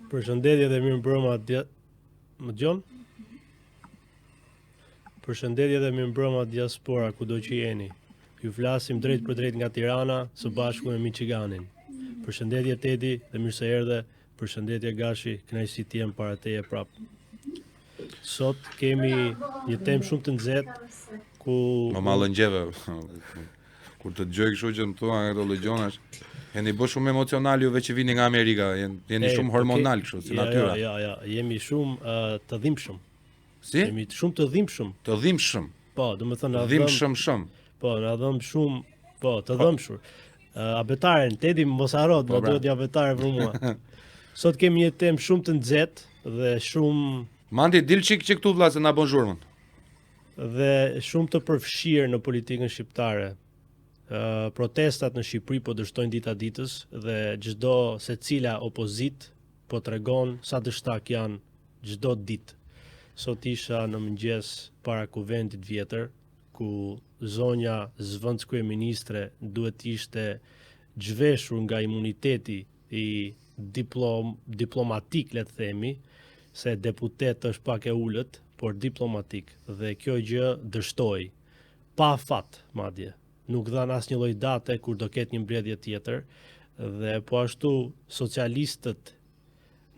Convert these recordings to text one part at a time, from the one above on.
Përshëndetje dhe mirëmbrëma dia... Më dëgjon? Përshëndetje dhe mirëmbrëma diaspora kudo që jeni. Ju flasim drejt për drejt nga Tirana së bashku me Michiganin. Përshëndetje Tedi dhe mirë se erdhe. Përshëndetje Gashi, kënaqësi të jem para teje prap. Sot kemi një temë shumë të nxehtë ku Më mallëngjeve. Kur të dëgjoj kështu që më thua nga këto lloj gjonash, jeni bë shumë emocional juve që vini nga Amerika, jeni, jeni e, shumë hormonal kështu si ja, natyra. Ja, ja, ja, jemi shumë uh, të dhimbshëm. Si? Jemi shumë të dhimbshëm. Të dhimbshëm. Po, domethënë na dhemb dhimbshëm shumë. Po, na dhemb shumë, po, të po. dhembshur. Uh, abetaren, Tedi mos harro, po, më pra. duhet një abetare për mua. Sot kemi një temë shumë të nxehtë dhe shumë Mandi dil çik që këtu vëlla se na bën zhurmën. Dhe shumë të përfshirë në politikën shqiptare. Uh, protestat në Shqipëri po dështojnë dita ditës dhe çdo secila opozitë po tregon sa dështak janë çdo ditë. Sot isha në mëngjes para kuvendit vjetër, ku zonja zëvendëskryeministre duhet të ishte zhveshur nga imuniteti i diplom, diplomatik, le të themi, se deputet është pak e ulët, por diplomatik, dhe kjo gjë dështoi. Pa afat, madje. Nuk dhanë asnjë lloj date kur do ketë një mbledhje tjetër, dhe po ashtu socialistët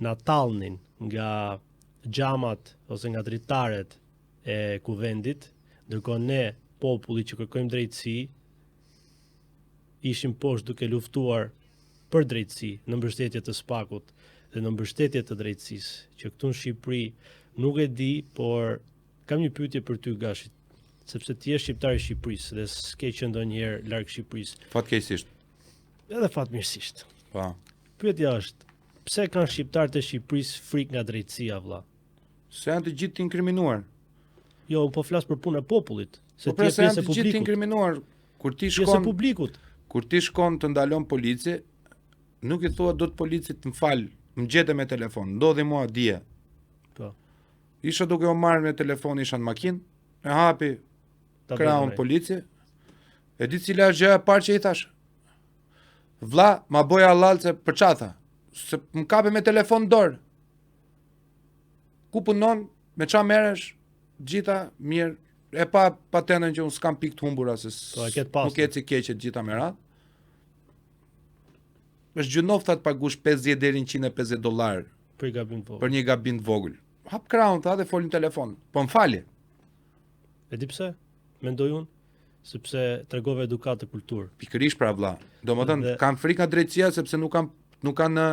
na tallnin nga xhamat ose nga dritaret e kuvendit, ndërkohë ne, populli që kërkojmë drejtësi, ishim poshtë duke luftuar për drejtësi në mbështetje të SPAK-ut dhe në mbështetje të drejtësisë, që këtu në Shqipëri nuk e di, por kam një pyetje për ty Gashi, sepse ti je shqiptar i Shqipërisë dhe s'ke qenë ndonjëherë larg Shqipërisë. Fatkeqësisht. Edhe fatmirësisht. Po. Pyetja është, pse kanë shqiptarët e Shqipërisë frikë nga drejtësia vëlla? Se janë të gjithë të inkriminuar. Jo, unë po flas për punën e popullit, se po pra, ti je pjesë e publikut. Janë të gjithë të inkriminuar. Kur ti shkon pjesë e publikut. Kur ti shkon të ndalon polici, nuk i thua dot policit më fal, më gjete me telefon. Ndodhi mua dje. Po. Isha duke u marrë me telefon, isha në makinë, e hapi krahun polici. E di cila është gjëja e parë që i thash? Vlla, ma bëj hallall se për ça tha? Se më kape me telefon në dorë. Ku punon, me ça merresh, gjitha mirë, e pa patentën që unë s'kam pikë të humbura se po, e ke nuk eci keq e gjitha me radhë. Është gjynah tha të pagush 50 deri në 150 dollar për një gabim të vogël. Për një gabim të vogël. Hap krahun tha dhe fol në telefon. Po më fali. E di pse? Mendoj unë sepse tregove edukatë e kulturë. Pikërisht pra vlla. Domethënë dhe... kanë frikë nga drejtësia sepse nuk kanë nuk kanë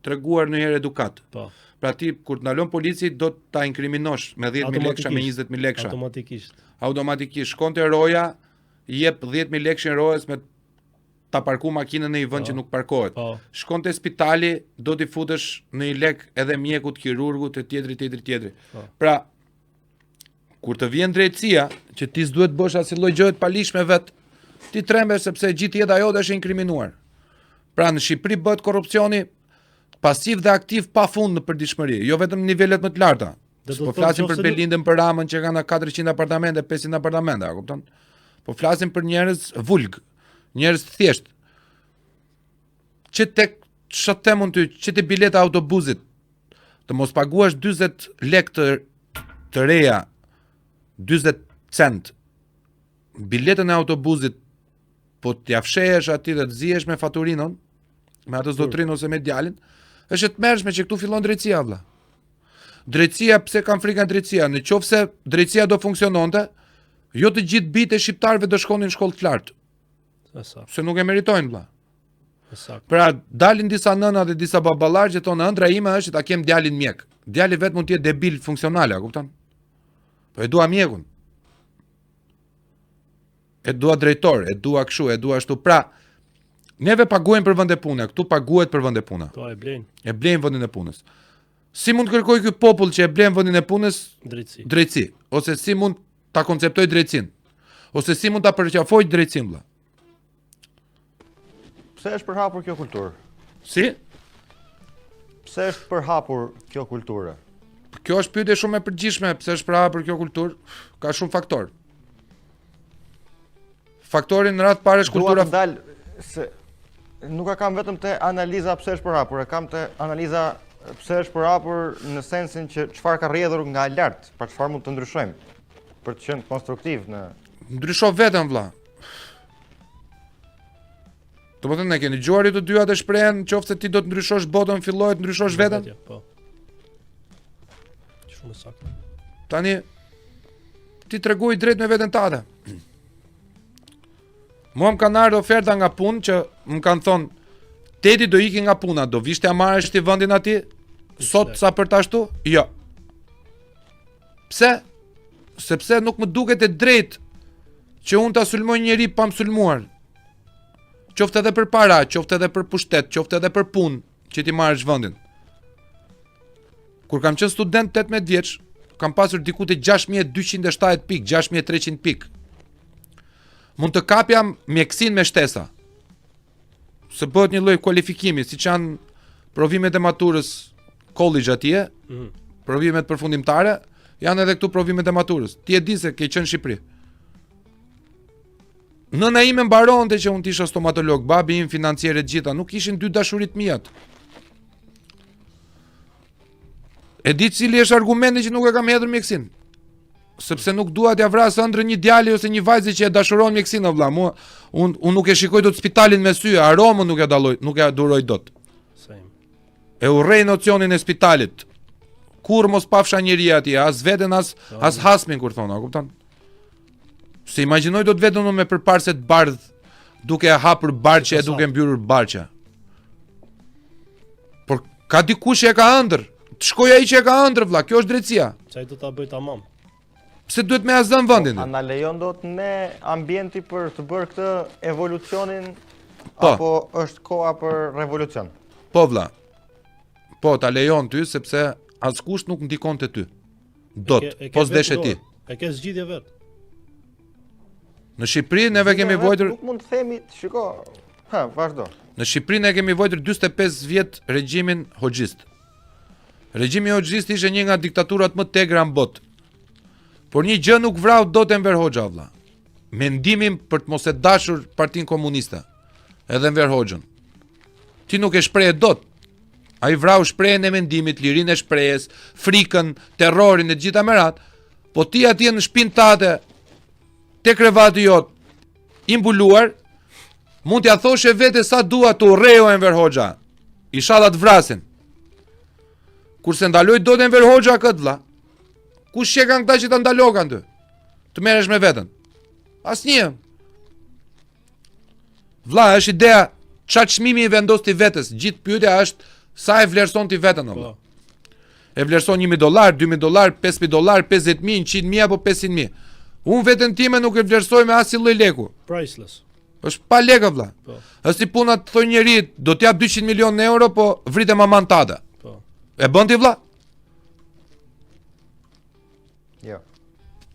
treguar ndonjëherë edukatë. Po. Pra ti kur të ndalon polici do ta inkriminosh me 10000 lekësha me 20000 lekësha. Automatikisht. Automatikisht shkon te roja, i jep 10000 lekëshin rojes me ta parku makinën në një vend po. që nuk parkohet. Po. Shkon te spitali, do t'i futësh një lek edhe mjekut, kirurgut, e tjetri, tjetri, tjetri. Po. Pra, Kur të vjen drejtësia, që ti s'duhet të bësh asnjë lloj gjëje të paligjshme vet, ti trembesh sepse gjithë jeta jote është e inkriminuar. Pra në Shqipëri bëhet korrupsioni pasiv dhe aktiv pa fund në përditshmëri, jo vetëm në nivelet më të larta. Po flasim për Belindën, për Ramën që kanë 400 apartamente, 500 apartamente, a kupton? Po flasim për njerëz vulg, njerëz të thjeshtë. Që tek ç'të them unë ty, që te bileta e autobusit, të mos paguash 40 lek të të reja 40 cent biletën e autobusit po t'ja fshehësh aty dhe të zihesh me faturinon me atë zotrin ose me djalin është e tmerrshme që këtu fillon drejtësia vlla drejtësia pse kanë frikë nga drejtësia në qoftë se drejtësia do funksiononte jo të gjithë bijtë e shqiptarëve do shkonin në shkollë të lartë Se nuk e meritojnë vlla Pra, dalin disa nëna dhe disa baballarë që thonë ëndrra ime është që ta kem djalin mjek. Djali vetë mund të jetë debil funksional, a kupton? Po e dua mjekun. E dua drejtor, e dua kështu, e dua ashtu. Pra, neve paguajmë për vende pune, këtu paguhet për vende pune. Po e blejnë. E blejnë vendin e punës. Si mund të kërkojë ky popull që e blen vendin e punës drejtësi? Drejtësi, ose si mund ta konceptojë drejtësinë? Ose si mund ta përqafojë drejtësinë vëlla? Pse është përhapur kjo kulturë? Si? Pse është përhapur kjo kulturë? Kjo është pyetje shumë e përgjithshme, pse është përhapur kjo kulturë? Ka shumë faktorë. Faktori në radhë të parë është kultura. Dua të ndal se nuk e kam vetëm te analiza pse është përhapur, e kam te analiza Pse është përhapur në sensin që çfarë ka rrjedhur nga lart, pra çfarë mund të ndryshojmë për të qenë konstruktiv në Ndrysho veten vlla. Domethënë, e keni dëgjuar ju të dy atë shprehjen, qoftë se ti do të ndryshosh botën, fillo të ndryshosh veten? Po. Shumë saktë. Tani, ti tregohu i drejtë me veten tate. Mua më kanë ardhur oferta nga punë që më kanë thonë Tedi do iki nga puna, do vish t'ia marrësh ti vendin atij? Sot sa për tashtu? Jo. Pse? Sepse nuk më duket e drejtë që unë ta sulmoj njeri pa më sulmuar. Qoftë edhe për para, qoftë edhe për pushtet, qoftë edhe për punë që t'i marrësh vendin. Kur kam qenë student 18 vjeç, kam pasur diku te 6270 pikë, 6300 pikë. Mund të kapja mjekësinë me shtesa. Se bëhet një lloj kualifikimi, siç janë provimet e maturës college atje, mm -hmm. provimet përfundimtare, janë edhe këtu provimet e maturës. Ti e di se ke qenë në Shqipëri. Nëna ime mbaronte që unë të isha stomatolog, babi im financier e të gjitha, nuk ishin dy dashuritë e miat. E di cili është argumenti që nuk e kam hedhur mjekësinë. Sepse nuk dua t'ia vras ëndrrën një djali ose një vajze që e dashuron mjekësinë, o vlla. Mua un un nuk e shikoj dot spitalin me sy, aromën nuk e dalloj, nuk e duroj dot. Same. E urrej nocionin e spitalit. Kurrë mos pafsha njeri atje, as veten as as hasmin kur thonë, a kupton? S'e imagjinoj dot veten unë me përparëse të bardhë duke e hapur barqe e duke mbyllur barqe. Por ka dikush që e ka ëndërr. Të shkojë ai që e ka ëndërr vlla, kjo është drejtësia. Se ai do ta bëjë tamam. Pse duhet me ia zënë vendin? Po, a na lejon dot ne ambienti për të bërë këtë evolucionin po. apo është koha për revolucion? Po vlla. Po ta lejon ty sepse askush nuk ndikon te ty. Dot, po s'deshe ti. E ke zgjidhje vet. Në Shqipëri neve kemi vojtur Nuk mund të themi, shiko, ha, vazhdo. Në Shqipëri ne kemi vojtur 45 vjet regjimin hoxhist. Regjimi hoxhist ishte një nga diktaturat më të egra në botë. Por një gjë nuk vrau dot Enver Hoxha vlla. Mendimin për të mos e dashur Partinë Komuniste, edhe Enver Hoxhën. Ti nuk e shpreh dot. Ai vrau shprehjen e mendimit, lirinë e shprehjes, frikën, terrorin e të gjitha me radhë. Po ti atje në shpinë tate, te krevati jot, i mbuluar, mund t'ia thoshe vetes sa dua të urrej o Enver Hoxha. Ishalla të vrasin. Kur s'e ndaloi dot Enver Hoxha këtë vlla. Kush qenkan këta që ta ndalokan ty? Të merresh me veten. Asnjë. Vlla, është ideja ça çmimi i vendos ti vetes. Gjithë pyetja është sa e vlerëson ti veten vlla. Po. E vlerëson 1000 dollar, 2000 dollar, 5000 dollar, 50000, 100000 apo 500000. Unë veten time nuk e vlerësoj me asnjë lloj leku. Priceless. Është pa lekë vlla. Po. Është si puna të thojë njeri, do të jap 200 milion euro, po vrite maman tate. Po. E bën ti vlla? Jo.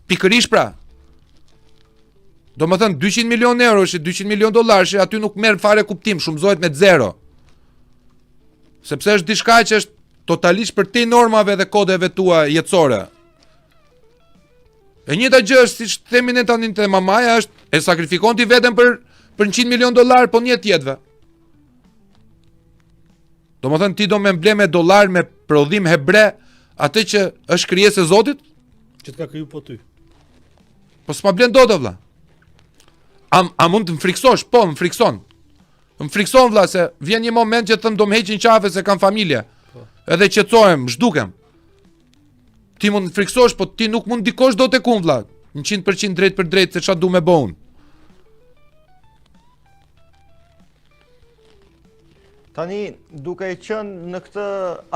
Pikërisht pra. Domethënë, 200 milion euro, 200 milion dollar, që aty nuk merr fare kuptim, shumëzohet me zero. Sepse është diçka që është totalisht përtej normave dhe kodeve tua jetësore. E njëjta gjë është siç themi ne tani te mamaja është e sakrifikon ti veten për për 100 milion dollar po një të jetëve. Domethënë ti do me ble me dollar me prodhim hebre atë që është krijesë e Zotit? Që të ka kriju po ty. Po s'ma blen dot vlla. A, a mund të më friksosh? Po, më frikson. Më frikson vlla se vjen një moment që të them do më heqin qafe se kam familje. Po. Edhe qetësohem, zhdukem. Ti mund të friksosh, po ti nuk mund ndikosh dot tek unë vlla. 100% drejtpërdrejt se ça du me bo unë. Tani, duke qenë në këtë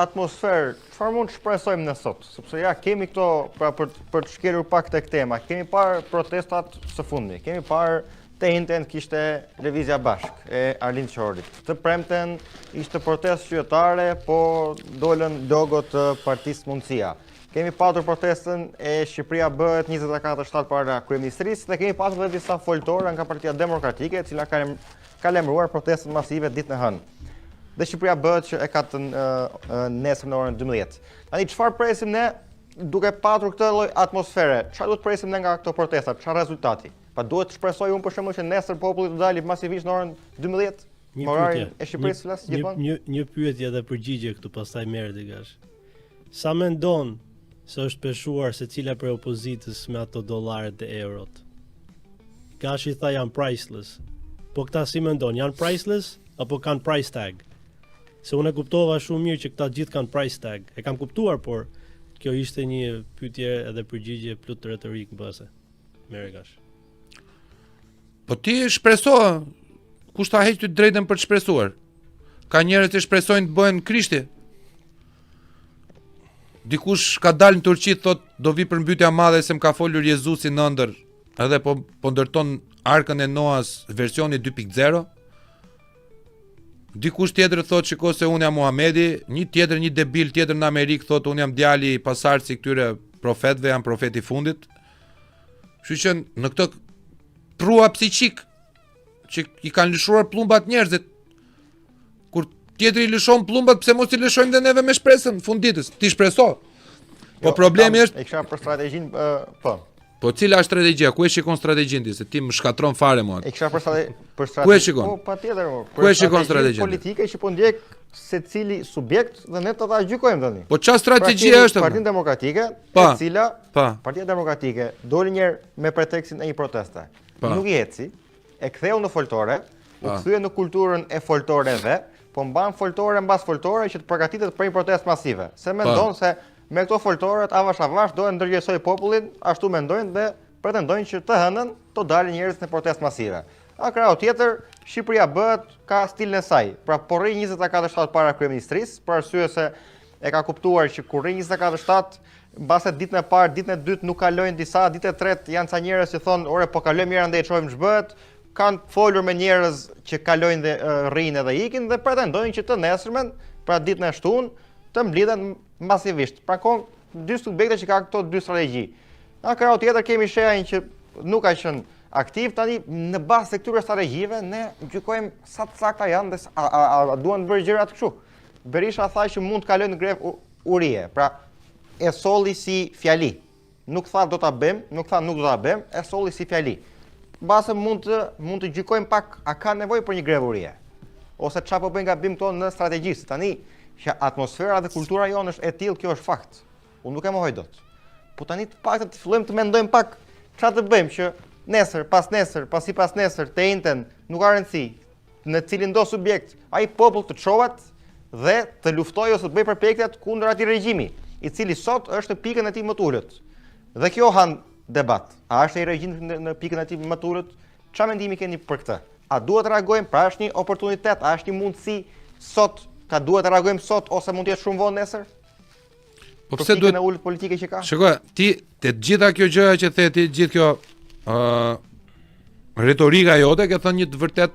atmosferë, çfarë mund të shpresojmë ne sot? Sepse ja, kemi këto, pra për, për të shkelur pak tek tema, kemi parë protestat së fundmi, kemi parë të enjten kishte Lëvizja Bashkë e Arlind Qorit. Të premten ishte protestë qytetare, po dolën logo të Partisë Mundësia. Kemi patur protestën e Shqipëria bëhet 24-7 para kryeministrisë dhe kemi patur dhe disa foltore nga Partia Demokratike, e cila ka ka lajmëruar protestën masive ditën e hënë. Dhe Shqipëria bëhet që e ka të nesër në orën 12. Tani çfarë presim ne duke patur këtë lloj atmosfere? Çfarë duhet të presim ne nga këto protesta? Çfarë rezultati? Pa duhet të shpresoj unë për shembull që nesër populli të dalë masivisht në orën 12? Një Moralin pyetje. e Shqipërisë flas gjithmonë. Një një pyetje dhe përgjigje këtu pastaj merret e gash. Sa mendon se është peshuar secila prej opozitës me ato dollarët dhe eurot? Gashi tha janë priceless. Po këta si mendon, janë priceless apo kanë price tag? Se unë e kuptova shumë mirë që këta gjithë kanë price tag. E kam kuptuar, por kjo ishte një pyetje edhe përgjigje plot retorik mbase. Merre gash. Po ti shpreso, kush ta heq ty drejtën për të shpresuar? Ka njerëz që shpresojnë të bëhen Krishti. Dikush ka dalë në Turqi thot do vi përmbytja e madhe se më ka folur Jezusi në ëndër. Edhe po po ndërton arkën e Noas versioni 2.0. Dikush tjetër thot shiko se unë jam Muhamedi, një tjetër një debil tjetër në Amerikë thot unë jam djali i pasardhësi i këtyre profetëve, jam profeti i fundit. Kështu që në këtë prua psiqik që i kanë lëshuar plumbat njerëzit. Kur tjetri i lëshon plumbat, pse mos i lëshojmë dhe neve me shpresën fund ditës? Ti shpreso. Po Jo, problemi kam, është e kisha për strategjinë, uh, po. Po cila është strategjia? Ku e shikon strategjinë ti? Se ti më shkatron fare mua. E kisha për strate për Ku e strategji. shikon? Po patjetër, po. Ku e shikon strategjinë? Politike që po ndjek secili subjekt dhe ne të ta gjykojmë tani. Po çfarë strategjie Pra, kemi është? Partinë Demokratike, Pa. e cila Pa. Partia Demokratike doli një herë me pretekstin e një proteste. Pa. Nuk i eci, e ktheu në foltore, u Pa. kthye në kulturën e foltoreve, po mban foltore mbas foltore që të përgatitet për një protestë masive. Se mendon se me këto foltoret avash avash do e ndërgjegjësoj popullin, ashtu mendojnë dhe pretendojnë që të hënën të dalin njerëz në protestë masive. A krahu tjetër, Shqipëria bëhet ka stilin e saj. Pra po rri 24/7 para kryeministrisë, për arsye se e ka kuptuar që kur rri 24/7, mbase ditën e parë, ditën e dytë nuk kalojnë disa, ditën e tretë janë ca njerëz që thonë, "Ore, po kalojmë njëra ndaj shohim ç'bëhet." Kanë folur me njerëz që kalojnë dhe rrinë edhe ikin dhe pretendojnë që të nesërmen, pra ditën e shtunë, të mblidhen masivisht. Pra ka dy subjekte që ka këto dy strategji. Nga krahu tjetër kemi Shehajn që nuk ka qenë aktiv tani në bazë të këtyre strategjive ne gjykojmë sa të sakta janë dhe a, a, a, a duan të bërë gjërat kështu. Berisha tha që mund të kalojnë në grevë urie, pra e solli si fjali. Nuk tha do ta bëjmë, nuk tha nuk do ta bëjmë, e solli si fjali. Mbase mund të mund të gjykojmë pak a ka nevojë për një grevë urie ose çfarë po bëjnë gabim këto në strategji. Se Tani që atmosfera dhe kultura jonë është e tillë, kjo është fakt. Unë nuk e mohoj dot. Po tani të paktën të fillojmë të mendojmë pak çfarë të bëjmë që nesër, pas nesër, pasi pas nesër, të enjten, nuk ka rëndësi, në cilin do subjekt, ai popull të çohet dhe të luftojë ose të bëjë përpjekjet kundër atij regjimi, i cili sot është në pikën e tij më të ulët. Dhe kjo han debat. A është ai regjim në, në pikën e tij më të ulët? Çfarë mendimi keni për këtë? A duhet të reagojmë? Pra është një oportunitet, a është një mundësi sot? Ka duhet të reagojmë sot ose mund të jetë shumë vonë nesër? Po Për pse pikën duhet e ulët politike që ka? Shiko, ti te gjitha kjo gjëja që the ti, gjithë kjo ë retorika jote ke thënë një të vërtet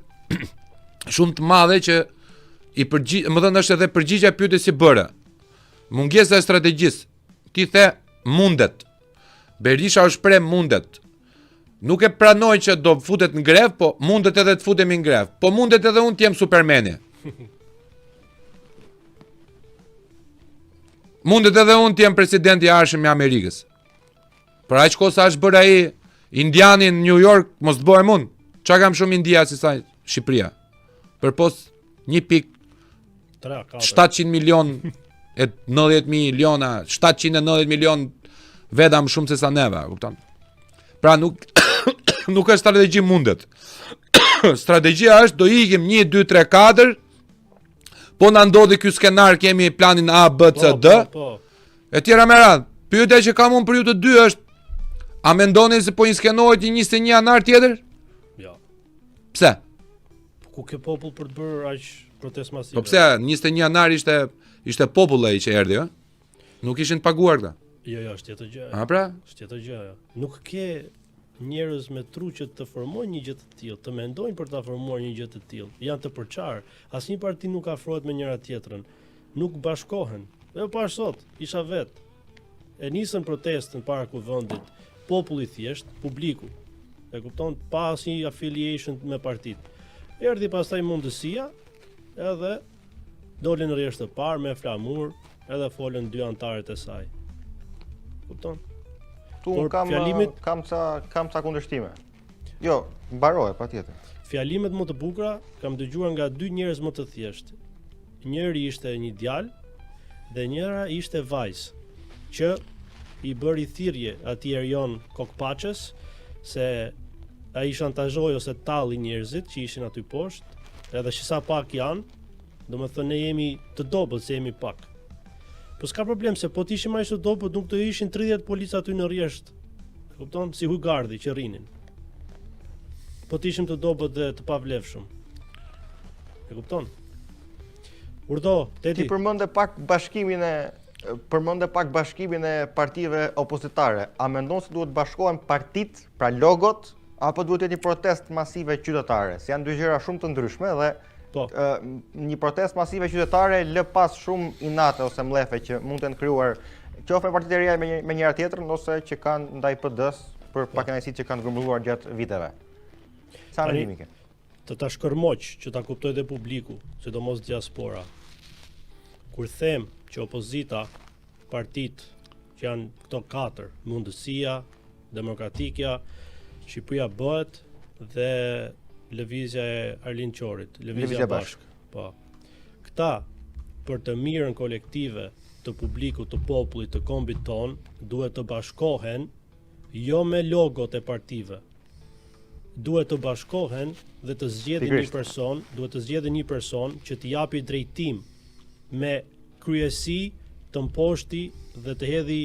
shumë të madhe që i përgjigj, më thënë është edhe përgjigja e pyetjes si bëre. Mungesa e strategjisë. Ti the mundet. Berisha është shpreh mundet. Nuk e pranoj që do futet në grev, po mundet edhe të futemi në grev. Po mundet edhe unë të jem Supermeni. Mundet edhe unë të jem presidenti i ardhshëm i Amerikës. Për aq kohë sa është bërë ai indiani në New York, mos të bëhem unë. Çka kam shumë India si sa Shqipëria. Përpos 1.7 3, 4. milion e 90 miliona, 790 milion veta më shumë se sa neve, kupton? Pra nuk nuk është strategji mundet. Strategjia është do ikim 1 2 3 4 Po na ndodhi ky skenar kemi planin A B C Po, D. Po, po. E tjera me radhë. Pyetja që kam unë për ju të dy është a mendoni se po inskenohet një 21 janar tjetër? Jo. Pse? Po ku ke popull për të bërë aq protestë masive? Po pse 21 janar ishte ishte popull ai që erdhi, ë? Nuk ishin të paguar këta. Jo, jo, është tjetër gjë. A pra? Është tjetër gjë ajo. Nuk ke njerëz me tru që të formojnë një gjë të tillë, të mendojnë për ta formuar një gjë të tillë. Janë të përçarë. Asnjë parti nuk afrohet me njëra tjetrën. Nuk bashkohen. Dhe pash sot, isha vet. E nisën protestën para kuvendit, populli thjesht, publiku. E kupton, pa asnjë affiliation me partit. Erdhi pastaj mundësia, edhe dolën në rresht të parë me flamur, edhe folën dy antarët e saj. Kupton? Tu Por unë kam fjalimit- kam ca kam ca kundërshtime. Jo, mbaroje patjetër. Fjalimet më të bukura kam dëgjuar nga dy njerëz më të thjeshtë. Njëri ishte një djalë dhe njëra ishte vajzë që i bëri thirrje atij Erion Kokpaçes se ai shantazhoi ose talli njerëzit që ishin aty poshtë, edhe që sa pak janë, domethënë ne jemi të dobët se jemi pak. Po s'ka problem se po të ishim aq të dobët nuk do ishin 30 policë aty në rresht. E kupton? Si hugardhi që rrinin. Po të ishim të dobët dhe të pavlefshëm. E kupton? Urdhëro, Tedi. Ti përmende pak bashkimin e përmende pak bashkimin e partive opozitare. A mendon se duhet bashkohen partitë, pra logot, apo duhet të jetë një protestë masive qytetare? Se janë dy gjëra shumë të ndryshme dhe po. një protestë masive qytetare lë pas shumë inate ose mllefe që mund të jenë krijuar qoftë me partitë e reja me, me njëra tjetrën ose që kanë ndaj PD-s për po. pakënaqësitë që kanë grumbulluar gjatë viteve. Sa mendimi ke? Të ta shkërmoq që ta kuptojë dhe publiku, sidomos diaspora. Kur them që opozita, partitë që janë këto katër, Mundësia, Demokratikja, Shqipëria bëhet dhe lëvizja e Arlind Qorit, lëvizja bashkë. Po. Këta për të mirën kolektive të publikut, të popullit, të kombit tonë, duhet të bashkohen jo me logot e partive. Duhet të bashkohen dhe të zgjedhin një person, duhet të zgjedhin një person që t'i japi drejtim me kryesi të mposhti dhe të hedhi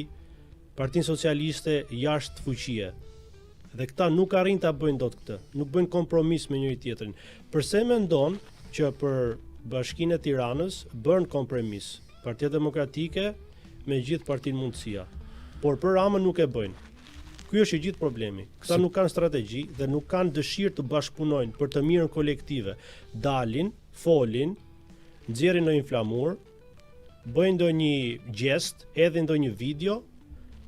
Partinë Socialiste jashtë fuqie. Dhe këta nuk arrijnë ta bëjnë dot këtë, nuk bëjnë kompromis me njëri tjetrin. Përse mendon që për Bashkinë e Tiranës bën kompromis Partia Demokratike me gjithë Partinë Mundësia, por për Ramën nuk e bëjnë. Ky është i gjithë problemi. Këta nuk kanë strategji dhe nuk kanë dëshirë të bashkëpunojnë për të mirën kolektive. Dalin, folin, nxjerrin ndonjë flamur, bëjnë ndonjë gjest, hedhin ndonjë video,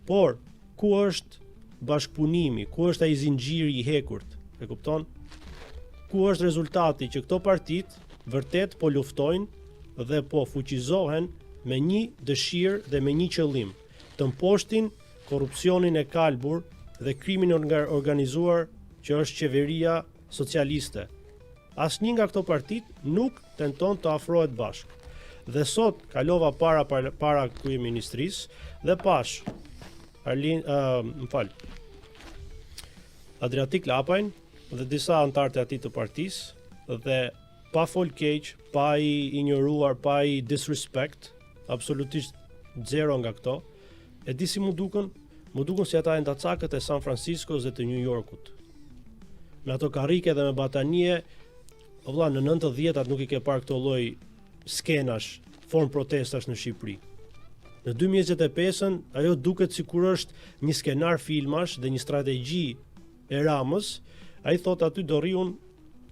por ku është bashkëpunimi, ku është ai zinxhiri i hekurt, e kupton? Ku është rezultati që këto partitë vërtet po luftojnë dhe po fuqizohen me një dëshirë dhe me një qëllim, të mposhtin korrupsionin e kalbur dhe krimin e organizuar që është qeveria socialiste. Asnjë nga këto partitë nuk tenton të afrohet bashkë. Dhe sot kalova para para, para kryeministrisë dhe pash Arlin, uh, më fal. Adriatik Lapajn dhe disa anëtarë të atij të partisë dhe pa fol keq, pa i injoruar, pa i disrespect, absolutisht zero nga këto. E di si m'u dukën? M'u dukën si ata endacakët e San Franciscos dhe të New Yorkut. Me ato karrike dhe me batanije, o vlla, në 90-at nuk i ke parë këto lloj skenash, formë protestash në Shqipëri. Në 2025-ën ajo duket sikur është një skenar filmash dhe një strategji e Ramës. Ai thotë aty do rri unë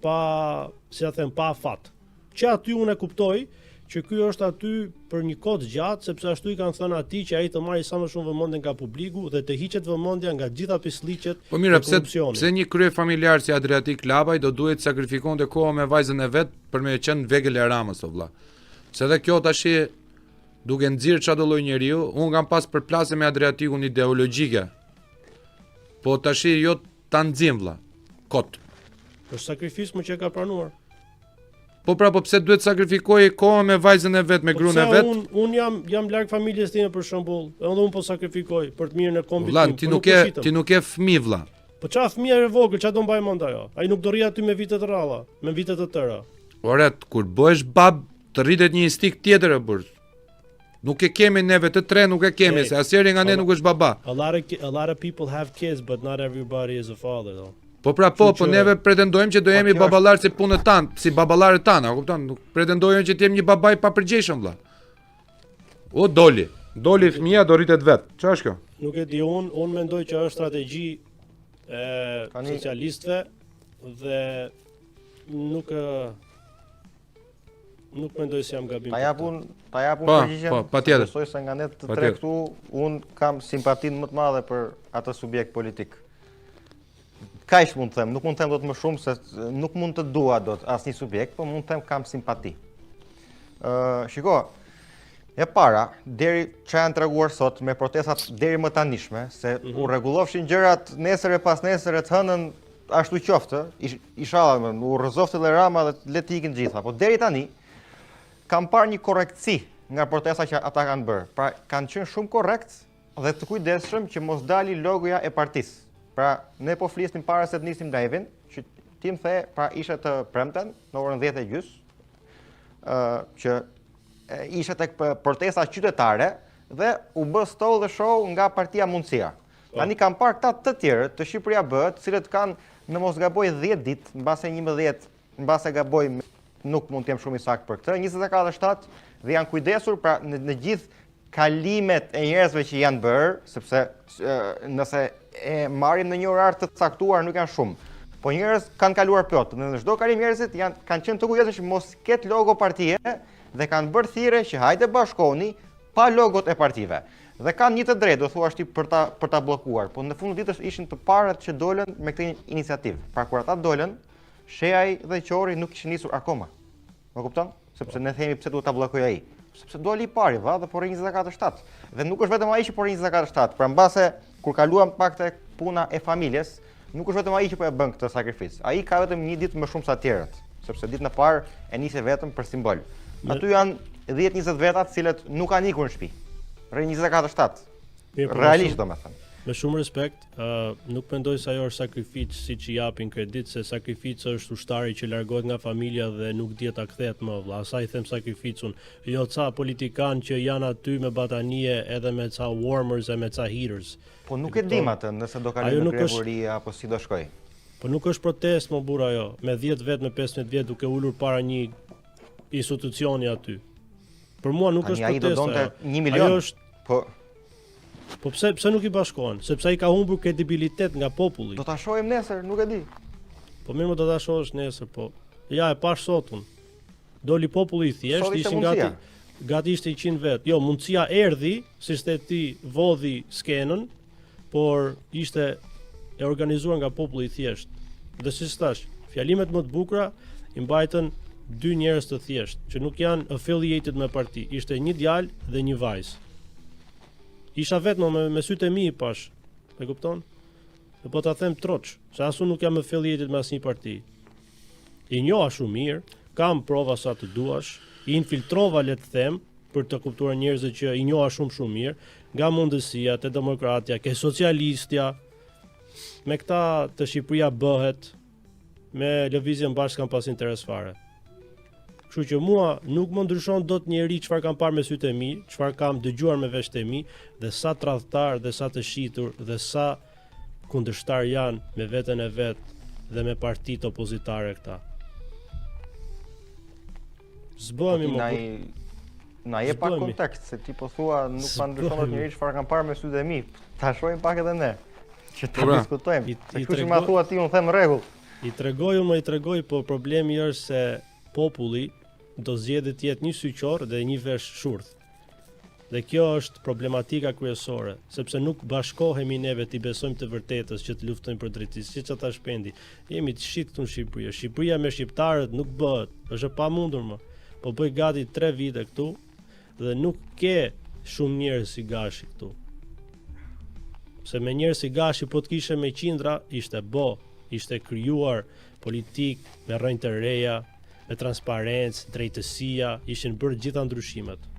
pa, si ta them, pa afat. Që aty unë e kuptoj që ky është aty për një kohë të gjatë, sepse ashtu i kanë thënë atij që ai të marrë sa më shumë vëmendje nga publiku dhe të hiqet vëmendja nga gjitha pislliqet Po mirë, pse pse një kryefamiljar si Adriatik Lapaj do duhej të sakrifikonte kohën me vajzën e vet për me qenë vegël e Ramës o vlla. Se edhe kjo tash duke nxirr çdo lloj njeriu, unë kam pas përplasje me Adriatikun ideologjike. Po tash jo ta nxim vlla. Kot. Është sakrificë më që e ka pranuar. Po pra, po pse duhet sakrifikojë kohën me vajzën e vet, me po gruan e vet? Unë un jam jam larg familjes time për shembull, edhe unë po sakrifikoj për të mirën e kombit tim. Vlla, ti po nuk ke ti nuk ke fëmijë vlla. Po ça fëmija e vogël, ça do mbaj mend ajo? Ai nuk do rri aty me vite të rralla, me vite të tëra. Ore, kur bëhesh bab, të rritet një instinkt tjetër e burr. Nuk e kemi neve të tre, nuk e kemi, hey, se asnjëri nga ne nuk është baba. A lot of a lot of people have kids, but not everybody is a father though. Po pra po, po neve pretendojmë që do po jemi baballar si punët tan, si baballarët tanë, a kupton? Nuk pretendojmë që të jemi një baba i papërgjegjshëm vëlla. O doli, doli fëmija do rritet vet. Çfarë është kjo? Nuk e di unë, unë mendoj që është strategji e Tani... socialistëve dhe nuk Nuk mendoj se jam gabim. Ta jap unë, ta jap unë po, përgjigjen. Po, patjetër. Besoj se nga ne të tre këtu unë kam simpatinë më të madhe për atë subjekt politik. Kaq mund të them, nuk mund të them dot më shumë se nuk mund të dua dot asnjë subjekt, po mund të them kam simpati. Ë, uh, shiko, e para, deri ça janë treguar sot me protestat deri më tanishme, se mm -hmm. u rregullofshin gjërat nesër e pasnesër e të hënën. ashtu qoftë, ishalla, u rrëzoftë edhe Rama dhe le të ikin të gjitha. Po deri tani kam parë një korrektësi nga protesta që ata kanë bërë. Pra kanë qenë shumë korrekt dhe të kujdesshëm që mos dali logoja e partisë. Pra ne po flisnim para se të nisim live-in, që ti më the, pra ishe të premten në orën 10 e gjys, ë që ishe tek protesta qytetare dhe u bë stole the show nga partia Mundësia. Po. Tani kam parë këta të tjerët, të Shqipëria bëhet, të cilët kanë në mos gaboj 10 ditë, mbase 11, mbase gaboj nuk mund të jem shumë i saktë për këtë, 24/7 dhe janë kujdesur pra në, në gjithë kalimet e njerëzve që janë bërë, sepse nëse e marrim në një orar të caktuar nuk janë shumë. Po njerëz kanë kaluar plot. Në çdo kalim njerëzit janë kanë qenë të kujdesshëm që mos ketë logo partie dhe kanë bërë thirrje që hajde bashkoni pa logot e partive. Dhe kanë një të drejtë, do thuash ti për ta për ta bllokuar, po në fund të ditës ishin të parët që dolën me këtë iniciativë. Pra kur ata dolën, Shehaj dhe Qorri nuk kishin nisur akoma. Më kupton? Sepse ne themi pse duhet ta bllokojë ai. Sepse doli i pari, vlla, dhe po rri 24/7. Dhe nuk është vetëm ai që po rri 24/7. Pra mbase kur kaluam pak tek puna e familjes, nuk është vetëm ai që po e bën këtë sakrificë. Ai ka vetëm një ditë më shumë sa të tjerët, sepse ditën e parë e nisi vetëm për simbol. Aty janë 10-20 veta të cilët nuk kanë ikur në shtëpi. Rri 24/7. Po Realisht domethënë. Me shumë respekt, uh, nuk mendoj se ajo është sakrificë siç i japin kredit, se sakrificë është ushtari që largohet nga familja dhe nuk dihet a kthehet më vlla. Asaj i them sakrificë unë. Jo ca politikanë që janë aty me batanije edhe me ca warmers e me ca heaters. Po nuk e dim atë, nëse do kalojë në grevë urie apo si do shkojë. Po nuk është protestë mo burrë ajo, me 10 vet me 15 vjet duke ulur para një institucioni aty. Për mua nuk Tani është protestë. Ai do donte 1 milion. Ajo është Po Po pse pse nuk i bashkohen? Sepse ai ka humbur kredibilitet nga populli. Do ta shohim nesër, nuk e di. Po mirë, më do ta shohësh nesër, po. Ja, e pash sot unë. Doli populli i thjeshtë, ishin gati gati ishte 100 vet. Jo, mundësia erdhi, siç the ti, vodhi skenën, por ishte e organizuar nga populli i thjeshtë. Dhe siç thash, fjalimet më të bukura i mbajtën dy njerëz të thjeshtë, që nuk janë affiliated me parti. Ishte një djalë dhe një vajzë. Isha vetë me, me sytë e mi i pash. E kupton? Dhe po ta them troç, se as unë nuk jam affiliated me asnjë parti. I njoha shumë mirë, kam prova sa të duash, i infiltrova le të them për të kuptuar njerëzit që i njoha shumë shumë mirë, nga mundësia te demokratja, ke socialistja, me këta të Shqipëria bëhet, me lëvizjen bashkë kam pas interes fare. Kështu që mua nuk më ndryshon dot njeri çfarë kam parë me sytë e mi, çfarë kam dëgjuar me veshët e mi dhe sa tradhtar dhe sa të shitur dhe sa kundërshtar janë me veten e vet dhe me partitë opozitare këta. S'bëhemi po më. Na jep pak kontekst, se ti po thua nuk ma ndryshon dot njeri çfarë kam parë me sytë e mi. Ta shohim pak edhe ne, që ta pra, diskutojmë. Se kështu që ma thua ti, unë them rregull. I tregoj unë, më i tregoj, po problemi është se populli do zgjedhë të jetë një sy qorr dhe një vesh shurdh. Dhe kjo është problematika kryesore, sepse nuk bashkohemi neve t'i besojmë të vërtetës që të luftojmë për drejtësi, siç e tha Shpendi. Jemi të shit këtu në Shqipëri. Shqipëria me shqiptarët nuk bëhet, është e pamundur më. Po bëj gati 3 vite këtu dhe nuk ke shumë njerëz si Gashi këtu. Se me njerëz si Gashi po të kishe me qindra, ishte bo, ishte krijuar politikë me rrënjë të reja, me transparencë, drejtësia, ishin bërë gjitha ndryshimet.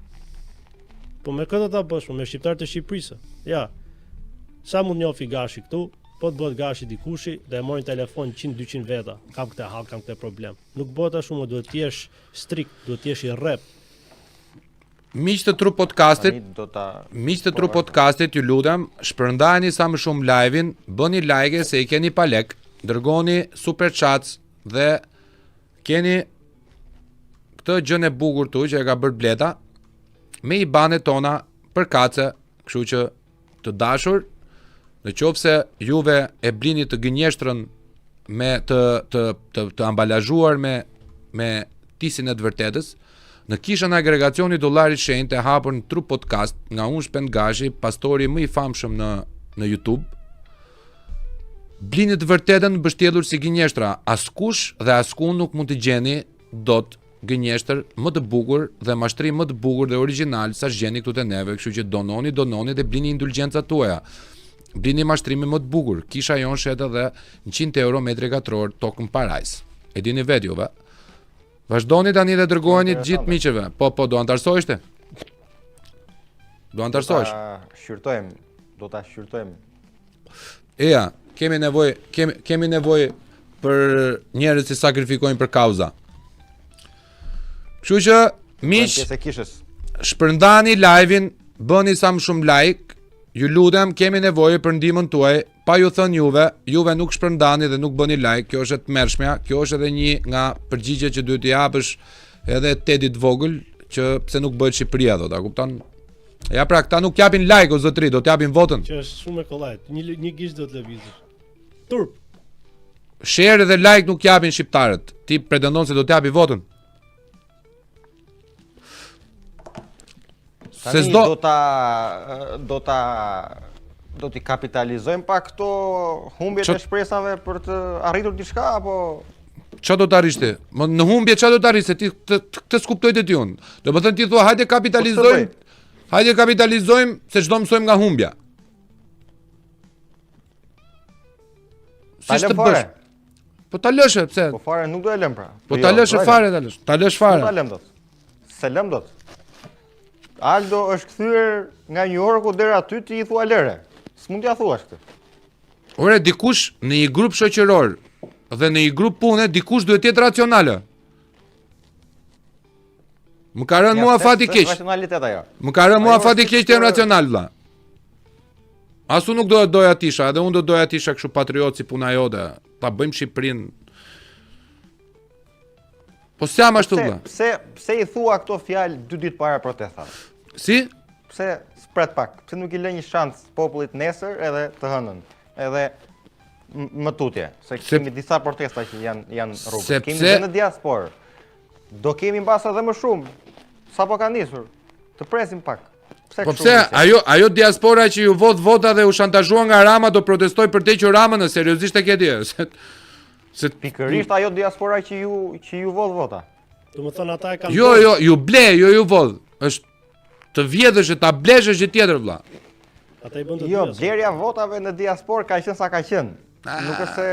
Po me këtë ta bësh, po me shqiptarët e Shqipërisë. Ja. Sa mund njofi Gashi këtu, po të bëhet Gashi dikushi dhe e marrin telefon 100-200 veta. Kam këtë hall, kam këtë problem. Nuk bëhet ashtu, më duhet të jesh strikt, duhet të jesh i rreptë. Miq të Tru Podcastit, miq të Tru Podcastit, ju lutem, shpërndajeni sa më shumë live-in, bëni like se i keni pa lek, dërgoni super chats dhe keni këtë gjën e bukur tu që e ka bërë Bleta me IBAN-et tona përkatëse, kështu që të dashur, në qoftë se juve e blini të gënjeshtrën me të të të, të ambalazhuar me me tisin e të vërtetës, në kishën e agregacionit Dollarit Shenjtë e hapur në Tru Podcast nga unë Shpend Gashi, pastori më i famshëm në në YouTube, Blini të vërtetën mbështjellur si gënjeshtra. Askush dhe askund nuk mund të gjeni dot gënjeshtër më të bukur dhe mashtrim më të bukur dhe origjinal sa gjeni këtu te neve, kështu që dononi, dononi dhe blini indulgjencat tuaja. Blini mashtrimin më të bukur. Kisha jonë shet edhe 100 euro metri katror tokë në parajsë. E dini vetë juve. Vazhdoni tani dhe dërgojeni të gjithë miqve. Po, po, do anëtarësohesh ti? Do anëtarësohesh? Do ta shqyrtojmë, do ta shqyrtojmë. Eja, kemi nevojë, kemi kemi nevojë për njerëz që sakrifikojnë për kauza. Kështu që miq, shpërndani live-in, bëni sa më shumë like, ju lutem, kemi nevojë për ndihmën tuaj, pa ju thënë juve, juve nuk shpërndani dhe nuk bëni like, kjo është e tmerrshmja, kjo është edhe një nga përgjigjet që duhet t'i japësh edhe Tedit të vogël, që pse nuk bëhet Shqipëria do ta kupton? Ja pra, këta nuk japin like o zotri, do të japin votën. Që është shumë e kollajt. Një një gisht do të lëvizësh. Turp. Share dhe like nuk japin shqiptarët. Ti pretendon se do të japi votën. Se s'do do ta do ta do t'i kapitalizojmë pak këto humbjet e shpresave për të arritur diçka apo Ça do të arrish ti? Më në humbje ça do të arrish se ti këtë këtë s'kuptoj te ti unë. Domethënë ti thua hajde kapitalizojmë. Po hajde kapitalizojmë se ç'do mësojmë nga humbja. Si të bësh? Po ta lësh, pse? Po fare nuk do e lëm pra. Po, po ta jo, lësh fare, ta lësh. Ta lësh fare. Nuk ta lëm dot. S'e lëm dot. Aldo është kthyer nga New Yorku deri aty ti i thua lëre. S'mund t'ia thuash këtë. Ore dikush në një grup shoqëror dhe në një grup pune dikush duhet të jetë racional. Më ka rënë mua fati keq. Racionalitet ajo. Më ka rënë mua fati keq të jem racional vlla. As unë nuk do të doja të isha, edhe unë do doja të isha kështu patriot si puna jote. Ta bëjmë Shqipërinë. Po s'jam ashtu vlla. Pse pse i thua këto fjalë dy ditë para protestave? Si? Pse s'pret pak? Pse nuk i lë një shans popullit nesër edhe të hënën? Edhe më tutje, se kemi disa protesta që janë janë rrugës. Kemi dhe në diasporë. Do kemi mbase edhe më shumë. Sapo ka nisur. Të presim pak. Pse po pse ajo ajo diaspora që ju vodh vota dhe u shantazhua nga Rama do protestojë për të hequr Ramën, seriozisht e ke ti? Se, se pikërisht ajo diaspora që ju që ju vodh vota. Domethënë ata e kanë Jo, jo, ju ble, jo ju vodh. Është të vjedhësh e ta blesh është gjë tjetër vëlla. Ata i bën të Jo, blerja e votave në diasporë ka qenë sa ka qenë. Ah. Nuk është se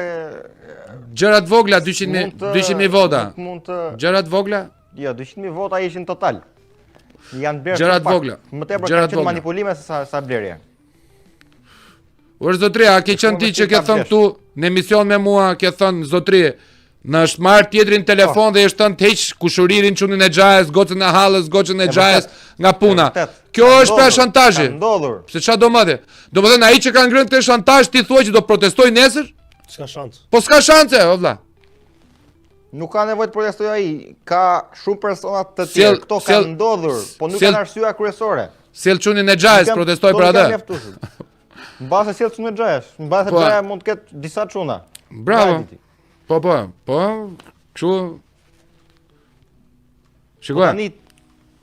gjëra të vogla 200.000 200.000 vota. Mund të Gjëra të vogla? Jo, 200.000 vota ishin total. Janë blerë gjëra të vogla. Më tepër ka qenë manipulime se sa sa blerje. Ore zotri, a ke qenë ti që ke thënë këtu në emision me mua, ke thënë zotri, na është marrë tjetri në telefon po. dhe është thënë të heq kushuririn çunin e xhajës, gocën e hallës, gocën e xhajës nga puna. Kjo është pra shantazhi. Ka ndodhur. Pse çfarë do më Do të thënë ai që ka ngrënë këtë shantazh ti thua që do protestoj nesër? S'ka shans. Po s'ka shanse, o vlla. Nuk ka nevojë të protestojë ai, ka shumë persona të tjerë, këto kanë ndodhur, po nuk janë arsyeja kryesore. Sjell çunin e xhajës, protestoj për atë. Mbase sjell çunin e xhajës, mbase po. xhaja mund të ketë disa çuna. Bravo. Po po, po, kështu. Shiko. Po tani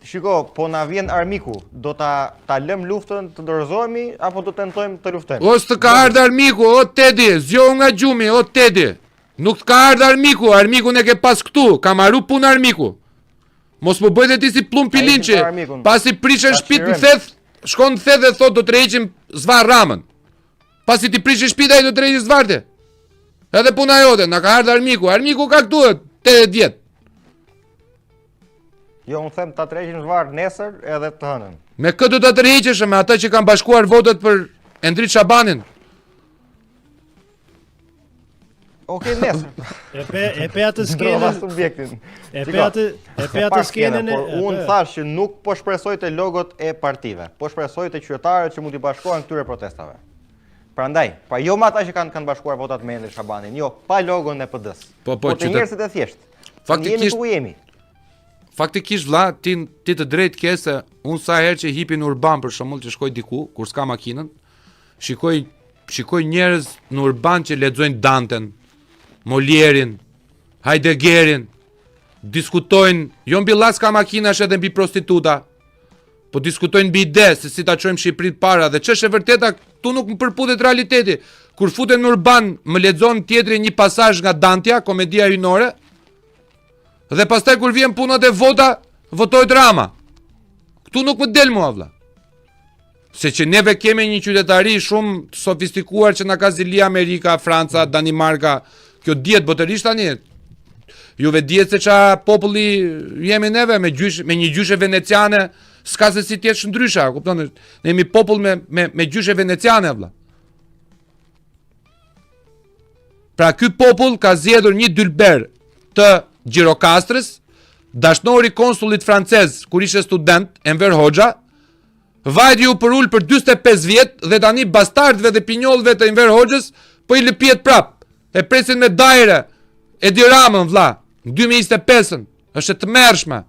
shiko, po na vjen armiku, do ta ta lëm luftën të dorëzohemi apo do tentojmë të luftojmë? O s'të ka ardhur armiku, o Tedi, zgjohu nga gjumi, o Tedi. Nuk të ka ardhur armiku, armikun e ke pas këtu, ka maru punë armiku. Mos më bëj dhe ti si Pëllumb Pilinçi, pasi prishen shpit në Theth, shkon në Theth dhe thot do tërheqim zvarrë Ramën. Pasi t'i prishin shpit ai do tërheqim zvarrë. Edhe puna jote, na ka ardhur armiku, armiku ka këtu 80 vjet. Jo, unë them ta tërheqim zvarrë nesër edhe të hënën. Me kë do ta tërheqësh me ata që kanë bashkuar votat për Endrit Shabanin? Okej, nesër. E pe e pe atë skenën subjektin. E pe atë e pe atë skenën e por unë thash që nuk po shpresoj te logot e partive, po shpresoj te qytetarët që mund t'i bashkohen këtyre protestave. Prandaj, pa jo me ata që kanë kanë bashkuar votat me Endrit Shabanin, jo, pa logon e PD-s. Po, po, po te njerëzit e thjeshtë. Faktikisht jemi ku jemi. Faktikisht vlla, ti ti të drejtë ke se unë sa herë që hipi në urban për shembull që shkoj diku kur s'ka makinën, shikoj Shikoj njerëz në urban që lexojnë Danten, Molierin, Heideggerin, diskutojnë jo mbi llaska makinash edhe mbi prostituta, po diskutojnë mbi ide se si ta çojmë Shqipërinë para dhe ç'është e vërteta, këtu nuk më përputhet realiteti. Kur futem në urban, më lexon tjetri një pasazh nga Dantja, komedia hyjnore, dhe pastaj kur vjen puna te vota, votohet Rama. Këtu nuk më del mua vlla. Se që neve kemi një qytetari shumë të sofistikuar që na ka zili Amerika, Franca, Danimarka, kjo dihet botërisht tani. Juve dihet se ça populli jemi neve me gjysh, me një gjyshe veneciane, s'ka se si të jetë ndryshe, kupton? Ne jemi popull me me me gjyshe veneciane vëlla. Pra ky popull ka zgjedhur një dylber të Gjirokastrës, dashnor i konsullit francez kur ishte student, Enver Hoxha, vajti u përul për 45 vjet dhe tani bastardëve dhe pinjollëve të Enver Hoxhës po i lëpihet prap. E presin me dajre Edi Ramën vlla, në 2025-ën. Është e tmerrshme.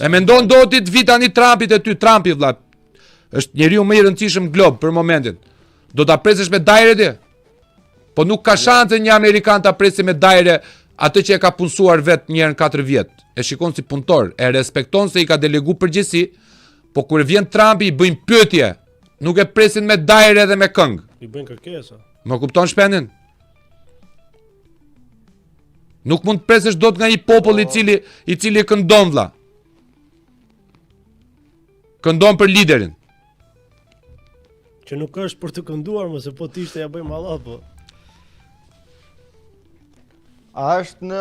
E mendon do ti të vi tani Trumpi te ty, Trumpi vlla. Është njeriu më i rëndësishëm në glob për momentin. Do ta presësh me dajre ti? Po nuk ka shanse një amerikan ta presi me dajre atë që e ka punësuar vet një herë në 4 vjet. E shikon si punëtor, e respekton se i ka delegu përgjegjësi, po kur vjen Trumpi i bëjnë pyetje, nuk e presin me dajre dhe me këngë. I bëjnë kërkesa. Më kupton Shpendin? Nuk mund të presësh dot nga një popull i po. cili i cili këndon vlla. Këndon për liderin. Që nuk është për të kënduar, më se po të ishte ja bëjmë Allah, po. A është në,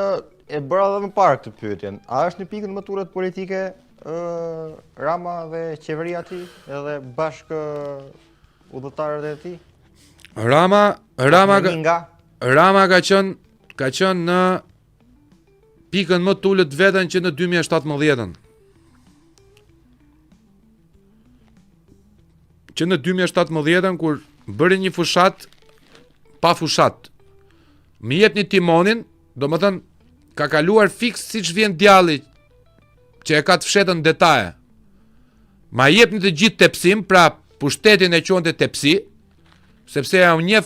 e bëra dhe më parë këtë pyetjen, a është në pikën më të ulët politike ë, Rama dhe qeveria e tij, edhe bashkëudhëtarët e tij? Rama, Rama, ka, Rama ka qenë ka qenë në pikën më të ulët vetën që në 2017-ën. Që në 2017-ën kur bëri një fushatë pa fushatë. Më jepni timonin, domethënë ka kaluar fiks siç vjen djalli që e ka të fshehtën në detaje. Ma jepni të gjithë tepsinë, pra pushtetin e quante tepsi, sepse ja u njeh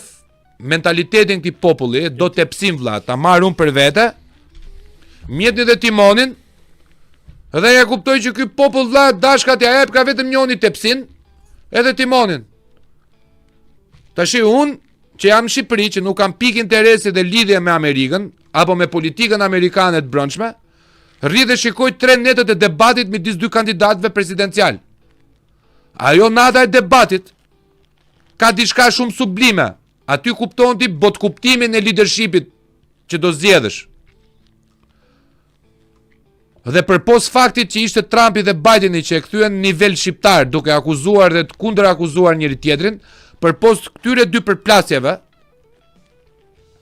mentalitetin këtij populli, do tepsinë vlla, ta marr unë për vete. Më jepni dhe timonin. Dhe ja kuptoj që ky popull vlla dashka t'ja jep ka vetëm njoni tepsinë, edhe timonin. Tashi unë që jam në Shqipëri, që nuk kam pikë interesi dhe lidhje me Amerikën apo me politikën amerikane të brendshme, rri dhe shikoj tre netët e debatit midis dy kandidatëve presidencial. Ajo nata e debatit ka diçka shumë sublime. Aty kupton ti botëkuptimin e leadershipit që do zgjedhësh. Dhe përpos faktit që ishte Trumpi dhe Bideni që e kthyen në nivel shqiptar duke akuzuar dhe të kundër akuzuar njëri tjetrin, përpos këtyre dy përplasjeve,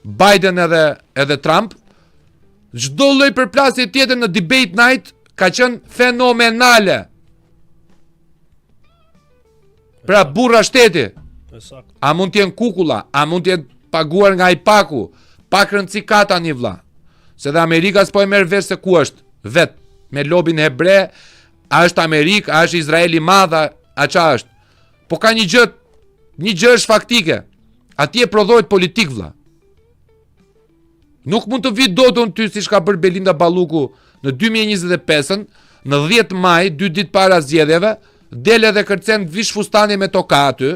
Biden edhe edhe Trump, çdo lloj përplasje tjetër në debate night ka qenë fenomenale. Pra burra shteti. A mund të jenë kukulla, a mund të jenë paguar nga AIPAC-u, pak rëndësi ka tani vlla. Se dhe Amerika s'po e merr vesh se ku është vet me lobin hebre, a është Amerikë, a është Izraeli i madh, a ça është. Po ka një gjë, një gjë është faktike. Atje prodhohet politikë vlla. Nuk mund të vi dot unë ty siç ka bërë Belinda Balluku në 2025-ën, në 10 maj, dy ditë para zgjedhjeve, del edhe kërcen vish fustani me toka aty.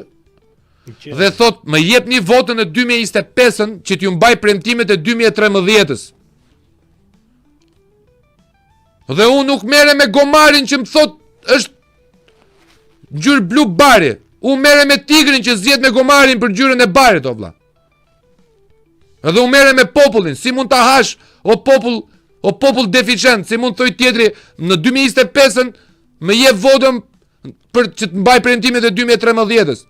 Dhe thot, më jepni votën në 2025-ën që t'ju mbaj premtimet e 2013-ës. Dhe unë nuk merrem me gomarin që më thot është ngjyrë blu bari. Unë merrem me tigrin që zihet me gomarin për ngjyrën e barit, o vlla. Edhe unë merrem me popullin, si mund ta hash o popull, o popull deficient, si mund të thoj tjetri në 2025-ën më jep votën për që të mbaj premtimet e 2013-ës.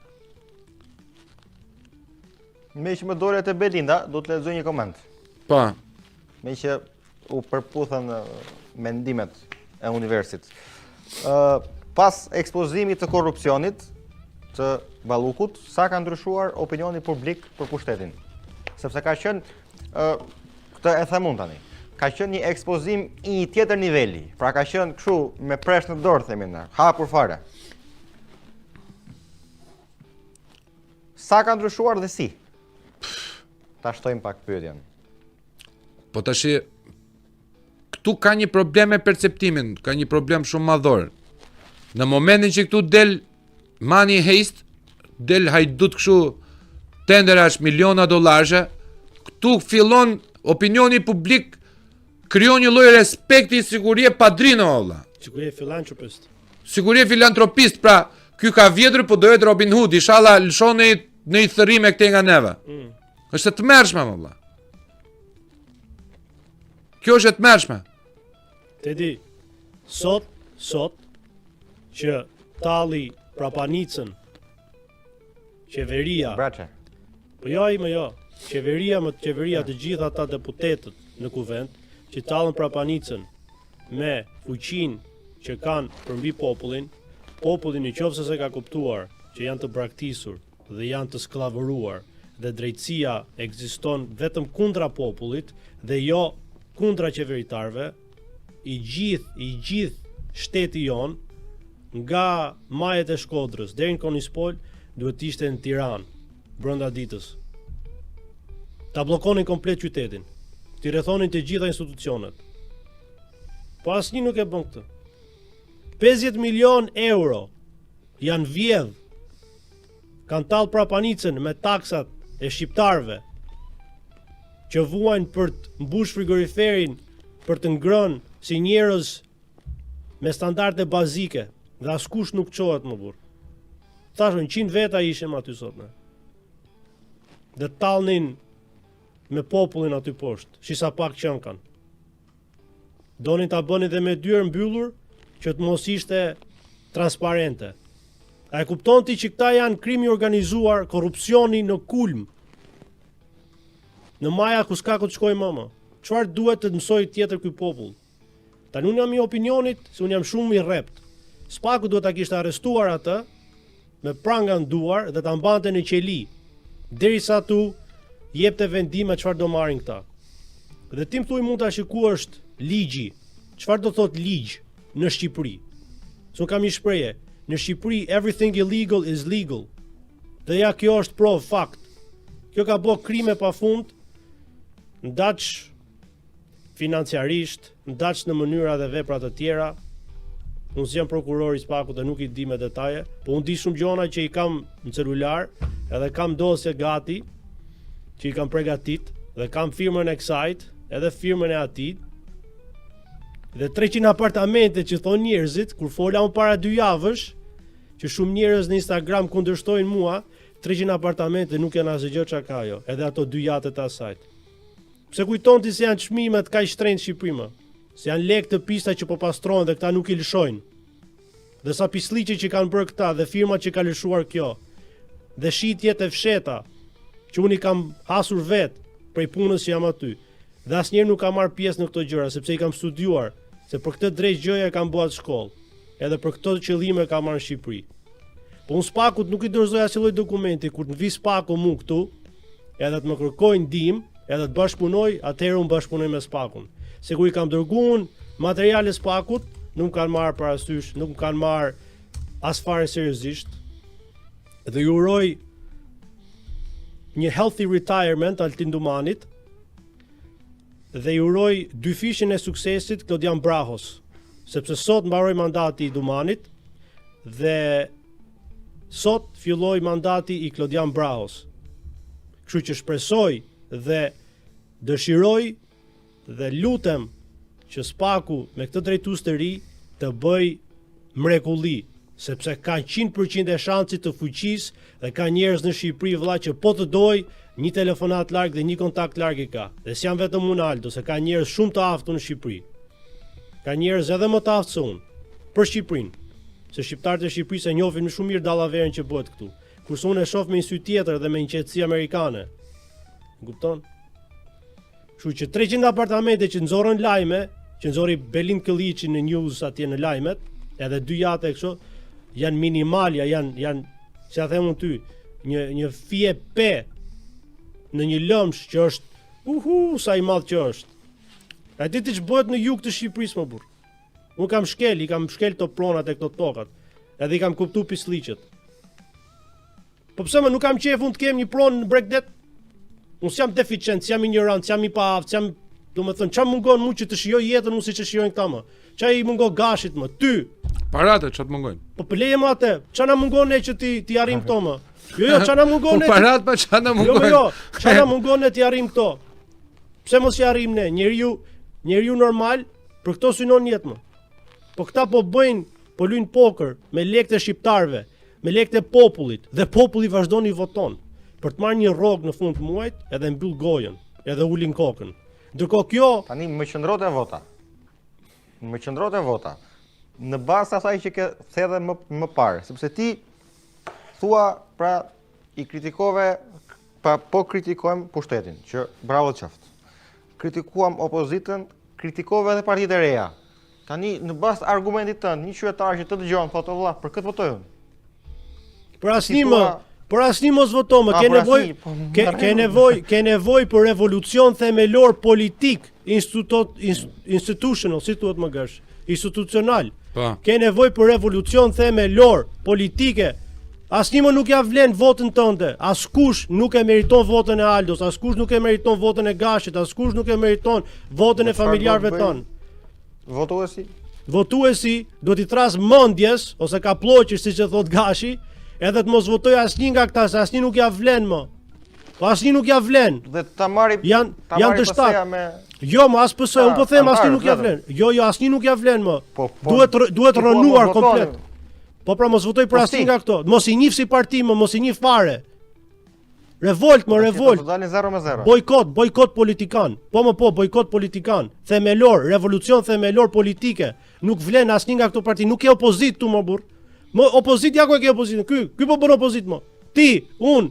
Meqë më dole te Belinda, do të lexoj një koment. Po. Meqë u përputhën mendimet e universit. Ë pas ekspozimit të korrupsionit të Ballukut, sa ka ndryshuar opinioni publik për pushtetin? Sepse ka qenë ë këtë e them unë tani. Ka qenë një ekspozim i një tjetër niveli. Pra ka qenë kështu me presh në dorë themi ne, hapur fare. Sa ka ndryshuar dhe si? Ta shtojmë pak pyetjen. Po tashi këtu ka një problem me perceptimin, ka një problem shumë madhor. Në momentin që këtu del money heist, del hajdut kështu tenderash miliona dollarëshe, këtu fillon opinioni publik krijon një lloj respekti sikur je padrino valla. Sikur je filantropist. Sikur je filantropist, pra Ky ka vjedhur po do jetë Robin Hood, inshallah lëshoni në i thërrime këtej nga neve. Mm. Është e tmerrshme më vëlla. Kjo është e tmerrshme. Tedi, sot, sot që talli prapanicën qeveria. Braçe. Po jo ai më jo. Qeveria më qeveria të gjithë ata deputetët në kuvend që tallën prapanicën me fuqinë që kanë përmbi popullin, populli në qoftë se s'e ka kuptuar që janë të braktisur dhe janë të skllavëruar dhe drejtësia ekziston vetëm kundra popullit dhe jo kundra qeveritarëve, i gjithë, i gjithë shteti jonë nga majet e Shkodrës deri në Konispol duhet të ishte në Tiranë brenda ditës. Ta bllokonin komplet qytetin. T'i rrethonin të gjitha institucionet. Po asnjë nuk e bën këtë. 50 milion euro janë vjedh. Kanë tall prapanicën me taksat e shqiptarëve që vuajnë për të mbush frigoriferin, për të ngrënë si njerëz me standarde bazike dhe askush nuk çohet më burrë. Thashë, 100 veta ishim aty sot ne. Dhe tallnin me popullin aty poshtë, shi sa pak qenkan. Donin ta bënin dhe me dyer mbyllur që të mos ishte transparente. A e kupton ti që këta janë krimi i organizuar, korrupsioni në kulm? Në maja ku s'ka ku të shkojë më më. Çfarë duhet të mësojë tjetër ky popull? Tani unë jam i opinionit se unë jam shumë i rreptë. Spaku duhet ta kishte arrestuar atë me pranga në duar dhe ta mbante në qeli derisa t'u jepte vendime çfarë do marrin këta. Dhe ti më thuaj mund tash ku është ligji? Çfarë do thot ligj në Shqipëri? Se unë kam një shprehje, në Shqipëri everything illegal is legal. Dhe ja kjo është provë fakt. Kjo ka bo krime pa fund, ndaç financiarisht, ndaç në mënyra dhe vepra të tjera. Unë s'jam prokuror i SPAK-ut dhe nuk i di me detaje, po unë di shumë gjona që i kam në celular, edhe kam dosje gati që i kam pregatit dhe kam firmën e kësajt, edhe firmën e atij. Dhe 300 apartamente që thonë njerëzit, kur fola unë para dy javësh, që shumë njerëz në Instagram kundërshtojnë mua, 300 apartamente nuk janë asgjë çka ka ajo, edhe ato dy jatet e asajt. Pse kujton ti se janë çmimet kaq shtrenjtë në Shqipëri më? Se janë lekë të pista që po pastrohen dhe këta nuk i lëshojnë. Dhe sa pisliqe që kanë bërë këta dhe firmat që ka lëshuar kjo. Dhe shitjet e fshehta që unë i kam hasur vetë prej punës që jam aty. Dhe asnjëherë nuk kam marrë pjesë në këto gjëra sepse i kam studiuar, se për këtë drejt gjëja kam bërë atë shkollë. Edhe për këto qëllime kam ardhur në Shqipëri. Po unë Spakut nuk i dorëzoj asnjë lloj dokumenti kur të më vijë Spaku mu këtu, edhe të më kërkojë ndihmë, edhe të bashkëpunoj, atëherë unë bashkëpunoj me Spakun. Se kur i kam dërguar unë materiale Spakut, nuk më kanë marrë parasysh, nuk më kanë marrë as fare seriozisht. Dhe ju uroj një healthy retirement Altin Dumanit dhe ju uroj dyfishin e suksesit Klodian Brahos, sepse sot mbaroi mandati i Dumanit dhe sot filloi mandati i Klodian Brahos. Kështu që shpresoj dhe dëshiroj dhe lutem që Spaku me këtë drejtues të ri të bëj mrekulli, sepse ka 100% e shansit të fuqisë dhe ka njerëz në Shqipëri vëlla që po të doj një telefonat larg dhe një kontakt larg i ka. Dhe s'jam vetëm unë Aldo, se ka njerëz shumë të aftë në Shqipëri. Ka njerëz edhe më të aftë se unë për Shqipërinë. Se shqiptarët e Shqipërisë e njohin më shumë mirë dallaveren që bëhet këtu. Kurse unë e shoh me një sy tjetër dhe me një qetësi amerikane. Kupton? Kështu që 300 apartamente që nxorën lajme, që nxori Belind Këlliçi në news atje në lajmet, edhe dy jate kështu, janë minimalja, janë janë, si ja them unë ty, një një fije pe në një lëmsh që është uhu sa i madh që është. A di ti ç'bëhet në jug të Shqipërisë më burr? Unë kam shkel, i kam shkel këto pronat e këto tokat. Edhe i kam kuptu pisliqet. Po pse më nuk kam qejf unë të kem një pronë në bregdet? Unë s'jam deficient, s'jam ignorant, s'jam i paaftë, s'jam, domethënë, ça mungon mu që të shijoj jetën unë siç e shijojnë këta më? Ça i mungon Gashit më? Ty? Paratë, ça të mungojnë? Po pëleje më atë, ça na mungon ne që t'i, t'i arrim këto më? Jo, jo, ça na mungon po ne? Po paratë, pa ça na mungojnë? Jo, jo, ça na mungon ne t'i arrim këto? Pse mos i arrim ne? Njeriu, njeriu normal, për këto synon jetë më. Po këta po bëjnë, po luajnë poker me lekët e shqiptarëve. Me lekët e popullit dhe populli vazhdon i voton për të marrë një rrogë në fund të muajit, edhe mbyll gojën, edhe ulin kokën. Ndërkohë kjo tani më qëndro te vota. Më qëndro te vota. Në bazë të asaj që ke the edhe më më parë, sepse ti thua pra i kritikove pra po kritikojmë pushtetin, që bravo qoftë. Kritikuam opozitën, kritikove edhe partitë e reja. Tani në bazë të argumentit tënd, një qytetar që të dëgjon thotë vëlla, për këtë votoj unë. Për asnjë më, për asnjë mos voto më, ke nevojë, po, ke ke nevojë, ke nevojë për revolucion themelor politik, institut institutional, si thuhet më gësh, institucional. Po. Ke nevojë për revolucion themelor politike. Asnjë më nuk ja vlen votën tënde. Askush nuk e meriton votën e Aldos, askush nuk e meriton votën e Gashit, askush nuk e meriton votën e familjarëve tanë. Votuesi? Votuesi duhet t'i thrasë mendjes ose kaploqit siç e thot Gashi, edhe të mos votojë asnjë nga këta, se asnjë nuk ja vlen më. Po asnjë nuk ja vlen. Dhe ta marri janë janë të shtatë. Me... Jo, më as PS, unë po them asnjë nuk ja vlen. Jo, jo, asnjë nuk ja vlen më. Po, po, duhet duhet rrënuar komplet. Po pra mos votoj për po asnjë nga këto. Mos i njih si parti më, mos i njih fare. Revolt, më revolt. Do dalin 0 me 0. Bojkot, bojkot politikan. Po më po, bojkot politikan. Themelor, revolucion themelor politike. Nuk vlen asnjë nga këto parti, nuk ke opozitë këtu më burr. Më opozitë ja ku e ke opozitën. Ky, ky po bën opozitë më. Ti, unë.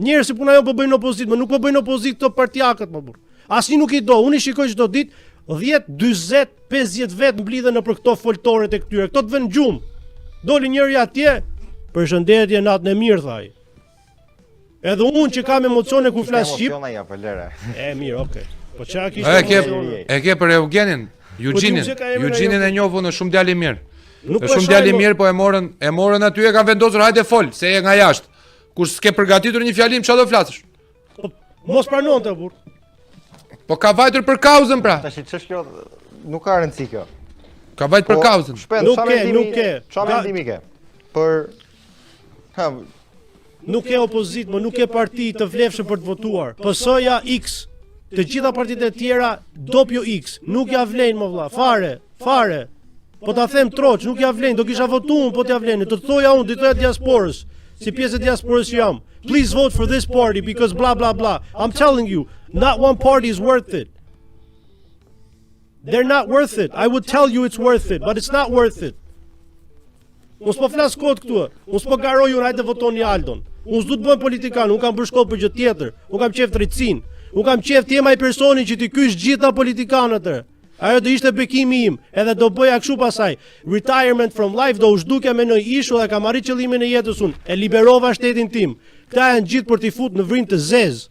Njerëz si puna jonë po bëjnë opozitë, më nuk po bëjnë opozitë këto partiakët më burr. Asnjë nuk i do, unë i shikoj çdo ditë 10, 40, 50 vetë mblidhen nëpër këto foltoret e këtyre. Këto të vënë gjumë. Doli njëri atje, përshëndetje natën e mirë tha ai. Edhe unë që kam emocione kur flas shqip. Emocione ja, po lëre. E mirë, okay. Po çka kishte? E ke e ke për Eugenin, po Eugenin. Eugenin e njoh unë shumë djalë i mirë. Nuk po shumë djalë i mirë, po e morën, e morën aty e kanë vendosur hajde fol, se je nga jashtë. Kur s'ke përgatitur një fjalim, çfarë do flasësh? Po, mos pranonte burr. Po ka vajtur për kauzën pra. Tash ç'është kjo? Nuk ka rëndësi kjo. Ka vajtur për po, kauzën. Shpend, nuk ke, nuk ke. Çfarë mendimi ke? Për ha Nuk ke opozitë, më nuk ke parti të vlefshëm për të votuar. PS-ja X, të gjitha partitë e tjera dopjo X, nuk ja vlejnë më vlla, fare, fare. Po ta them troç, nuk ja vlejnë, do kisha votu unë, po t'ja vlenin. Të thoja unë, do thoja diasporës, si pjesë e diasporës që jam. Please vote for this party because blah blah blah. I'm telling you, not one party is worth it. They're not worth it. I would tell you it's worth it, but it's not worth it. Unë s'po flas kot këtu. Unë s'po garoj unë hajde votoni Aldon. Unë s'du të bëhem politikan, unë kam bërë shkollë për gjë tjetër. Unë kam qejf drejtësinë. Unë kam qejf të jem ai personi që t'i kysh gjitha politikanët. Ajo do ishte bekimi im, edhe do bëja kështu pasaj. Retirement from life do u zhdukja me në ishull e kam arrit qëllimin e jetës unë. E liberova shtetin tim. Këta janë gjithë për t'i fut në vrimë të zezë.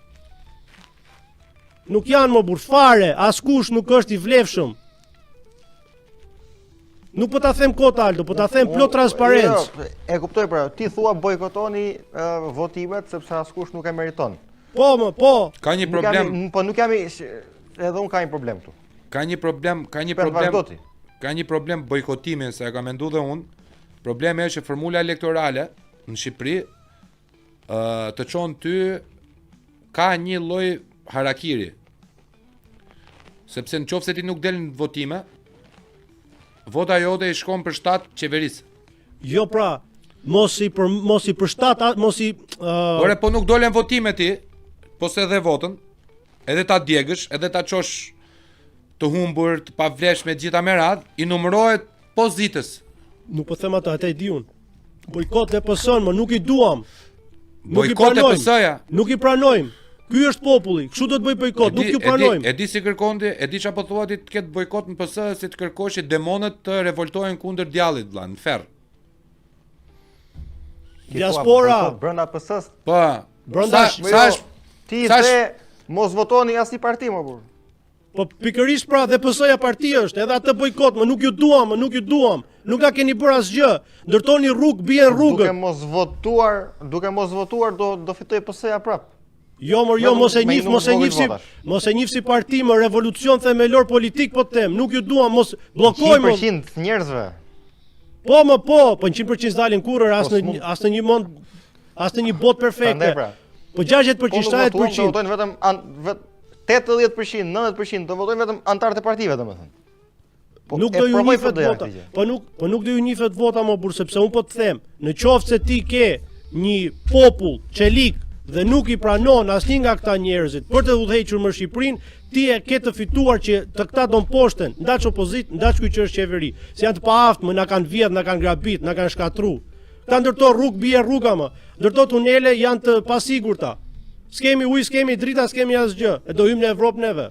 Nuk janë më burr fare, askush nuk është i vlefshëm. Nuk po ta them kot Aldo, po ta them plot transparencë. Jo, e kuptoj pra, ti thua bojkotoni uh, votimet sepse askush nuk e meriton. Po, më, po. Ka një problem. Jam, po nuk jam edhe un kam një problem këtu. Ka një problem, ka një problem. Ka një problem bojkotimin se e kam menduar dhe unë. Problemi është që formula elektorale në Shqipëri ë të çon ty ka një lloj harakiri. Sepse në qoftë se ti nuk del në votime, vota jote i shkon për shtat qeverisë. Jo pra, mos i për mos i përshtat, mos i uh... Ore po nuk dole në votime ti, po s'e dhe votën, edhe ta djegësh, edhe ta çosh të humbur, të pavlefshme të gjitha me radhë, i numërohet pozitës. Nuk po them atë, atë e di unë. Bojkot e PS-në, më nuk i duam. Nuk i pranojmë. PS-ja. Nuk i pranojmë. Ky është populli, kështu do të bëj bojkot, nuk ju pranojmë. E di, e di si kërkon ti, e di çfarë po thua ti të ketë bojkot në PS, si të kërkosh që demonët të revoltohen kundër djallit vëlla, në ferr. Diaspora brenda PS-s. Po. Brenda sa, sa është ti the mos votoni asnjë parti më burr. Po pikërisht pra dhe PS-ja parti është, edhe atë bojkot, më nuk ju duam, më nuk ju duam. Nuk na keni bërë asgjë. Ndërtoni rrugë, bien rrugët. Duke mos votuar, duke mos votuar do do fitojë PS-ja prap. Jo, mor, jo, mos e njih, mos e njih si, mos e njih si parti, më revolucion themelor politik po të them, nuk ju duam, mos bllokojmë. 100% njerëzve. Po, më po, po 100% s'dalin kurrë as po, në as në një mond As në një botë perfekte. Pra. Po 60%, 70%. Po do votojnë vetëm an, vet, 80%, 90% do votojnë vetëm anëtarët e partive, domethënë. Po, nuk do ju njifet vota. Po nuk, po nuk do ju njifet vota mo burrë, sepse unë po të them, në qoftë se ti ke një popull çelik dhe nuk i pranon asnjë nga këta njerëzit për të udhëhequr më Shqipërinë, ti e ke të fituar që të këta do mposhten, ndaç opozitë, ndaç ky që është qeveri. Se janë të paaftë, më na kanë vjedh, na kanë grabit, na kanë shkatru. Këta ndërto rrugë, bie rruga më. Ndërto tunele janë të pasigurta. S'kemi ujë, s'kemi drita, s'kemi asgjë. E do hyjmë në Evropë neve.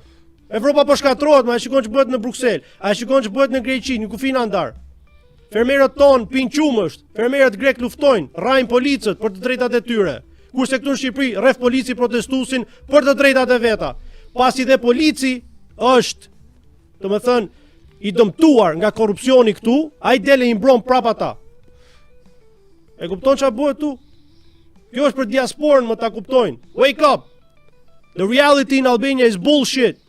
Evropa po shkatërrohet, ma e shikon që bëhet në Bruksel, a e shikon që bëhet në Greqi, një kufi na ndan. Fermerët tonë pinë qumësht, fermerët grek luftojnë, rrahin policët për të drejtat e tyre. Kurse këtu në Shqipëri rreh polici protestuesin për të drejtat e veta. Pasi dhe polici është, domethënë, i dëmtuar nga korrupsioni këtu, ai del e i mbron prap ata. E kupton çfarë bëhet këtu? Kjo është për diasporën më ta kuptojnë. Wake up! The reality in Albania is bullshit.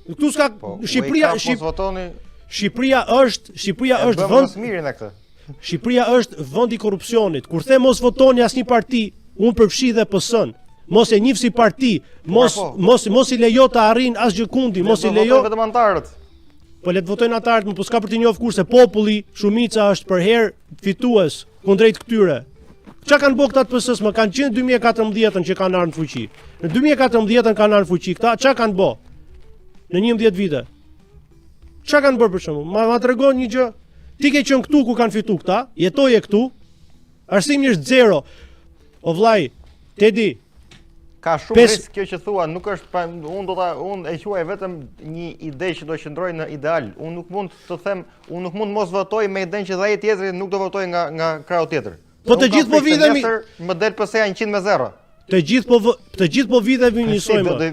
Këtu s'ka po, Shqipëria, Shqip, votoni. Shqipëria është, Shqipëria është vend mirë në këtë. Shqipëria është vend i korrupsionit. Kur them mos votoni asnjë parti, unë përfshi dhe PS-n. Mos e njih si parti, mos po. mos mos i lejo të arrijnë asgjëkundi, mos i lejo vetëm anëtarët. Po le të votojnë anëtarët, më po s'ka për t'i njohur kurse populli, shumica është përherë fitues kundrejt këtyre. Ça kanë bo këta të PS-së, më kanë qenë 2014-ën që kanë ardhur në fuqi. Në 2014-ën kanë ardhur në fuqi këta, ça kanë bo? Në 11 vite. Ça kanë bërë për shembull? Ma, ma tregon një gjë. Ti ke qenë këtu ku kanë fitu këta, jetoje këtu. Arsimi është zero. O vllai, Tedi, Ka shumë Pes... risk kjo që thua, nuk është pa unë do ta unë e quaj vetëm një ide që do qëndrojë në ideal. Unë nuk mund të them, unë nuk mund mos votoj me idenë që dhe ai tjetri nuk do votoj nga nga krahu tjetër. Po të gjithë po vidhemi. Më del PS-ja 100 me 0. Të gjithë po të gjithë po vidhemi njësoj më.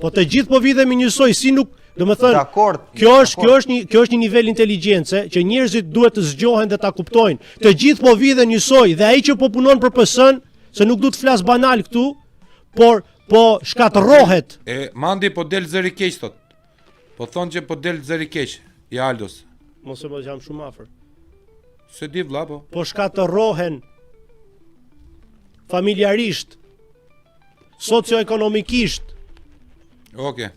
Po të gjithë po vidhemi njësoj, si nuk, domethënë, Dakord. Kjo është kjo është një kjo është një nivel inteligjence që njerëzit duhet të zgjohen dhe ta kuptojnë. Të gjithë po vidhen njësoj dhe ai që po punon për PS-n, se nuk du të flas banal këtu, por po shkatërrohet. E Mandi po del zëri keq thot. Po thonë që po del zëri keq i Aldos. Mos e po jam shumë afër. Se di vlla po. Po shkatërrohen familjarisht Socioekonomikisht. Okej. Okay.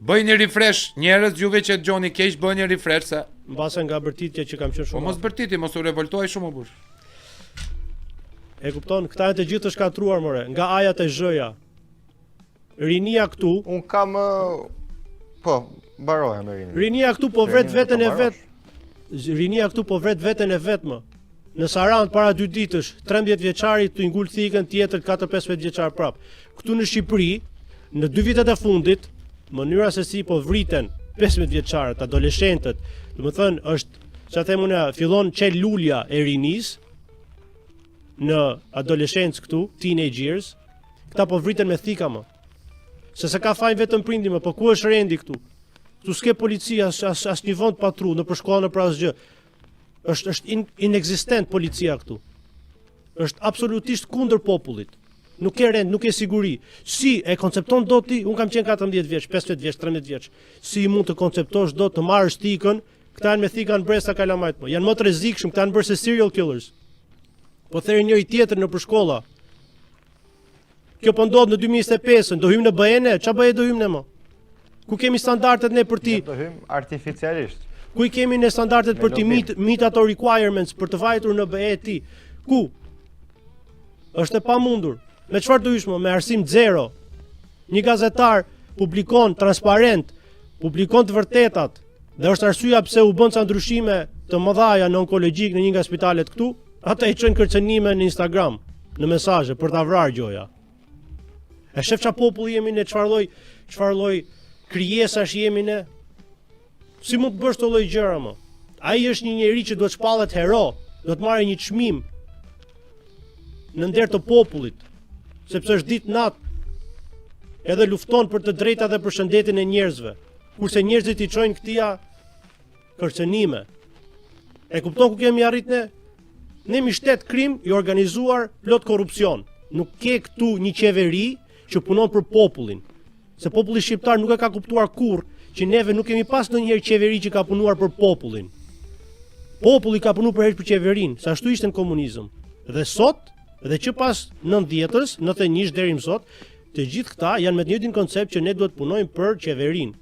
Bëj një refresh, njerëz juve që dëgjoni keq, bëj një refresh se mbase nga bërtitja që kam qenë shumë. Po mos bërtiti, mos u revoltoj shumë o burr. E kupton, këta janë të gjithë të shkatërruar more, nga A-ja te Zh-ja. Rinia këtu, un kam po, mbarohem me rininë. Rinia këtu po vret veten e vet. Rinia këtu po vret veten e vet më. Në Sarandë para dy ditësh, 13 vjeçari tu ngul thikën tjetër 4-15 vjeçar prap. Këtu në Shqipëri, në dy vitet e fundit, mënyra se si po vriten 15 vjeçarët, adoleshentët, domethënë është, çfarë them unë, fillon çel lulja e rinisë në adoleshencë këtu, teenage years, këta po vriten me thika më. Se s'e ka fajin vetëm prindi më, po ku është rendi këtu? Këtu s'ke polici as as as një vend patrull, nëpër shkolla nëpër asgjë. Është është in, inekzistent policia këtu. Është absolutisht kundër popullit. Nuk ke rend, nuk ke siguri. Si e koncepton dot ti? Un kam qenë 14 vjeç, 15 vjeç, 13 vjeç. Si mund të konceptosh dot të marrësh thikën? Këta janë me thika në brez kalamajt po. Janë më të rrezikshëm, këta janë bërë se serial killers. Po therin njëri tjetrin nëpër shkolla. Kjo po ndodh në 2025-ën, do hyjmë në BE ne? Ça BE do hyjmë ne më? Ku kemi standardet ne për ti? Do hyjmë artificialisht. Ku i kemi ne standardet për ti meet, meet ato requirements për të vajtur në BE ti? Ku? Është e pamundur. Me çfarë do hysh më? Me arsim zero. Një gazetar publikon transparent, publikon të vërtetat dhe është arsyeja pse u bën ca ndryshime të mëdha në onkologjik në një nga spitalet këtu, Ata i çojnë kërcënime në Instagram, në mesazhe për ta vrarë gjoja. E shef ça popull jemi ne, çfarë lloj, çfarë lloj krijesash jemi ne? Si mund të bësh këto lloj gjëra më? Ai është një njeri që duhet shpallet hero, duhet marrë një çmim në nder të popullit, sepse është ditë natë edhe lufton për të drejtat dhe për shëndetin e njerëzve. Kurse njerëzit i çojnë këtija kërcënime. E kupton ku kemi arrit ne? Ne jemi shtet krim i organizuar plot korrupsion. Nuk ke këtu një qeveri që punon për popullin. Se populli shqiptar nuk e ka kuptuar kurrë që neve nuk kemi pas ndonjëherë qeveri që ka punuar për popullin. Populli ka punuar përherë për qeverinë, se ashtu ishte në komunizëm. Dhe sot, dhe që pas 90-ës, 91 deri më sot, të gjithë këta janë me të njëjtin koncept që ne duhet punojmë për qeverinë.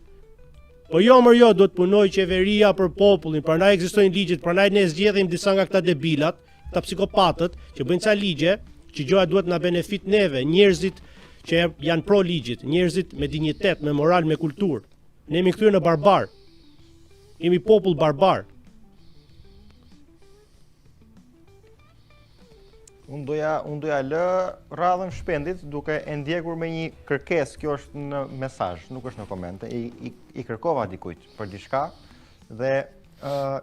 Po jo mor jo, duhet punojë qeveria për popullin, prandaj ekzistojnë ligjet, prandaj ne zgjedhim disa nga këta debilat, këta psikopatët që bëjnë ca ligje që gjoja duhet na benefit neve, njerëzit që janë pro ligjit, njerëzit me dinjitet, me moral, me kulturë. Ne jemi kthyer në barbar. Jemi popull barbar. Unë doja, unë doja lë radhën Shpendit duke e ndjekur me një kërkesë, kjo është në mesazh, nuk është në komente, i, i, i kërkova dikujt për diçka dhe uh,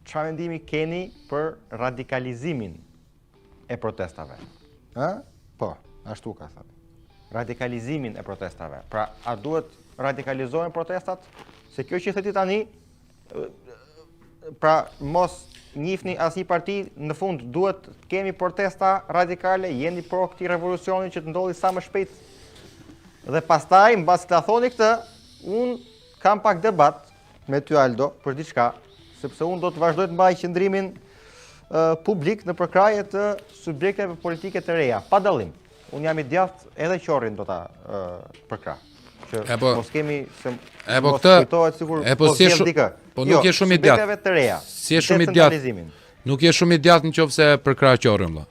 çfarë mendimi keni për radikalizimin e protestave? Ë? Po, ashtu ka thënë. Radikalizimin e protestave. Pra, a duhet radikalizohen protestat? Se kjo që the ti tani, Pra, mos njihni asnjë parti, në fund duhet të kemi protesta radikale, jeni pro këtij revolucioni që të ndodhi sa më shpejt. Dhe pastaj, mbasi ta thoni këtë, unë kam pak debat me ty Aldo për diçka, sepse unë do të vazhdoj të mbaj qëndrimin publik në përkrahje të subjekteve politike të reja, pa dallim. Unë jam i djathtë edhe Qorrin do ta përkrah. Që e po, mos kemi se e po këtë kujtohet sikur e po, po si shumë dikë. Po nuk jo, je shumë i djathtë. Të reja. Si je shumë i djathtë. Nuk je shumë i djathtë në qoftë se përkrah Qorrin vëlla.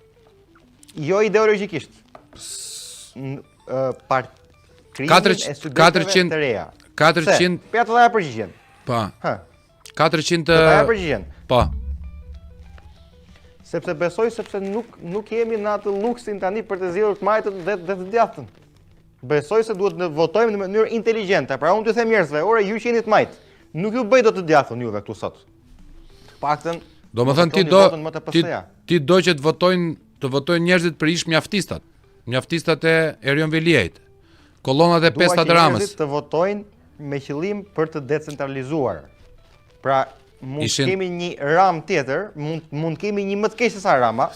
Jo ideologjikisht. Par 400 400 të reja. 400 Po ja të dhaja përgjigjen. Po. Hë. 400 Të dhaja përgjigjen. Po. Sepse besoj sepse nuk nuk jemi në atë luksin tani për të zgjedhur të majtën dhe dhe të djathtën. Besoj se duhet të votojmë në mënyrë inteligjente. Pra unë t'ju them njerëzve, ore ju që jeni të majtë, nuk ju bëj dot të djathtën juve këtu sot. Të paktën Domethënë ti do ti, ti do që të votojnë të votojnë njerëzit për ish mjaftistat. Mjaftistat e Erion Veliajt. Kolonat e pesta të Ramës. Njerëzit të votojnë me qëllim për të decentralizuar. Pra mund të kemi një Ramë tjetër, mund mund të kemi një më të keq se sa Rama,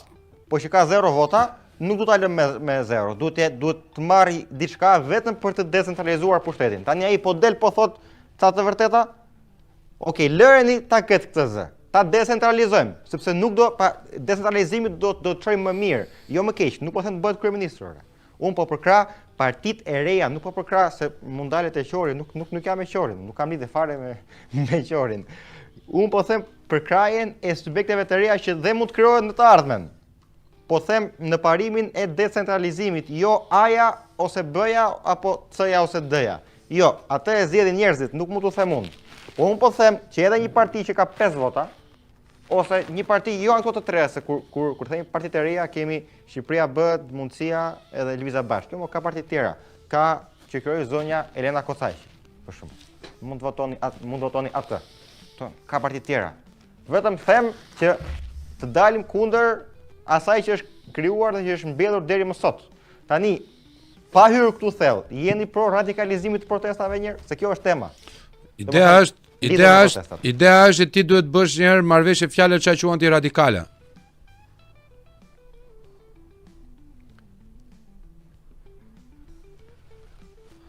po që ka zero vota, nuk do ta lëmë me, me zero. Duhet të duhet të marrë diçka vetëm për të decentralizuar pushtetin. Tani ai po del po thotë ca të vërteta. Okej, lëreni ta ketë këtë zë. Ta decentralizojmë, sepse nuk do pa decentralizimi do do të çojë më mirë, jo më keq, nuk po them të bëhet kryeministër. Unë po përkrah partitë e reja, nuk po përkrah se mund dalet e Qorri, nuk nuk nuk jam me Qorrin, nuk kam lidhje fare me me Qorrin. Unë po them përkrahjen e subjekteve të reja që dhe mund të krijohen në të ardhmen. Po them në parimin e decentralizimit, jo A-ja ose B-ja apo C-ja ose D-ja. Jo, atë e zgjedhin njerëzit, nuk mund t'u them unë. Po unë po them që edhe një parti që ka 5 vota, ose një parti jo ato të treja se kur kur kur themi parti të reja kemi Shqipëria bëhet mundësia edhe Lëvizja Bashkë. Jo, mo ka parti të tjera. Ka që krijoi zonja Elena Kocaq, për shembull. Mund të votoni atë, mund të votoni atë. To, ka parti të tjera. Vetëm them që të dalim kundër asaj që është krijuar dhe që është mbjellur deri më sot. Tani, pa hyrë këtu thellë, jeni pro radikalizimit të protestave njëherë, se kjo është tema. Ideja është, ideja është, ideja është që ti duhet të bësh një herë marrëveshje fjale çka quan ti radikale.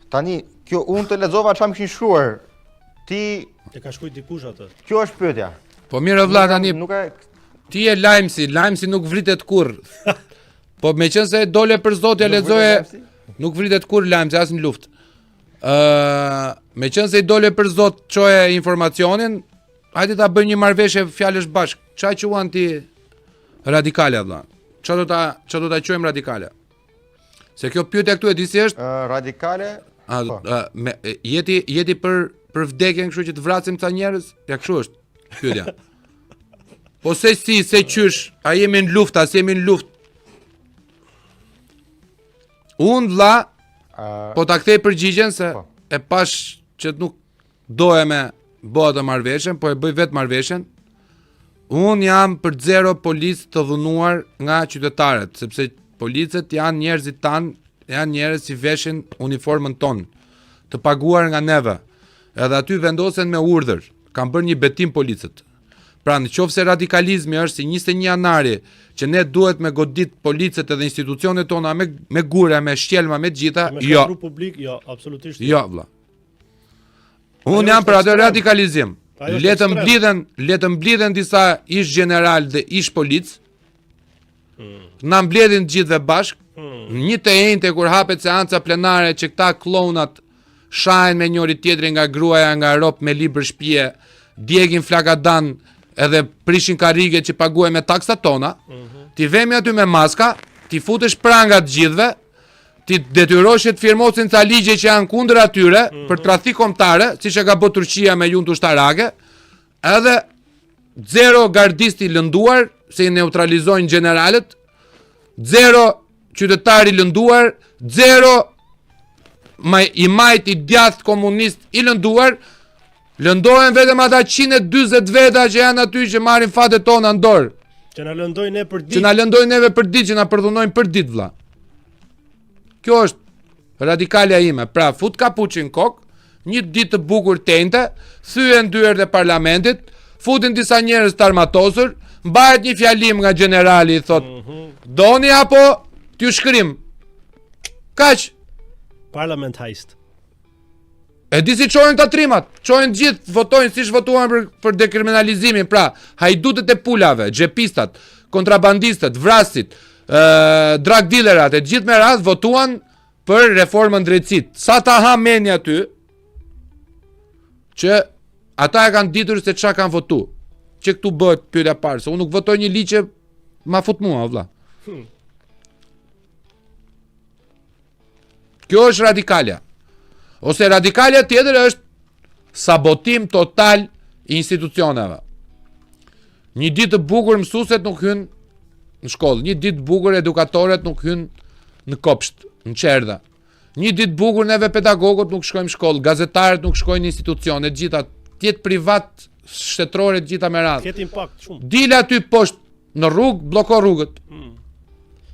Tani, kjo unë të lexova çfarë më kishin shkruar. Ti e ka shkruar dikush atë. Kjo është pyetja. Po mirë vlla tani. Nuk e Ti je lajmësi, lajmësi nuk vritet kurrë. Po meqenëse dole për zot ja lexoje, nuk vritet kurrë lajmësi as në luftë. Ë, uh, meqenëse i dole për zot çoje informacionin, hajde ta bëjmë një marrëveshje fjalësh bashkë. Ça quan ti radikale vlla? Ça do ta ça do ta quajmë radikale? Se kjo pyetja këtu e di si është? Uh, radikale. A, po. a, me, je ti je ti për për vdekjen kështu që të vrasim ca njerëz? Ja kështu është pyetja. Po se si, se qysh, a jemi në luftë, a s'jemi në luftë? Unë vlla, uh, po ta kthej përgjigjen se po. e pash që nuk doje me bo atë marrëveshjen, po e bëj vetë marrëveshjen. Unë jam për zero policë të dhunuar nga qytetarët, sepse policët janë njerëzit tanë, janë njerëz që veshin uniformën tonë, të paguar nga neve. Edhe aty vendosen me urdhër, kanë bërë një betim policët. Pra në qoftë se radikalizmi është si 21 janari, që ne duhet me godit policët edhe institucionet tona me, me gura, me shqelma, me të gjitha, me jo. Publik, jo, absolutisht. Jo, vlla. Unë jam për atë radikalizim. Le të mblidhen, le të mblidhen disa ish gjeneralë dhe ish policë. Hmm. Na mbledhin të gjithëve bashkë. Hmm. Një të enjte kur hapet seanca plenare që këta klounat. shahen me njëri tjetrin nga gruaja nga robt me libër shpie, djegin flakadan edhe prishin karriget që paguajnë me taksat tona, mm -hmm. t'i vemi aty me maska, t'i futësh pranga të gjithëve, t'i detyrosh që të firmosin ca ligje që janë kundër atyre mm -hmm. për tradhti kombëtare, siç e ka bërë Turqia me juntë ushtarake, edhe zero gardist i lënduar, se i neutralizojnë gjeneralët, zero qytetar i lënduar, zero i majtë i djathtë komunist i lënduar, lëndohen vetëm ata 140 veta që janë aty që marrin fatet tona në dorë. Që na lëndojnë ne për ditë. Që na lëndojnë neve për ditë, që na përdhunojnë për ditë vlla. Kjo është radikalja ime. Pra, fut kapuçin n'kokë, një ditë të bukur të enjte, thyhen dyert e parlamentit, futin disa njerëz të armatosur, mbahet një fjalim nga gjenerali i thotë, mm -hmm. doni apo t'ju shkrijmë? Kaq? Parlament heist. E di si çohen këta trimat, çohen gjithë, votojnë siç votuan për, për dekriminalizimin, pra, hajdutët e pulave, xhepistat, kontrabandistët, vrasësit, drug dealerat, e gjithë me radhë votuan për reformën në drejtësi. Sa ta ha menja aty, që ata e kanë ditur se ça kanë votu. Që këtu bëhet pyetja e parë, se unë nuk votoj një ligj që ma fut mua, vlla. Hmm. Kjo është radikalja. Ose radikalja tjetër është sabotim total i institucioneve. Një ditë të bukur mësueset nuk hynë në shkollë, një ditë të bukur edukatoret nuk hynë në kopsht, në çerdhe. Një ditë të bukur neve pedagogët nuk shkojmë në shkollë, gazetarët nuk shkojnë në institucione, të gjitha, të jetë privat, shtetërore të gjitha me radhë. Ketë impakt shumë. Dil aty poshtë në rrugë, blloko rrugët. Hmm.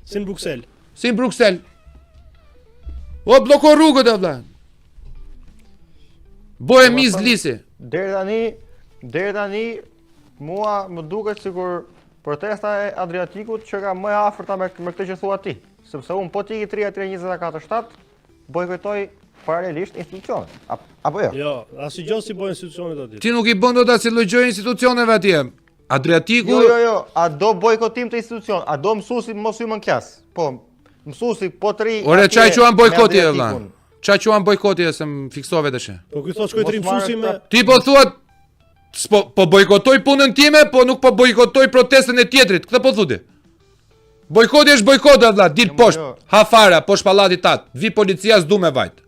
Si në Bruksel. Si në Bruksel. O blloko rrugët e vlla. Boje miz lisi. Deri tani, deri tani Mua më duket sikur protesta e Adriatikut qenka më e afërta me, me këtë që thua ti. Sepse unë po të iki 3 3 24 7 bojkotoj paralelisht institucionet. Apo jo? Jo, asnjë gjë s'i bën institucionet atje. Ti nuk i bën dot asnjë lloj gjëje institucioneve atje. Adriatiku Jo, jo, jo, a do bojkotim të institucion, a do mësuesi mos hyjë në klasë? Po, mësuesi po të rri Ore ç'a e quan bojkoti vëlla? Ç'a quan bojkoti se më fiksove tash. Po ky thotë shkoj të rri mësuesi me Ti po thua S'po po bojkotoj punën time, po nuk po bojkotoj protestën e tjetrit. Këtë po thu ti. Bojkoti është bojkot, vëlla, dil jo, poshtë. Jo. Ha fara, poshtë pallatit tat. Vi policia s'du me vajt.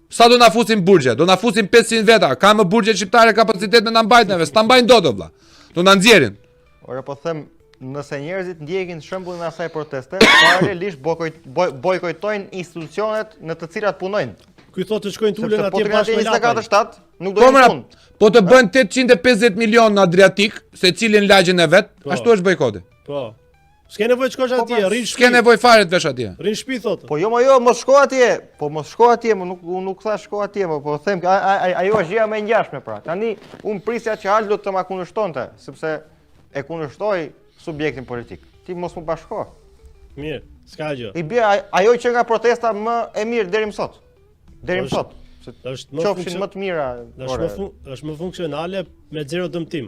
Sa do na fusin burgje? Do na fusin 500 veta. Ka më burgje shqiptare kapacitet me na mbajt neve. S'na mbajnë dot vëlla. Do na nxjerrin. Ore po them, nëse njerëzit ndjekin shembullin e asaj proteste, paralelisht bojkotojnë institucionet në të cilat punojnë. Ky thotë të shkojnë të ulen atje po bashkë me Lapajn. 24/7, nuk do po, jenë punë. Po të bëjnë 850 milion në Adriatik, secili në lagjen e vet, po. ashtu është bojkoti. Po. S'ke nevojë të shkosh po, atje, pra, rri në shtëpi. S'ke nevojë fare të vesh atje. Rri në shtëpi thotë. Po jo, mo jo, mos shko atje. Po mos shko atje, mo nuk unë nuk thash shko atje, mo po them ajo është gjëja më e ngjashme pra. Tani unë prisja që Aldo të ma kundërshtonte, sepse e kundërshtoi subjektin politik. Ti mos m'u bashko. Mirë, s'ka gjë. I bie ajo që nga protesta më e mirë deri më sot. Deri më sot. Është më qofshin më të mira. Është më fun, është më funksionale me zero dëmtim.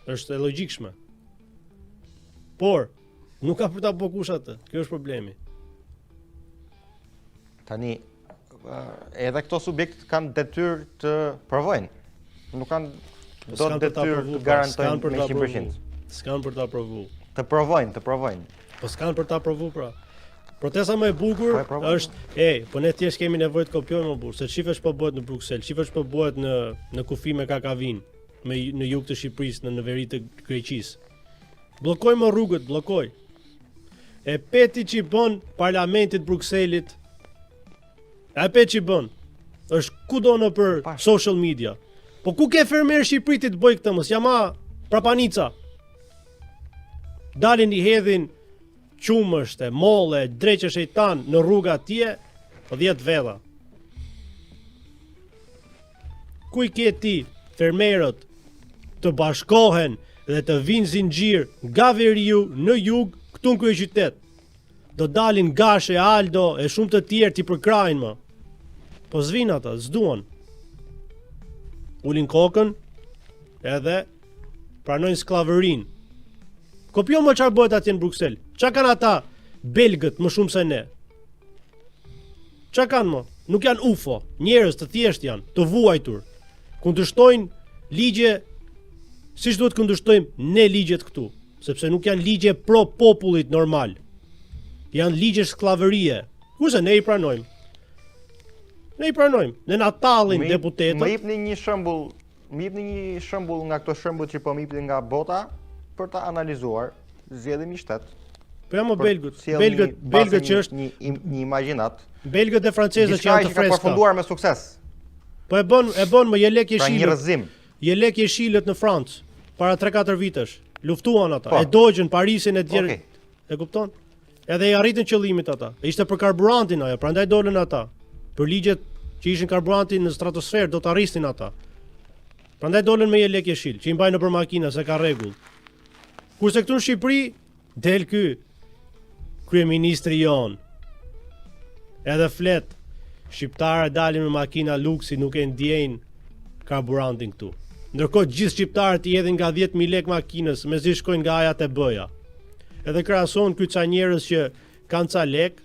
Është e logjikshme. Por nuk ka për ta bërë kush atë. Kjo është problemi. Tani edhe këto subjekte kanë detyrë të provojnë. Nuk kanë po dot detyrë të pra, garantojnë me 100%. S'kan për ta provu. Të provojnë, të provojnë. Po s'kan për ta provu pra. Protesta më e bukur po e është, ej, po ne thjesht kemi nevojë të kopjojmë o burrë, se shife ç'po bëhet në Bruksel, shife ç'po bëhet në në kufi me Kakavin, me në jug të Shqipërisë, në në veri të Greqisë. Bllokoj mo rrugët, bllokoj. E pe ti ç'i bën parlamentit Brukselit. E pe ç'i bën. Është kudo nëpër social media. Po ku ke fermer Shqipëri ti të bëj këtë mos jama prapanica. Dalin i hedhin qumësht e molle, dreq e shejtan në rrugë atje, 10 veta. Ku i ke ti fermerët të bashkohen dhe të vinë zinxhir nga veriu në jug këtu në kryeqytet? Do dalin Gash e Aldo e shumë të tjerë t'i përkrahin më. Po s'vinë ata, s'duan. Ulin kokën edhe pranojnë skllavërinë. Kopjo mo çfarë bëhet atje në Bruksel. Ça kanë ata belgët më shumë se ne? Ça kanë mo? Nuk janë UFO, njerëz të thjeshtë janë, të vuajtur. Kundërshtojnë ligje siç duhet kundërshtojmë ne ligjet këtu, sepse nuk janë ligje pro popullit normal. Janë ligje skllavërie. Kurse ne i pranojmë. Ne i pranojmë. Ne na tallin deputetët. Më jepni një shembull, më jepni një shembull nga këto shembuj që po më jepni nga bota për ta analizuar. Zgjedhim një shtet. Po jam belgët, belgët, belgët që është një një imagjinatë. Belgët dhe francezët që janë të freskët. Ka përfunduar me sukses. Po e bën, e bën me jelek jeshilët. Pra një rrëzim. Jelek jeshilët në Francë para 3-4 vitesh. Luftuan ata, po. e dogjën Parisin e tjerë. Okay. E kupton? Edhe i arritën qëllimit ata. Ishte për karburantin ajo, prandaj dolën ata. Për ligjet që ishin karburantin në stratosferë do ta rrisnin ata. Prandaj dolën me jelek jeshil, që i mbajnë nëpër makina se ka rregull. Kurse këtu në Shqipëri del ky kryeministri jonë. Edhe flet shqiptarët dalin me makina luksi, nuk e ndjejnë karburantin këtu. Ndërkohë gjithë shqiptarët i hedhin nga 10000 lekë makinës, mezi shkojnë nga A-ja te B-ja. Edhe krahason ky ca njerëz që kanë ca lek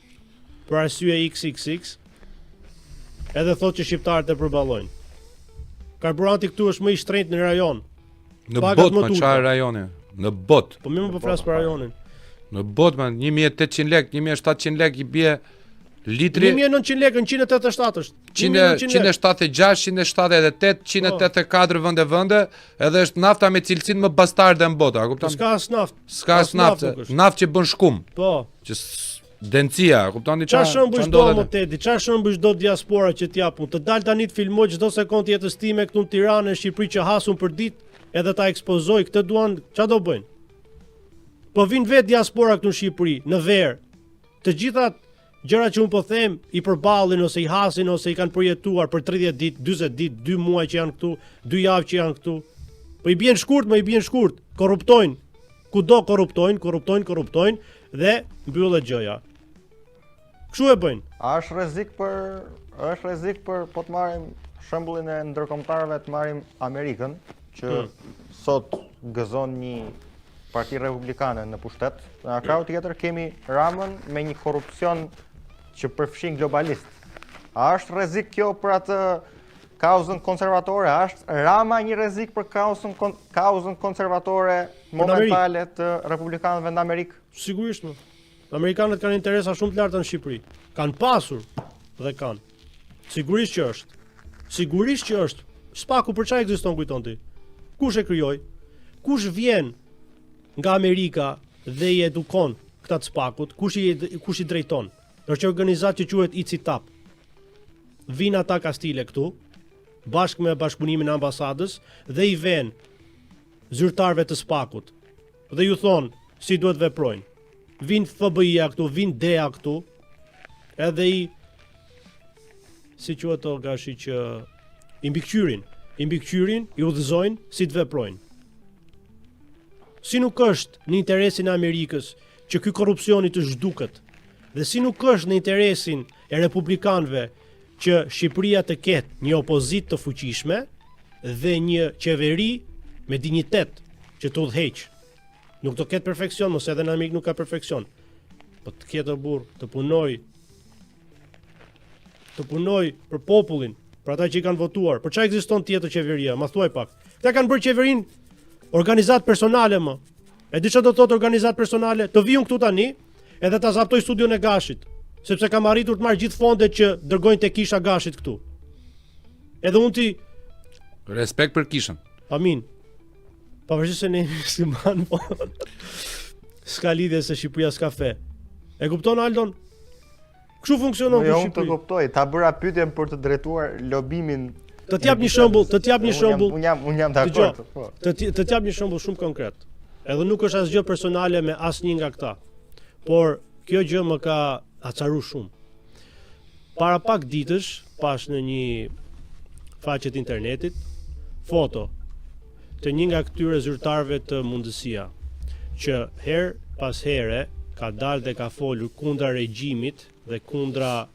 për arsye XXX, edhe thotë që shqiptarët e përballojnë. Karburanti këtu është më i shtrenjtë në rajon. Në botë, më çfarë rajoni? Në botë. Po mirë po flas për rajonin. Në botë, më 1800 lek, 1700 lek i bie litri. 1900 lek, 187 është. 176, 178, 184 vende vende, edhe është nafta me cilësinë më bastarde në botë, a kupton? S'ka as naftë. S'ka as naftë. Naftë që bën shkum. Po. Që dendësia, kupton ti çfarë? Çfarë shembull do më Tedi? Çfarë shembull do diaspora që t'jap unë? Të dal tani të filmoj çdo sekondë të jetës time këtu në Tiranë, në Shqipëri që has unë për ditë, edhe ta ekspozoj këtë duan, çfarë do bëjnë? Po vijnë vetë diaspora këtu në Shqipëri, në verë. Të gjitha gjërat që unë po them i përballin ose i hasin ose i kanë përjetuar për 30 ditë, 40 ditë, 2 muaj që janë këtu, 2 javë që janë këtu. Po i bien shkurt, më i bien shkurt, korruptojnë. Kudo korruptojnë, korruptojnë, korruptojnë dhe mbyllet gjëja. Kështu e bëjnë. A është rrezik për është rrezik për po të marrim shembullin e ndërkombëtarëve të marrim Amerikën që hmm. sot gëzon një parti republikane në pushtet. Në krahun tjetër kemi Ramën me një korrupsion që përfshin globalist. A është rrezik kjo për atë kauzën konservatore? A është Rama një rrezik për kauzën kauzën konservatore momentale të republikanëve në Amerikë? Sigurisht më. Amerikanët kanë interesa shumë të larta në Shqipëri. Kanë pasur dhe kanë. Sigurisht që është. Sigurisht që është. Spaku për çfarë ekziston kujton ti? Kush e krijoi? Kush vjen nga Amerika dhe i edukon këta të Spakut? Kush i kush i drejton? Është një organizatë që quhet ICITAP. Vijnë ata kastile këtu, bashkë me bashkëpunimin e ambasadës dhe i venë zyrtarëve të Spakut dhe ju thonë si duhet veprojnë. Vijnë FBI-ja këtu, vijnë DEA këtu, edhe i si quhet o gashi që i mbikëqyrin, i mbikëqyrin, i udhëzojnë si të veprojnë. Si nuk është në interesin e Amerikës që ky korrupsioni të zhduket dhe si nuk është në interesin e republikanëve që Shqipëria të ketë një opozitë të fuqishme dhe një qeveri me dinjitet që të udhëheqë. Nuk do ketë perfeksion, mos edhe në Amerikë nuk ka perfeksion. Po të ketë o burrë, të punojë të punojë për popullin, për ata që i kanë votuar. Për çfarë ekziston tjetër qeveria? Ma thuaj pak. Këta kanë bërë qeverinë organizatë personale më. E di çfarë do të thotë organizatë personale? Të vij unë këtu tani, edhe ta zaptoj studion e Gashit, sepse kam arritur të marr gjithë fondet që dërgojnë te kisha Gashit këtu. Edhe unë ti Respekt për kishën. Amin. Pavarësisht se ne jemi musliman, po. S'ka lidhje se Shqipëria s'ka fe. E kupton Aldon? Kështu funksionon jo, në Shqipëri. Jo, unë të kuptoj. Ta bëra pyetjen për të drejtuar lobimin. Të të jap një shembull, të të jap një shembull. Unë jam unë jam dakord. Po. Të të të jap një shembull shumë konkret. Edhe nuk është asgjë personale me asnjë nga këta. Por kjo gjë më ka acaru shumë. Para pak ditësh pashë në një faqe të internetit foto të një nga këtyre zyrtarëve të Mundësia, që herë pas here ka dalë dhe ka folur kundra regjimit dhe kundra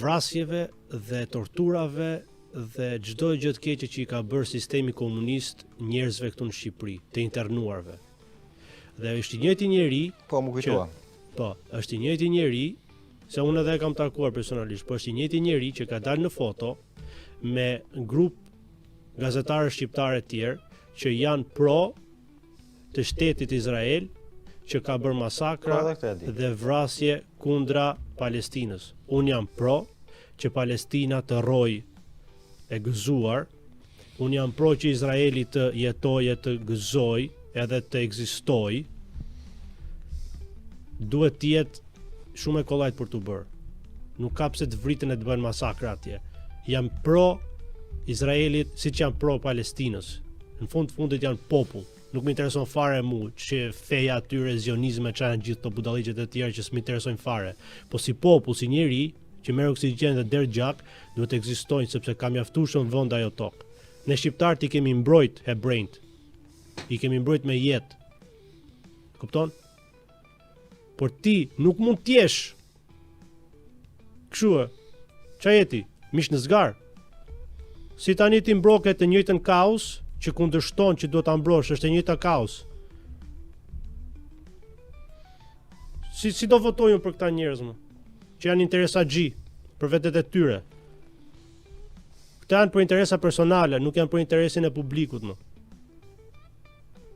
vrasjeve dhe torturave dhe çdo gjë të keqe që i ka bërë sistemi komunist njerëzve këtu në Shqipëri, të internuarve. Dhe është i njëjti njeri Po, m'u kujtua. Po, është i njëjti njeri, se unë edhe e kam takuar personalisht, po është i njëjti njeri që ka dalë në foto me grup gazetarë shqiptarë të tjerë që janë pro të shtetit Izrael që ka bërë masakra Po, dhe vrasje kundra Palestinës. Unë jam pro që Palestina të rrojë e gëzuar. Unë jam pro që Izraeli të jetojë, të gëzojë edhe të ekzistojë. Duhet të jetë shumë e kollajt për t'u bërë. Nuk ka pse të vriten e të bëhen masakra atje. Jam pro Izraelit siç jam pro Palestinës. Në fund të fundit janë popull. Nuk më intereson fare mu që feja atyre, zionizme, ça janë gjithë këto budalliqet e tjera që s'më interesojnë fare. Po si popull, si njeri që merr oksigjen dhe derdh gjak, duhet të ekzistojnë sepse ka mjaftueshëm vend ajo tokë. Ne shqiptarët i kemi mbrojt hebrejt. I kemi mbrojt me jetë. Kupton? Por ti nuk mund të jesh kështu e. Ça je ti? Mish në zgarë. Si tani ti mbroke të njëjtën kauzë që kundërshton që duhet ta mbrosh, është e njëjta kauzë. Si si do votoj unë për këta njerëz më? Që janë interesaxhi për vetet e tyre. Këta janë për interesa personale, nuk janë për interesin e publikut më.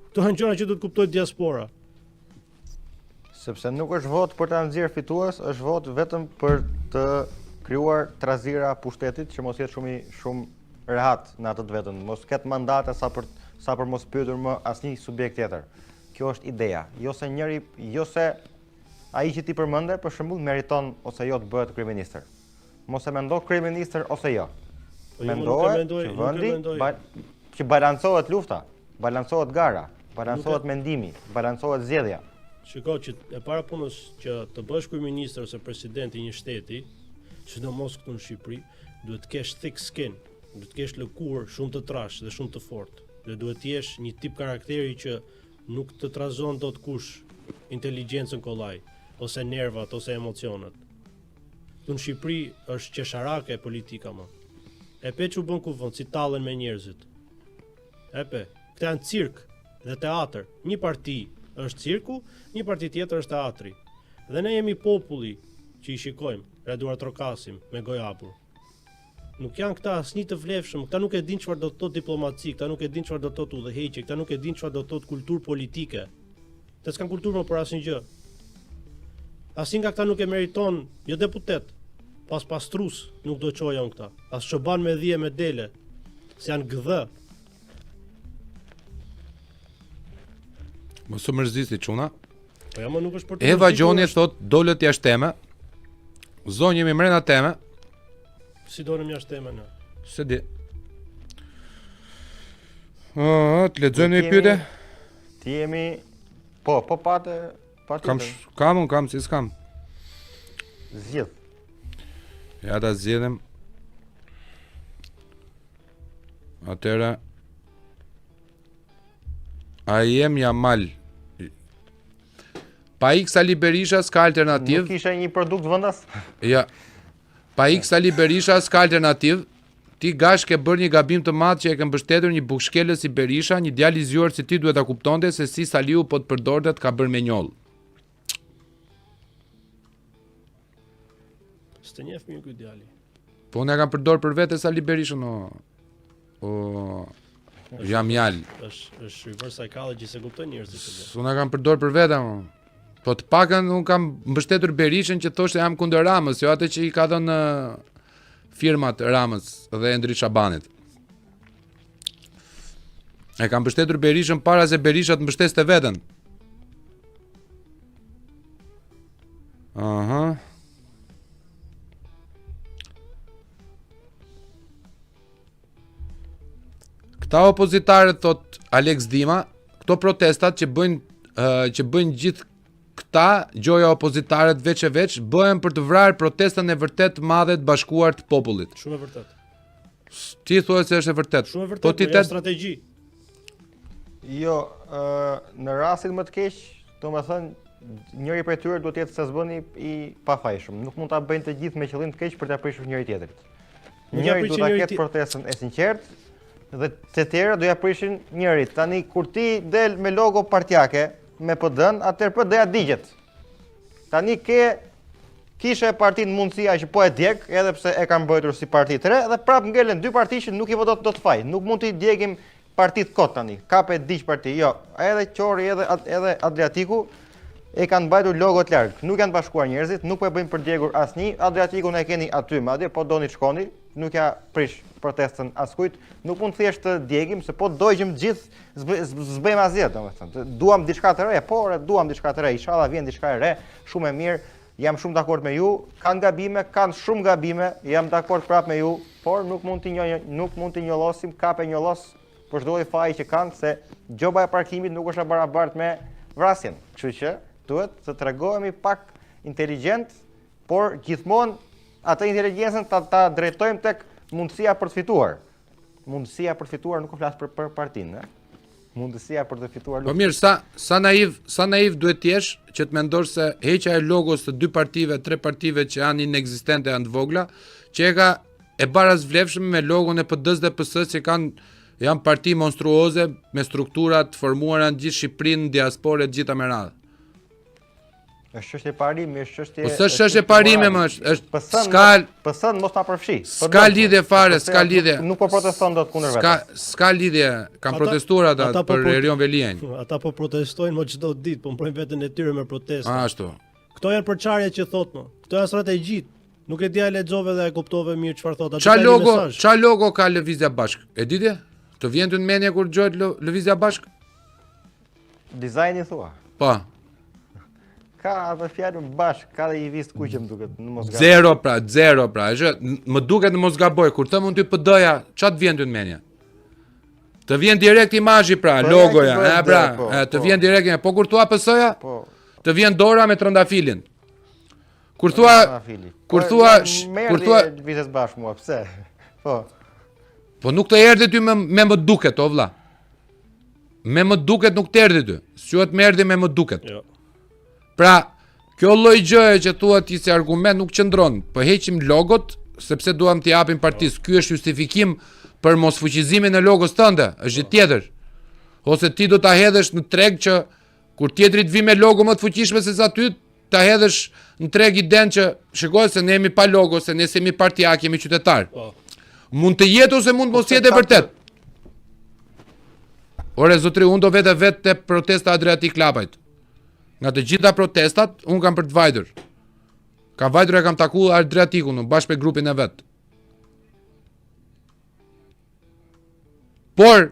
Këto janë gjëra që duhet kuptojë diaspora. Sepse nuk është votë për ta nxjerrë fitues, është votë vetëm për të krijuar trazira pushtetit që mos jetë shumë i shumë rehat në atë të vetën, mos ketë mandate sa për sa për mos pyetur më asnjë subjekt tjetër. Kjo është ideja, jo se njëri, jo se ai që ti përmende, për shembull, meriton ose jo të bëhet kryeministër. Mos e mendo kryeministër ose jo. Po jo, Mendoje që vendi ba, që balancohet lufta. Balancohet gara, balancohet mendimi, balancohet zgjedhja. Shiko që e para punës që të bësh kryeministër ose president i një shteti, sidomos këtu në Shqipëri, duhet të kesh thick skin, duhet të kesh lëkurë shumë të trashë dhe shumë të fortë. Dhe duhet të jesh një tip karakteri që nuk të trazon dot kush inteligjencën kollaj, ose nervat, ose emocionet. Këtu në Shqipëri është qesharake politika më. E pe ç'u bën kuvend, si tallen me njerëzit. E pe, këta janë cirk dhe teatër. Një parti është cirku, një parti tjetër është teatri. Dhe ne jemi populli që i shikojmë, e duartrokasim me gojë hapur. Nuk janë këta asnjë të vlefshëm, këta nuk e dinë çfarë do të thotë diplomaci, këta nuk e dinë çfarë do të thotë udhëheqje, këta nuk e dinë çfarë do të thotë kulturë politike. Këta s'kanë kulturë më për asnjë gjë. Asnjë nga këta nuk e meriton, jo deputet, pas pastrus nuk do çoja unë këta. As çoban me dhi e me dele, se janë gdhë. Mos u mërzisni çuna. Po ja më nuk është për të Eva Gjoni thot dolët jashtë teme. Zonjë jemi mrena teme. Si dolëm jashtë teme ne? Se di. Ëh, të lexojmë një pyetje. Ti jemi Po, po pate, pate. Kam kam un kam si s'kam. Zgjidh. Ja ta zgjidhim. Atëra A jem Jamal Pa ik Sali Berisha s'ka alternativë. Nuk isha një produkt vendas? Ja. Pa ik Sali Berisha s'ka alternativë. Ti Gash ke bërë një gabim të madh që e ke mbështetur një bukëshkelës si Berisha, një djalë i zgjuar si ti duhet ta kuptonte se si Saliu po të përdorte të ka bërë me njollë. S'të njeh mirë ky djali. Po unë e kam përdor për vete Sali Berishën o o Jamjal. Është është reverse psychology s'e kuptojnë njerëzit këtë gjë. Unë e kam përdor për vete mo. Po të paktën unë kam mbështetur Berishën që thoshte jam kundër Ramës, jo atë që i ka dhënë firmat Ramës dhe Endri Shabanit. E kam mbështetur Berishën para se Berisha të mbështeste veten. Aha. Këta opozitarët thot Alex Dima, këto protestat që bëjnë uh, që bëjnë gjithë këta gjoja opozitarët veç e veç bëhen për të vrarë protestën e vërtetë të madhe të bashkuar të popullit. Shumë e vërtetë. Ti thua se është e vërtetë. Shumë e vërtetë, po ti po strategji. Jo, ë në rastin më të keq, domethënë njëri prej tyre duhet të jetë sezbëni i pafajshëm. Nuk mund ta bëjnë të gjithë me qëllim të keq për t'ia prishur njëri tjetrit. Njëri do ta ketë protestën e sinqertë dhe të tjerët do ja prishin njërit. Tani kur ti del me logo partiake me PD-n, atëherë PD-ja digjet. Tani ke kishe partinë Mundësia që po e djeg, edhe pse e kanë mbrojtur si parti të re, dhe prapë ngelen dy parti që nuk i voton dot faj. Nuk mund t'i djegim partitë kot tani. Kap e digj parti. Jo, edhe Qorri edhe edhe Adriatiku e kanë mbajtur logot larg. Nuk janë bashkuar njerëzit, nuk po e bëjmë për djegur asnjë. Adriatikun e keni aty, madje po doni të shkoni, nuk ja prish protestën askujt. Nuk mund thjesht të djegim se po dogjëm gjithë s'bëjmë asgjë, domethënë. Duam diçka të re, por e duam diçka të re. Inshallah vjen diçka e re, shumë e mirë. Jam shumë dakord me ju, kanë gabime, kanë shumë gabime, jam dakord prapë me ju, por nuk mund t'i njo, nuk mund t'i njollosim, kap e njollos për çdo lloj faji që kanë se gjoba e parkimit nuk është e barabartë me vrasjen. Kështu që duhet të tregohemi pak inteligjent, por gjithmonë atë inteligjencën ta, ta drejtojmë tek mundësia për të fituar. Mundësia për të fituar nuk po flas për për partinë, ë. Mundësia për të fituar Po mirë, sa sa naiv, sa naiv duhet të jesh që të mendosh se heqja e logos të dy partive, tre partive që janë inekzistente, janë të vogla, që e ka e barasvlefshme me logon e PD-s dhe PS-s që kanë janë parti monstruoze me struktura të formuara në gjithë Shqipërinë, në diasporë e të gjitha me radhë. Është çështje parimi, është çështje Po s'është çështje parimi më është, është s'ka PS mos ta përfshi. S'ka lidhje fare, s'ka lidhje. Nuk po proteston dot kundër vetes. S'ka s'ka lidhje, kanë protestuar ata, ata po për Erion Veliajn. Ata po protestojnë më çdo ditë, po mbrojnë veten e tyre me protesta. Ashtu. Këto janë përçarje që thotë më. Këto janë strategjitë. Nuk e di a lexove dhe e kuptove mirë çfarë thotë. Ça logo, ça logo ka Lëvizja Bashkë? E di ti? Të vjen ty në mendje kur dëgjohet Lëvizja Bashkë? Dizajni thua? Po. Ka atë fjalën bashkë, ka dhe një vizë të kuqe më duket, në mos gaboj. Zero pra, zero pra. Është, më duket në mos gaboj, kur them unë ty PD-ja, ça të vjen ty në mendje? Të vjen direkt imazhi pra, logoja, e pra, po, e, të po. vjen direkt, po kur thua PS-ja? Po. Të vjen dora me trëndafilin. Kur thua, kur po, thua, kur thua vizës bashkë mua, pse? Po. Po nuk të erdhi ty me me më duket, o vlla. Me më duket nuk të erdhi ty. S'quhet më erdhi me më duket. Jo. Pra, kjo lloj gjëje që thua ti si argument nuk qëndron. Po heqim logot sepse duam t'i japim partisë. Ky është justifikim për mosfuqizimin e logos tënde, është gjë tjetër. Ose ti do ta hedhësh në treg që kur tjetri të vi me logo më të fuqishme se sa ty, ta hedhësh në treg idenë që shikoj se ne jemi pa logo, se ne s'jemi partiak, jemi qytetar. Po. Mund të jetë ose mund të mos jetë e vërtet. Ore zotri, unë do vete vetë te protesta Adriatik Lapajt. Nga të gjitha protestat, unë kam për të vajtur. Kam vajtur e kam taku Adriatikun, bashkë me grupin e vet. Por,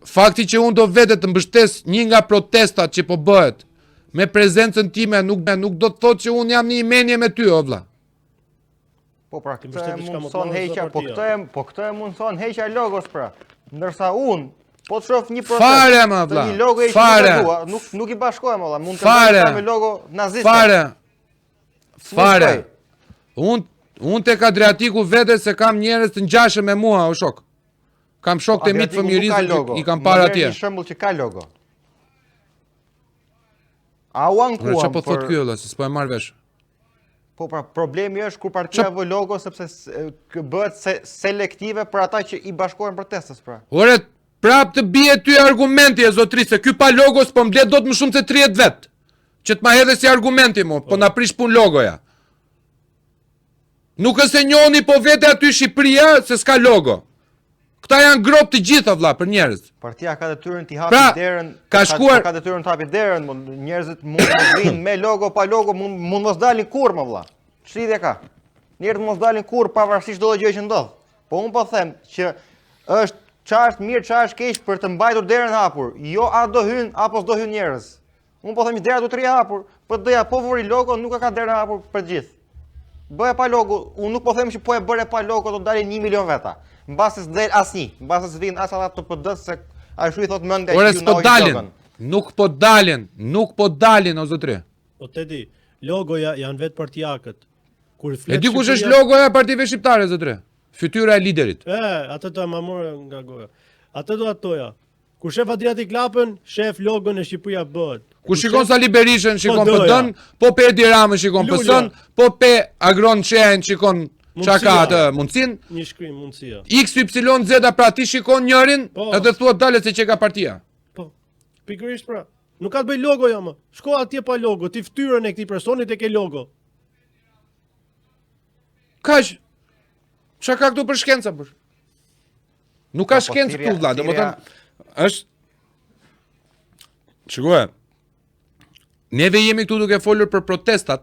fakti që unë do vete të mbështes një nga protestat që po bëhet me prezencën time nuk nuk do të thotë që unë jam në një mendje me ty, o vlla. Po pra, këtë e mundëson heqja, po këtë e, po këtë e mundëson heqja logos pra. Ndërsa unë, po të shoh një protestë, fare më vlla. Një logo e fare. Dua, nuk nuk i bashkohem valla, mund të ndaj me logo naziste. Fare. Fare. Unë unë tek Adriatiku vete se kam njerëz të ngjashëm me mua, o shok. Kam shokët e mi të fëmijërisë që i kam parë atje. Një shembull që ka logo. A u ankuam për... po thotë ky vëlla, se s'po e marr vesh. Po pra, problemi është kur partia vë logo sepse bëhet se, selektive për ata që i bashkohen protestës pra. Ore, prap të bie ty argumenti e zotri se ky pa logo s'po mbledh dot më shumë se 30 vet. Që të ma hedhe si argumenti mo, po na prish punë logoja. Nuk është se njoni po vete aty Shqipëria se s'ka logo. Këta janë gropë të gjitha vlla për njerëz. Partia ka detyrën t'i hapi pra, derën, ka shkuar ka detyrën të hapi derën, njerëzit mund të vinë me logo pa logo, mund mund mos dalin kurrë më vlla. Ç'lidhje ka? Njerëzit mos dalin kurrë pavarësisht çdo gjë që ndodh. Po unë po them që është ça është mirë, ça është keq për të mbajtur derën hapur. Jo a do hyn apo s'do hyn njerëz. Unë po them që dera duhet të rrijë hapur. PD-ja po vuri logo, nuk e ka derën hapur për të gjithë. Bëje pa logo, unë nuk po them që po e bëre pa logo do dalin 1 milion veta. Mbase s'del asnjë, mbase s'vin as ata të PD-së se ashtu i thot mendja që ju na dalin. Nuk po dalin, nuk po dalin o zotri. O Tedi, logoja janë vetë partiakët. Kur flet E di kush është logoja e partive shqiptare zotri? Fytyra e liderit. E, atë do ma more nga goja. Atë do atoja. Kur shef Adriatik Lapën, shef logon e Shqipëria bëhet. Kur shikon Sali Berishën, shikon PD-n, po pe Edi Ramën shikon PS-n, po pe Agron Shehajn shikon ça ka atë mundësinë. Një shkrim mundësia. X Y Z pra ti shikon njërin, po. edhe thua dale se që ka partia. Po. Pikërisht pra. Nuk ka të bëjë logoja më. Shko atje pa logo, ti fytyrën e këtij personit e ke logo. Kaq. Çka ka këtu për shkenca për? Nuk ka po, shkencë këtu vëlla, domethënë është Shikoj. Neve jemi këtu duke folur për protestat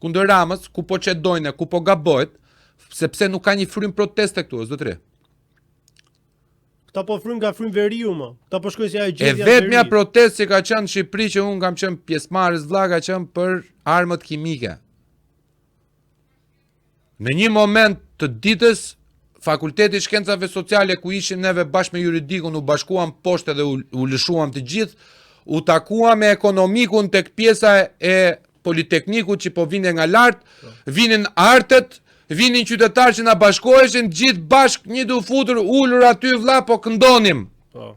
kundër Ramës, ku po çedojnë, ku po gabohet, sepse nuk ka një frymë proteste këtu, zotëri. Këta po fryjnë nga fryn veriu më. Këta po shkojnë si ajo gjendja. E vetmja protestë që ka qenë në Shqipëri që unë kam qenë pjesëmarrës vëlla ka qenë për armët kimike. Në një moment të ditës Fakulteti i Shkencave Sociale ku ishim neve bashkë me juridikun u bashkuam poshtë dhe u, u lëshuam të gjithë, u takuam me ekonomikun tek pjesa e Politeknikut që po vinte nga lart, po. vinin artet, vinin qytetarë që na bashkoheshin, gjithë bashkë një të futur ulur aty vlla po këndonim. Po.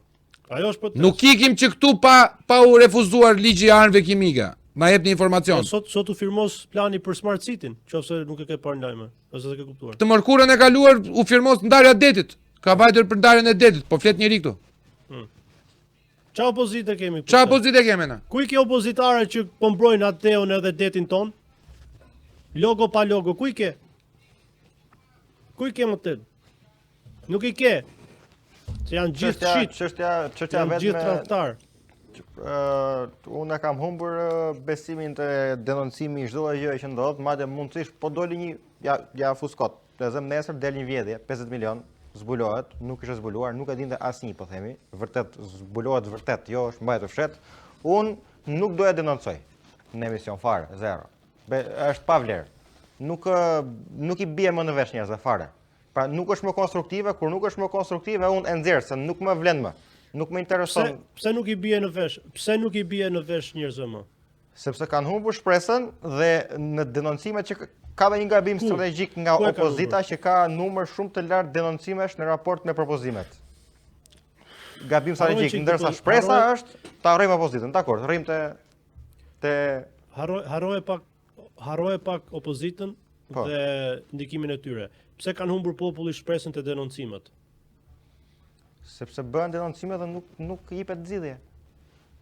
Ajo është protestë. Nuk ikim që këtu pa pa u refuzuar ligji i armëve kimike. Na jepni informacion. Po, sot sot u firmos plani për Smart City-n, nëse nuk e ke parë në lajme, ose s'e ke kuptuar. Të mërkurën e kaluar u firmos ndarja e detit. Ka vajtur për ndarjen e detit, po flet njeri këtu. Hmm. Ça opozite kemi? Ça opozite kemi na? Ku i ke opozitarët që po mbrojnë atdheun edhe detin tonë? Logo pa logo, ku i ke? Ku i ke më të? Nuk i ke. Se janë gjithë shit. Çështja, çështja vetëm gjithë tradhtar. Ë, unë e kam humbur besimin te denoncimi i çdo gjëje që ndodh, madje mundësisht po doli një ja ja fus kot. Të zëm nesër del një vjedhje, 50 milion, zbulohet, nuk ishte zbuluar, nuk e dinte asnjë, po themi, vërtet zbulohet vërtet, jo është mbajtur fshehtë. Unë nuk do e denoncoj në emision fare, zero. Be, është pa vlerë. Nuk nuk i bie më në vesh njerëzve fare. Pra nuk është më konstruktive, kur nuk është më konstruktive, unë e nxjerr se nuk më vlen më. Nuk më intereson. Pse, pse nuk i bie në vesh? Pse nuk i bie në vesh njerëzve më? Sepse kanë humbur shpresën dhe në denoncimet që ka dhe një gabim strategjik nga opozita që ka numër shumë të lartë denoncimesh në raport me propozimet. Gabim strategjik, ndërsa shpresa është ta harrojmë opozitën. Dakord, rrim te te harroj harroje pak harroje pak opozitën po. dhe ndikimin e tyre. Pse kanë humbur populli shpresën te denoncimet? Sepse bëhen denoncime dhe nuk nuk jepet zgjidhje.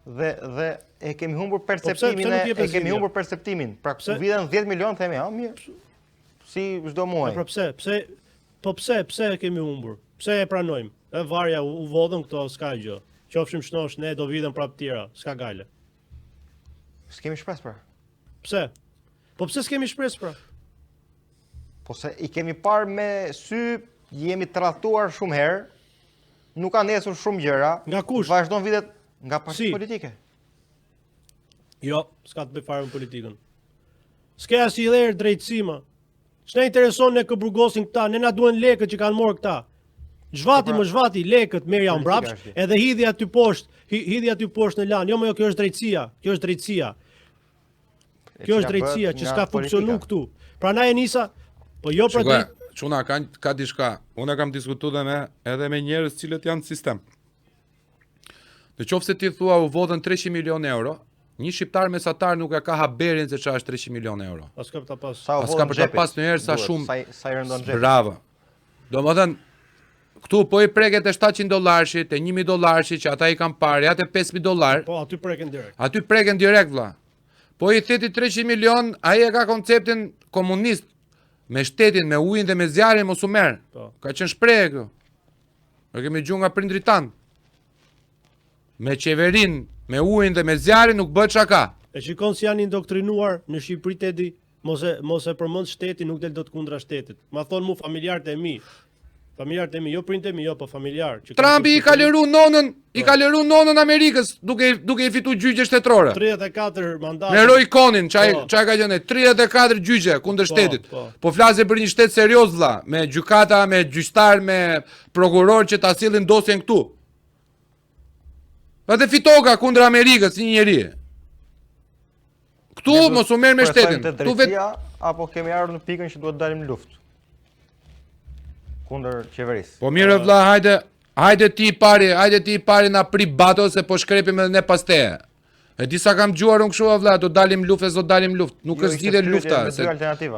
Dhe dhe e kemi humbur po perceptimin pse, pse e, e kemi humbur perceptimin. Pra ku vidhen 10 milion themi, ha mirë. Si çdo muaj. Po pra pse? Pse po pse pse e kemi humbur? Pse e pranojmë? E varja u, u vodhën këto s'ka gjë. Qofshim shnosh ne do vidhen prapë tjera, s'ka gajle. S'kemi shpresë pra. Pse? Po pse s'kemi shpresë pra? Po se i kemi parë me sy, jemi tradhtuar shumë herë, nuk kanë ecur shumë gjëra. Nga kush? Vazhdon vitet nga partitë si? politike. Jo, s'ka të bëjë fare me politikën. S'ke asnjëherë drejtësi më. S'na intereson ne kë burgosin këta, ne na duhen lekët që kanë marrë këta. Zhvati po pra, më zhvati lekët merrja mbrapsht, edhe hidhi aty poshtë, hidhi aty poshtë në Lanë. Jo më jo, kjo është drejtësia, kjo është drejtësia. Kjo është drejtësia që s'ka funksionu këtu. Prandaj e nisa, po jo për drejt. Çuna ka ka diçka. Unë kam diskutuar dhe me edhe me njerëz të cilët janë në sistem. Në qoftë se ti thua u vodhën 300 milion euro, një shqiptar mesatar nuk e ka haberin se çfarë është 300 milion euro. As ka për ta pas. Sa As ka për ta pas ndonjëherë sa shumë. Sa sa i rëndon xhepit. Bravo. Domethënë, këtu po i preket te 700 dollarshi, te 1000 dollarshi që ata i kanë parë, ja te 5000 dollar. Po aty preken direkt. Aty preken direkt vlla. Po i the ti 300 milion, ai e ka konceptin komunist me shtetin, me ujin dhe me zjarrin mos u merr. Po. Ka qenë shprehje kjo. E kemi dëgju nga prindrit tanë. Me qeverinë, me ujin dhe me zjarrin nuk bëhet shaka. E shikon si janë indoktrinuar në Shqipëri Tedi, mos e mos e përmend shtetin, nuk del dot kundra shtetit. Ma thonë mu familjarët e mi. Familjarët e mi, jo prindët e mi, jo, po familjar që Trumpi i ka lëru nonën, i ka po. lëru nonën Amerikës duke duke i fitu gjyqe shtetërore. 34 mandate. Me Roy Cohn-in, çaj po. çaj ka qenë 34 gjyqe kundër po, shtetit. Po, po flasim për një shtet serioz vlla, me gjykata, me gjyqtar, me prokuror që ta sjellin dosjen këtu. Dhe fitoka kundër Amerikës një njeri. Këtu mos u merr me shtetin. Këtu vet apo kemi ardhur në pikën që duhet të dalim në luftë kundër qeverisë. Po mirë vlla, hajde, hajde ti i pari, hajde ti i pari na pri bato se po shkrepim edhe ne pas teje. E di sa kam dëgjuar unë kështu vlla, do dalim luftë, s'do dalim luftë. Nuk jo, është zgjidhje lufta, se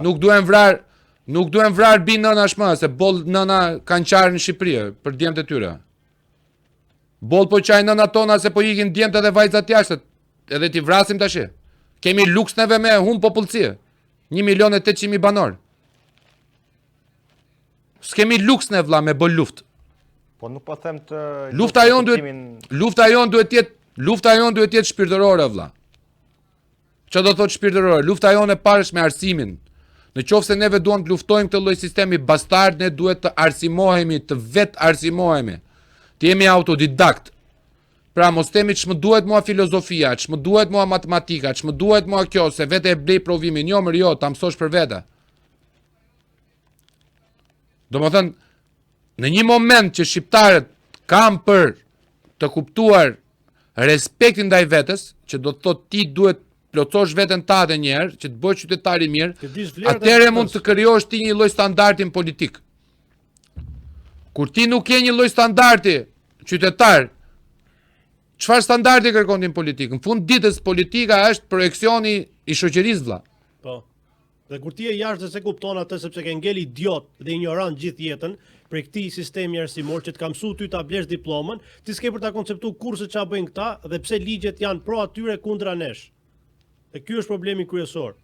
nuk duhen vrar, nuk duhen vrar bij nënash më, se boll nëna kanë qarë në Shqipëri për djemtë e tyre. Boll po qajnë nënat tona se po ikin djemtë edhe vajzat jashtë. edhe t'i vrasim tash. Kemi luks neve me humb popullsi. 1 milion e 800 mijë banor. S'kemi luks ne vlla me bë luftë. Po nuk po them të Lufta jonë duhet lufta jonë duhet të jetë lufta jonë duhet të jetë shpirtërore vlla. Çfarë do thotë shpirtërore? Lufta jonë e parë është me arsimin. Në qoftë se neve duam të luftojmë këtë lloj sistemi bastard, ne duhet të arsimohemi, të vetë arsimohemi. Të jemi autodidakt. Pra mos themi ç'më duhet mua filozofia, ç'më duhet mua matematika, ç'më duhet mua kjo, se vete e blej provimin. Jo, mër, jo, ta mësosh për vete. Domethënë, në një moment që shqiptarët kanë për të kuptuar respektin ndaj vetes, që do të thotë ti duhet plotësosh veten tate një herë, që të bëhesh qytetar i mirë, atëherë mund të krijosh ti një lloj standardi në politikë. Kur ti nuk ke një lloj standardi qytetar, çfarë standardi kërkon ti në politikë? Në fund ditës politika është projeksioni i shoqërisë vlla. Po. Dhe kur ti je jashtë dhe s'e kupton atë sepse ke ngel idiot dhe injorant gjithë jetën prej këtij sistemi arsimor që të ka mësu ty ta blesh diplomën, ti s'ke për ta konceptu kurrë se ça bëjnë këta dhe pse ligjet janë pro atyre kundra nesh. Dhe ky është problemi kryesor.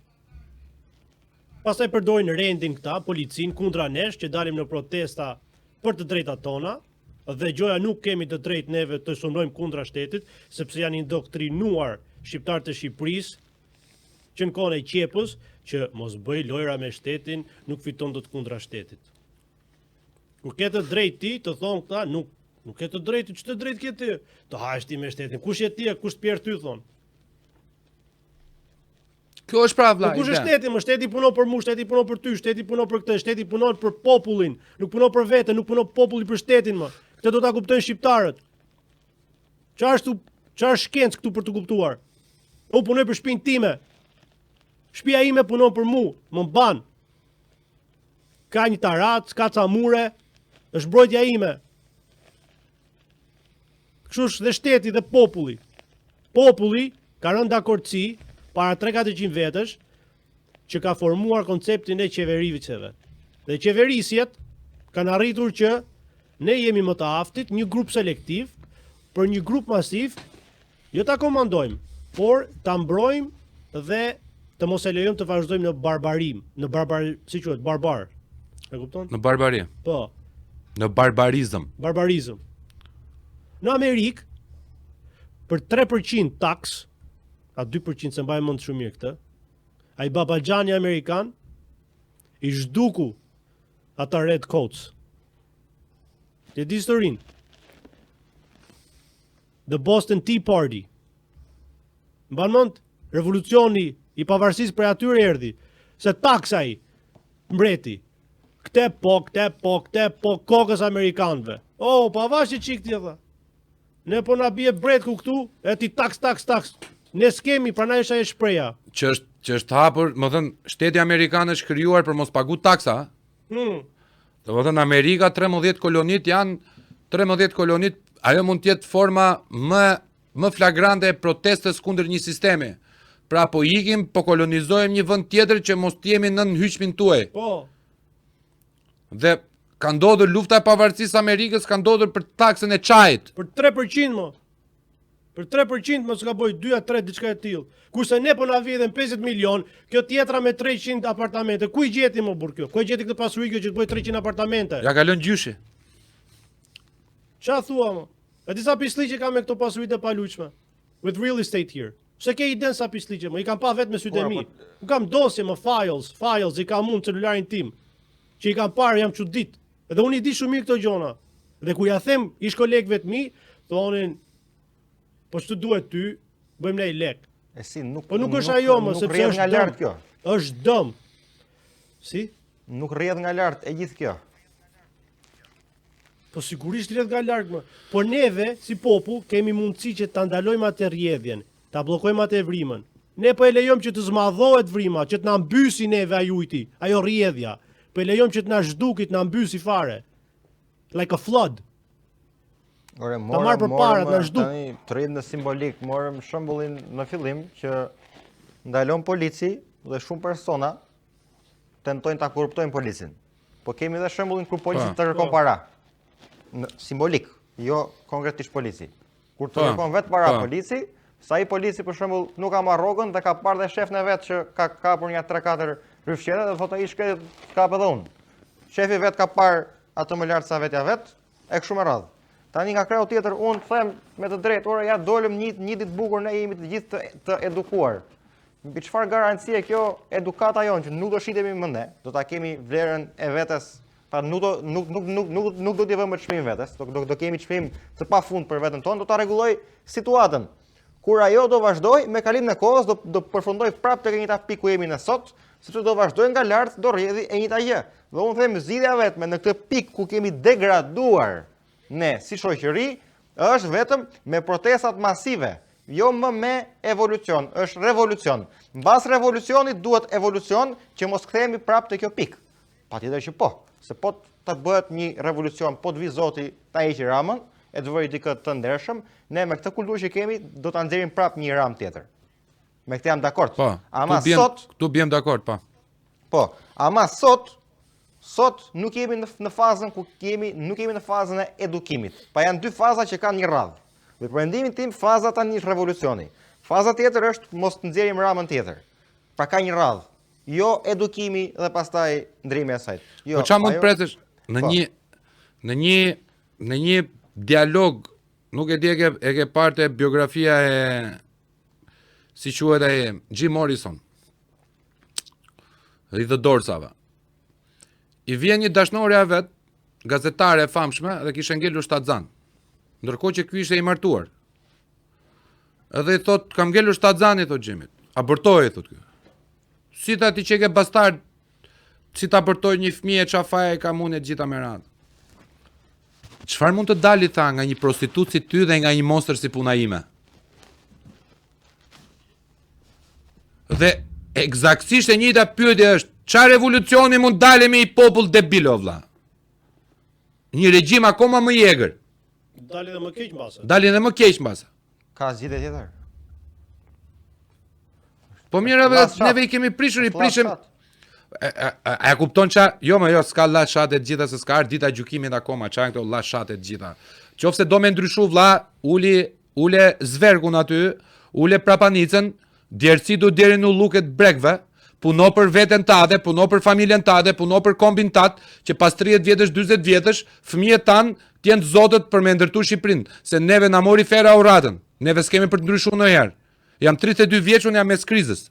Pastaj përdorin rendin këta, policinë kundra nesh që dalim në protesta për të drejtat tona dhe gjoja nuk kemi të drejtë neve të sulmojmë kundra shtetit, sepse janë indoktrinuar shqiptarët e Shqipërisë Që në kohën e qepës, që mos bëj lojra me shtetin, nuk fiton dot kundra shtetit. Kur ke të drejtë ti, të thonë këta, nuk nuk ke të drejtë, ç'të drejtë ke ti? Të hash ti me shtetin. Kush je ti e kush të pjerr ty thonë? Kjo është pra vlla. Po kush është shteti? Më shteti punon për mua, shteti punon për ty, shteti punon për këtë, shteti punon për popullin, nuk punon për veten, nuk punon populli për shtetin më. Këtë do ta kuptojnë shqiptarët. Çfarë është çfarë është shkencë këtu për të kuptuar? Unë punoj për shpinë time. Shpia ime punon për mu, më mban. Ka një tarracë, ka ca mure, është mbrojtja ime. Kështu është dhe shteti dhe populli. Populli ka rënë dakordësi para 3-400 vjetësh që ka formuar konceptin e qeverisjeve. Dhe qeverisjet kanë arritur që ne jemi më të aftit, një grup selektiv, për një grup masiv, jo ta komandojmë, por ta mbrojmë dhe të mos e lejojmë të vazhdojmë në barbarim, në barbar, si quhet, barbar. E kupton? Në barbari. Po. Në barbarizëm. Barbarizëm. Në Amerikë për 3% taks, a 2% s'e mbaj mend shumë mirë këtë, Ai babaxhani amerikan i zhduku ata red coats. Ti e di historinë. The Boston Tea Party. Mban mend revolucioni i pavarësisë prej atyre erdhi. Se taksa i mbreti. Këte po, këte po, këte po, kokës amerikanëve. Oh, pa avash një çikë ti, tha. Ne po na bie bretku këtu, e ti taks, taks, taks. Ne s'kemi, prandaj është ajo shprehja. Që është që është hapur, më thënë, shteti amerikan është krijuar për mos pagu taksa. Hmm. Domethënë Amerika 13 kolonit janë 13 kolonit, ajo mund të jetë forma më më flagrante e protestës kundër një sistemi. Pra po ikim, po kolonizojmë një vend tjetër që mos të jemi nën hyqmin tuaj. Po. Dhe ka ndodhur lufta e pavarësisë së Amerikës, ka ndodhur për taksën e çajit. Për 3% më. Për 3% mos gaboj 2 a 3 diçka e tillë. Kurse ne po na vjedhin 50 milion, kjo tjetra me 300 apartamente. Ku i gjeti më burr kjo? Ku e gjeti këtë pasuri kjo që të bëj 300 apartamente? Ja ka lënë gjyshi. Ça thua më? E di sa pisliqe ka me këto pasuritë e paluajtshme? With real estate here. S'e ke iden sa pisliqe më, i kam pa vetë me sytë e mi. Po- Unë kam dosje më files, files i kam unë celularin tim, që i kam parë, jam çudit. Dhe unë i di shumë mirë këto gjona. Dhe kur ja them ish kolegëve të mi, thonin, po ç'të duhet ty, bëjmë ne i lek. E si, nuk, po nuk është ajo më, sepse është nga lart kjo. Është dëm. Si? Nuk rrjedh nga lart e gjithë kjo. Po sigurisht rrjedh nga lart më. Por neve si popull kemi mundësi që ta ndalojmë atë rrjedhjen, ta bllokojmë atë vrimën. Ne po e lejojmë që të zmadhohet vrima, që të na mbysi neve ai ujti, ajo rrjedhja. Po e lejojmë që të na zhduki, të na mbysi fare. Like a flood. Ore, morëm, ta marrë përpara, të na zhduk. Tani të rrimë në simbolik, morëm shembullin në fillim që ndalon polici dhe shumë persona tentojnë ta korruptojnë policin. Po kemi edhe shembullin kur polici të kërkon para. Në simbolik, jo konkretisht polici. Kur të kërkon vetë para polici, Se ai polici për shembull nuk ka marrë rrogën dhe ka parë dhe shefin e vet që ka kapur nja 3-4 ryshqete dhe thotë ai i shkreti të kap edhe unë. Shefi vet ka parë atë më lart sa vetja vet, e kështu me radhë. Tani nga krahu tjetër unë them me të drejtë, ore ja dolëm një një ditë bukur ne jemi të gjithë të, të edukuar. Mbi çfarë garancie kjo edukata jonë që nuk do shitemi më ne, do ta kemi vlerën e vetes, pra nuk do nuk nuk nuk nuk nuk do t'i vëmë çmim vetes, do do, do kemi çmim të pafund për veten tonë, do ta rregulloj situatën. Kur ajo do vazhdoj me kalimin e kohës do do përfundoj prapë tek e njëjta pikë ku jemi ne sot, sepse do vazhdoj nga lart, do rrjedhi e njëjta gjë. Dhe unë them zgjidhja e vetme në këtë pikë ku kemi degraduar ne si shoqëri është vetëm me protestat masive, jo më me evolucion, është revolucion. Mbas revolucionit duhet evolucion që mos kthehemi prapë te kjo pikë. Patjetër që po, se po të bëhet një revolucion, po të vi Zoti ta heqë Ramën e të vërë dikë të ndershëm, ne me këtë kulturë që kemi do ta nxjerrim prapë një Ramë tjetër. Me këtë jam dakord. Po, ama bjem, sot këtu bjem dakord, po. Po, ama sot sot nuk jemi në, në fazën ku jemi, nuk jemi në fazën e edukimit. Pa janë dy faza që kanë një radhë. Dhe për mendimin tim faza tani është revolucioni. Faza tjetër është mos të nxjerrim Ramën tjetër. Pra ka një radhë. Jo edukimi dhe pastaj ndrimi e saj. Jo, po ça mund të presësh në po. një në një në një dialog, nuk e di e ke e ke parë te biografia e si quhet ai Jim Morrison. I The Doorsave. I vjen një dashnorja e vet, gazetare e famshme dhe kishte ngelur shtatzan. Ndërkohë që ky ishte i martuar. Edhe i thot, kam ngelur shtatzan, i thot Jimit. Abortoje, i thot ky. Si tha ti qeke bastard, si ta abortoj një fëmijë e ça faje kam unë e gjitha me radhë. Çfarë mund të dali tha nga një prostitutë si ty dhe nga një monstër si puna ime? Dhe ekzaktësisht e njëjta pyetje është, ça revolucioni mund dalë me një popull debil o vlla? Një regjim akoma më i egër. Dalin dhe më keq mbase. Dalin dhe më keq mbase. Ka zgjidhje tjetër. Po mirë edhe neve i kemi prishur, i prishëm. A, a, a, a kupton ça? Jo, më jo, s'ka la shate të gjitha se s'ka ardhur dita e gjykimit akoma, ça janë këto la shate të gjitha. Qofse do me ndryshu vlla, uli ule zverkun aty, ule prapanicën, djersitu deri në ulluket brekëve, puno për veten tate, puno për familjen tate, puno për kombin tat, që pas 30 vjetësh, 40 vjetësh, fëmijët tanë të jenë të zotët për me ndërtu Shqipërinë, se neve na mori fera uratën, neve s'kemi për të ndryshu ndonjëherë. Jam 32 vjeç, unë jam mes krizës.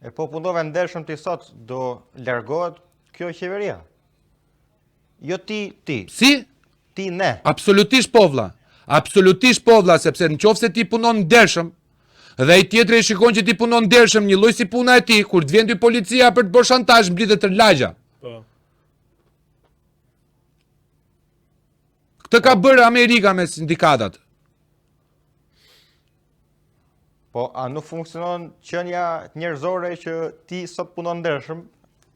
E po punove ndershëm ti sot, do largohet kjo qeveria? Jo ti, ti. Si? Ti ne. Absolutisht po vlla. Absolutisht po vlla, sepse në qoftë se ti punon ndershëm, dhe ai tjetri e shikon që ti punon ndershëm, një lloj si puna e tij, kur të vjen ty policia për të bërë shantazh, mblidhet tërë lagja. Po. Këtë ka bërë Amerika me sindikatat. Po, a nuk funksionon qenia njerëzore që ti sot punon ndershëm,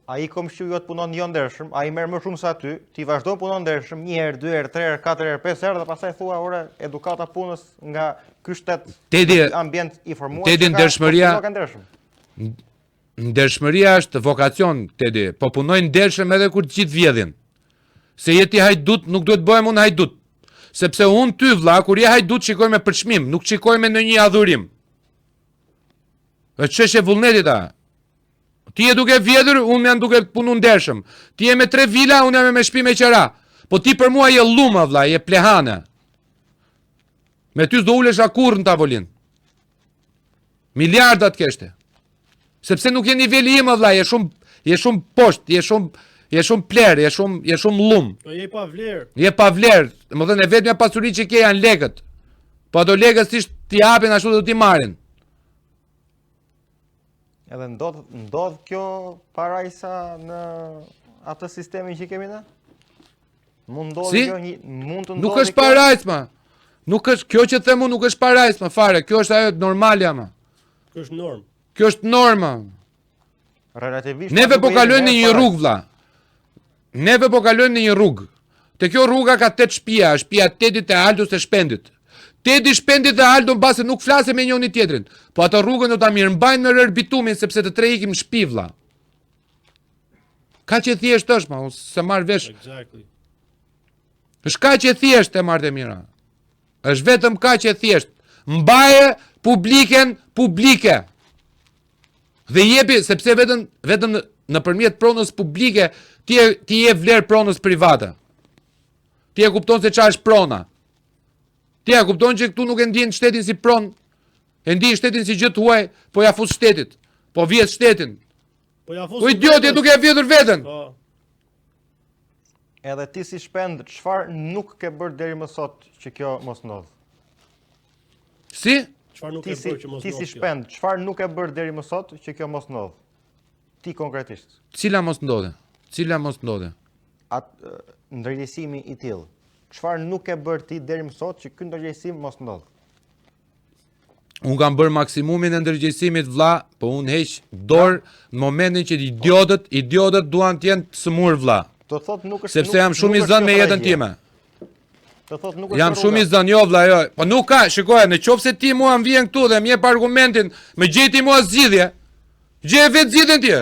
ai komshiu jot punon jo ndershëm, ai merr më shumë sa ty, ti vazhdon punon ndershëm një herë, dy herë, tre herë, katër herë, pesë herë dhe pastaj thua, ore, edukata punës nga ky shtet, Tedi, ambient i formuar, Tedi ndershmëria, Ndershmëria është vokacion, Tedi. Po punoj ndershëm edhe kur të gjithë vjedhin. Se je ti hajdut, nuk duhet bëhem unë hajdut. Sepse unë ty vlla, kur je hajdut shikoj me përçmim, nuk shikoj me ndonjë adhurim. Është çështje vullnetit a. Ti je duke vjedhur, unë jam duke punu ndershëm. Ti je me tre vila, unë jam me shtëpi me qera. Po ti për mua je llum vlla, je plehane. Me ty s'do ulesha kurrë në tavolinë. Miliarda të kesh ti. Sepse nuk je niveli im vlla, je shumë je shumë poshtë, je shumë je shumë plerë, je shumë je shumë llum. Po je pa vlerë. Je pa vlerë. Domethënë e vetmja pasuri që ke janë lekët. Po ato lekët siç t'i japin ashtu do t'i marrin. Edhe ndodh ndodh kjo parajsa në atë sistemin që kemi ne? Mund ndodhi si? kjo një mund të ndodhi. Nuk është parajsë ma. Nuk është kjo që them unë nuk është parajsë ma fare. Kjo është ajo normalja ma. Kjo është normë. Kjo është norma. Relativisht. Neve po kalojmë në një rrugë vlla. Neve po kalojmë në një rrugë. Te kjo rruga ka tetë shtëpia, është shtëpia e Tedit e Aldos e Shpendit. Tedi, Shpendi dhe Aldo mbase nuk flasin me njëri tjetrin, po ato rrugën do ta mirëmbajnë me rërë bitumin sepse të tre ikim në shtëpi vlla. Kaq e thjeshtë është, ma, unë s'e marr vesh. Exactly. Është kaq e thjeshtë e marrë e mira. Është vetëm kaq e thjeshtë. Mbaje publiken publike. Dhe jepi, sepse vetëm, vetëm nëpërmjet pronës publike, ti, e, ti jep vlerë pronës private. Ti e kupton se ça është prona. Ti e kupton që këtu nuk e ndjen shtetin si pronë, e ndjen shtetin si gjë të huaj, po ja fus shtetit, po vjedh shtetin. Po ja fus. Po idiot, je duke e vjedhur veten. Po. Edhe ti si Shpend, çfarë nuk ke bërë deri më sot që kjo mos ndodh? Si? Çfarë nuk ke bërë që mos ndodh? Ti si Shpend, çfarë nuk ke bërë deri më sot që kjo mos ndodh? Ti konkretisht. Cila mos ndodhe? Cila mos ndodhe? At ndërgjegjësimi i tillë. Çfarë nuk ke bërë ti deri më sot që ky ndërgjegjësim mos ndodh? Unë kam bërë maksimumin e ndërgjegjësimit vlla, po unë heq dorë në momentin që idiotët, idiotët duan të jenë të sëmurë vlla. Do thotë nuk është Sepse jam shumë i zënë me jetën time. Do thotë nuk është Jam shumë i zënë, jo vlla, jo. Po nuk ka, shikoje, në qoftë se ti mua më vjen këtu dhe më jep argumentin, më gjej ti mua zgjidhje. Gjeje vetë zgjidhjen ti.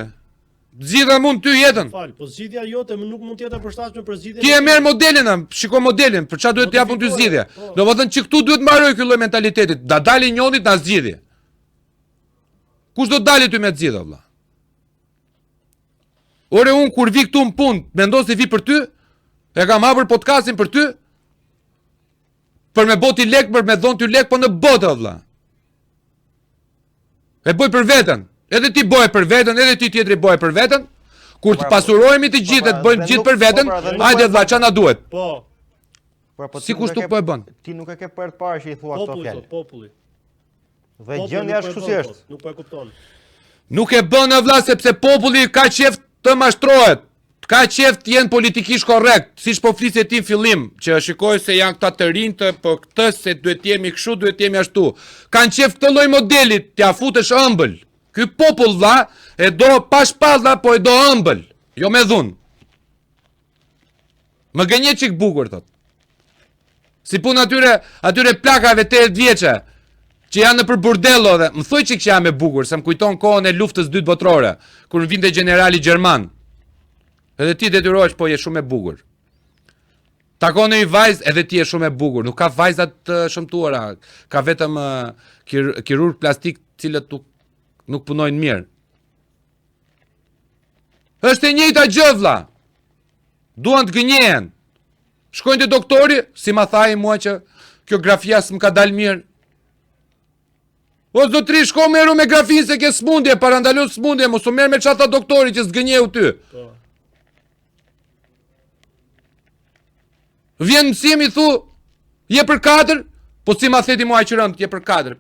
Zgjidha mund ty jetën. Fal, po zgjidhja jote më nuk mund të jetë e përshtatshme për zgjidhjen. Ti e merr modelin, shiko modelin, për çfarë duhet të japun ty zgjidhje. Po. Domethënë që këtu duhet mbaroj ky lloj mentalitetit, da dali njoni ta zgjidhje. Kush do dali ty me të zgjidhë vëlla? Ore unë kur vi këtu në punë, mendon se vi për ty? E kam hapur podcastin për ty? Për me bo ti lek, për me dhon ty lek, po në botë vëlla. E bëj për veten. Edhe ti bëje për veten, edhe ti tjetri bëje për veten. Kur të pasurohemi të gjithë, të bëjmë gjithë për veten, po pra, hajde vëlla, ça na duhet? Po. Po, po si kush nuk po e bën? Ti nuk e ke për të parë që i thua këto fjalë. Populli, populli. Dhe gjendja është kështu si është. Nuk po e kupton. Nuk e bën vëlla sepse populli ka qejf të mashtrohet. Ka qejf të jenë politikisht korrekt, siç po flisje ti në fillim, që shikoj se janë këta të rinjtë, po këtë se duhet të jemi kështu, duhet të jemi ashtu. Kanë qejf këtë lloj modeli, t'ia futesh ëmbël. Ky popull vlla e do pa shpata, po e do ëmbël, jo me dhunë. Më gënje çik bukur thot. Si puna atyre, atyre plakave 80 vjeçe që janë nëpër burdello dhe më thuaj çik që jam e bukur, se më kujton kohën e luftës dytë botërore, kur më vinte gjenerali gjerman. Edhe ti detyrohesh, po je shumë e bukur. Takon një vajzë, edhe ti je shumë e bukur. Nuk ka vajza të shëmtuara, ka vetëm kir kirurg plastik të cilët nuk nuk punojnë mirë. Është e njëjta gjë vlla. Duan të gënjehen. Shkojnë te doktori, si ma tha ai mua që kjo grafia s'më ka dalë mirë. O zotri, shko merru me grafinë se ke smundje, parandalo smundje, mos u merr me ça tha doktori që s'gënjeu ty. Po. Vjen mësim i thu, je për katër, po si ma the ti mua aq rëndë, je për katër.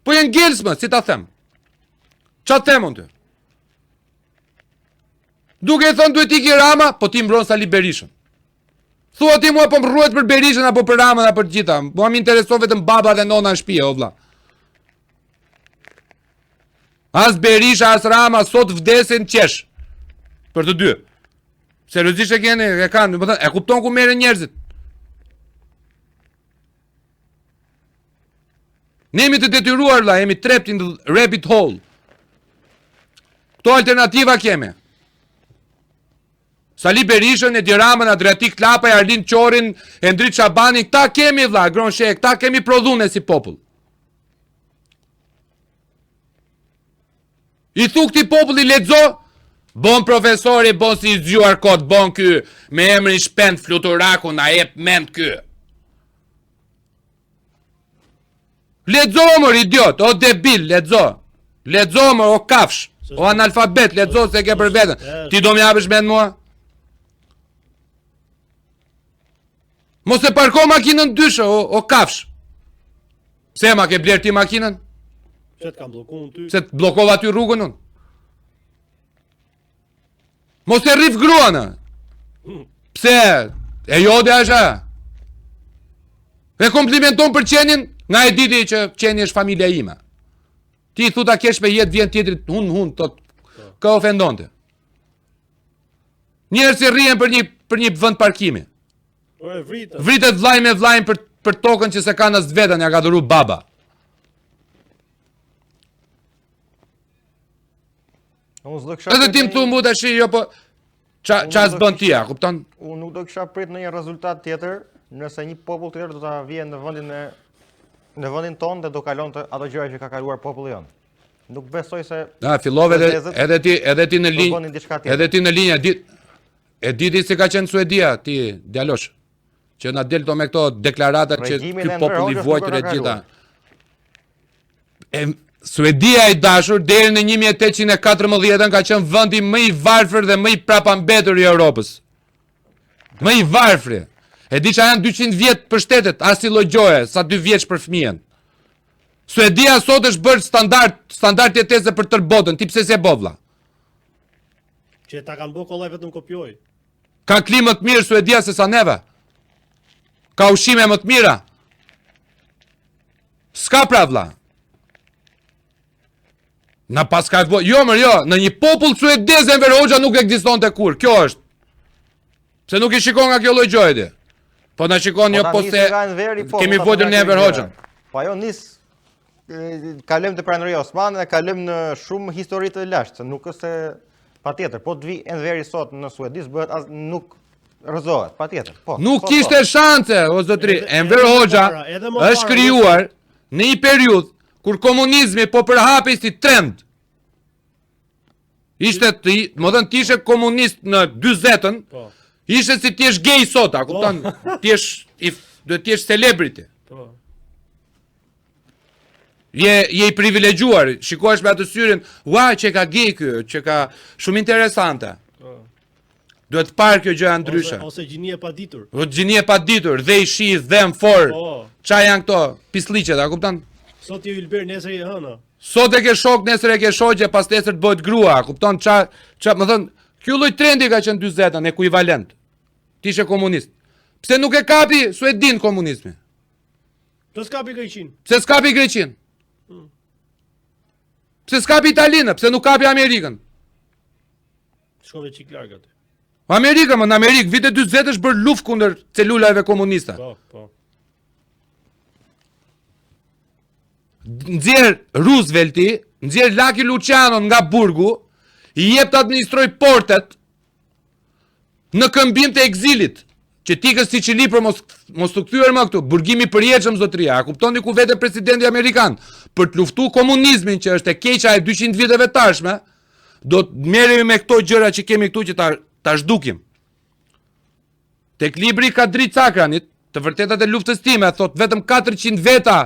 Po je ngelës më, si ta them? Ça të them unë ty? Duke i thënë duhet iki Rama, po ti mbron Sali Berishën. Thua ti mua po më rruhet për Berishën apo për Ramën apo për të gjitha. Mua më intereson vetëm baba dhe nona në shtëpi, o vlla. As Berisha, as Rama sot vdesin qesh. Për të dy. Seriozisht e keni, e kanë, domethënë, e kupton ku merren njerëzit. Ne jemi të detyruar vlla, jemi trapped in the rabbit hole. Këto alternativa kemi. Sali Berishën, Edi Ramën, Adriatik Lapaj, Arlind Qorin, Endrit Shabanin, këta kemi vlla, Agron Shehaj, këta kemi prodhu ne si popull. I thu këtij populli lexo, bon profesori, bon si i zgjuar kot, bon ky me emrin Shpend Fluturaku na jep mend ky. Lexo mor idiot, o debil, lexo. Lexo mor o kafsh, o analfabet, lexo se ke për veten. Ti do më japësh mend mua? Mos e parko makinën dyshe, o, o kafsh. Pse ma ke blerë ti makinën? Pse të kam blloku unë ty? Pse të bllokova ty rrugën unë? Mos e rrif gruan. Pse? E jotja është a? E komplimenton për qenin, nga e diti që qeni është familja ime. Ti i thu ta kesh me jetë vjen tjetrit hun hun të kë ofendon ti. Njerëz që rrihen për një për një vend parkimi. Po e vritet. Vritet vllai me vllain për për tokën që s'e kanë as vetën, ja ka dhuru baba. Unë s'do kisha Edhe ti më thu mu tash jo po ça ça s'bën ti, a kupton? Unë nuk do kisha prit ndonjë rezultat tjetër, nëse një popull tjetër do ta vije në vendin e. në vendin tonë dhe do kalonte ato gjëra që ka kaluar populli jonë. Nuk besoj se Na fillove edhe edhe ti edhe ti në linjë. Edhe ti në linjë di e di ti si ka qenë Suedia ti djalosh që na del to me këto deklarata që ky popull i vuajtur e gjitha. E Suedia i dashur deri në 1814 ka qenë vendi më i varfër dhe më i prapambetur i Europës. Më i varfri. E di ça janë 200 vjet për shtetet, asnjë lloj gjoje, sa 2 vjeç për fëmijën. Suedia sot është bërë standard, standard jetese për tërë botën, ti pse s'e bo vlla? Që ta kanë bërë kollaj vetëm kopjoj. Ka klimë më të mirë Suedia se sa neve. Ka ushqime më të mira. S'ka pra vlla. Na paska bo, jo mër jo, në një popull suedez Enver Hoxha nuk ekzistonte kurrë. Kjo është. Pse nuk i shikon nga kjo lloj gjëje ti? Po na shikon po jo po se po, kemi vojtur në Enver Hoxhën. Po ajo nis kalojmë te Perandoria Osmane dhe kalojmë në shumë histori të lashtë, se nuk është se patjetër, po të vi Enveri sot në Suedi, s'bëhet as nuk rrëzohet, patjetër. Po. Nuk po, kishte po. shanse, o zotri. Enver Hoxha është krijuar në një periudhë kur komunizmi po përhapej si trend. Ishte ti, domethënë ti ishe komunist në 40-ën. Po. Ishte si ti jesh gay sot, a po. kupton? Ti jesh i duhet të jesh celebrity. Po. Je je i privilegjuar, shikohesh me atë syrin, ua që ka gay ky, që ka shumë interesante. Po. Duhet parë kjo gjëja ndryshe. Ose, ose gjini e paditur. O gjini e paditur, they she them for. Po. Ça janë këto pislliqet, a kupton? Sot je Ylber, nesër je Hëna. Sot e ke shok, nesër e ke shoqe, pas nesër të bëhet grua, a kupton? Ça ça, me thënë, ky lloj trendi ka qenë 40-ën ekuivalent. Ti ishe komunist. Pse nuk e kapi Suedinë komunizmi? Pse s'kapi Greqinë? Pse s'kapi Greqinë? Hmm. Pse s'kapi Italinë? Pse nuk kapi Amerikën? Shkove çik larg aty. Amerika, më në Amerikë, vitet 40 është bërë luftë kundër celulave komuniste. Po, po. Nxjerr Roosevelti, nxjerr Lucky Luciano nga burgu, i jep të administrojë portet në këmbim të egzilit, që t'i ikë Sicili për mos, mos t'u kthyer më këtu, burgimi i përjetshëm zotëria, a kuptoni ku vete presidenti amerikan, për të luftu komunizmin që është e keqja e 200 viteve tashme, do të merremi me këto gjëra që kemi këtu që ta ta zhdukim. Tek libri i Kadri Cakranit, të vërtetat e luftës time, thot vetëm 400 veta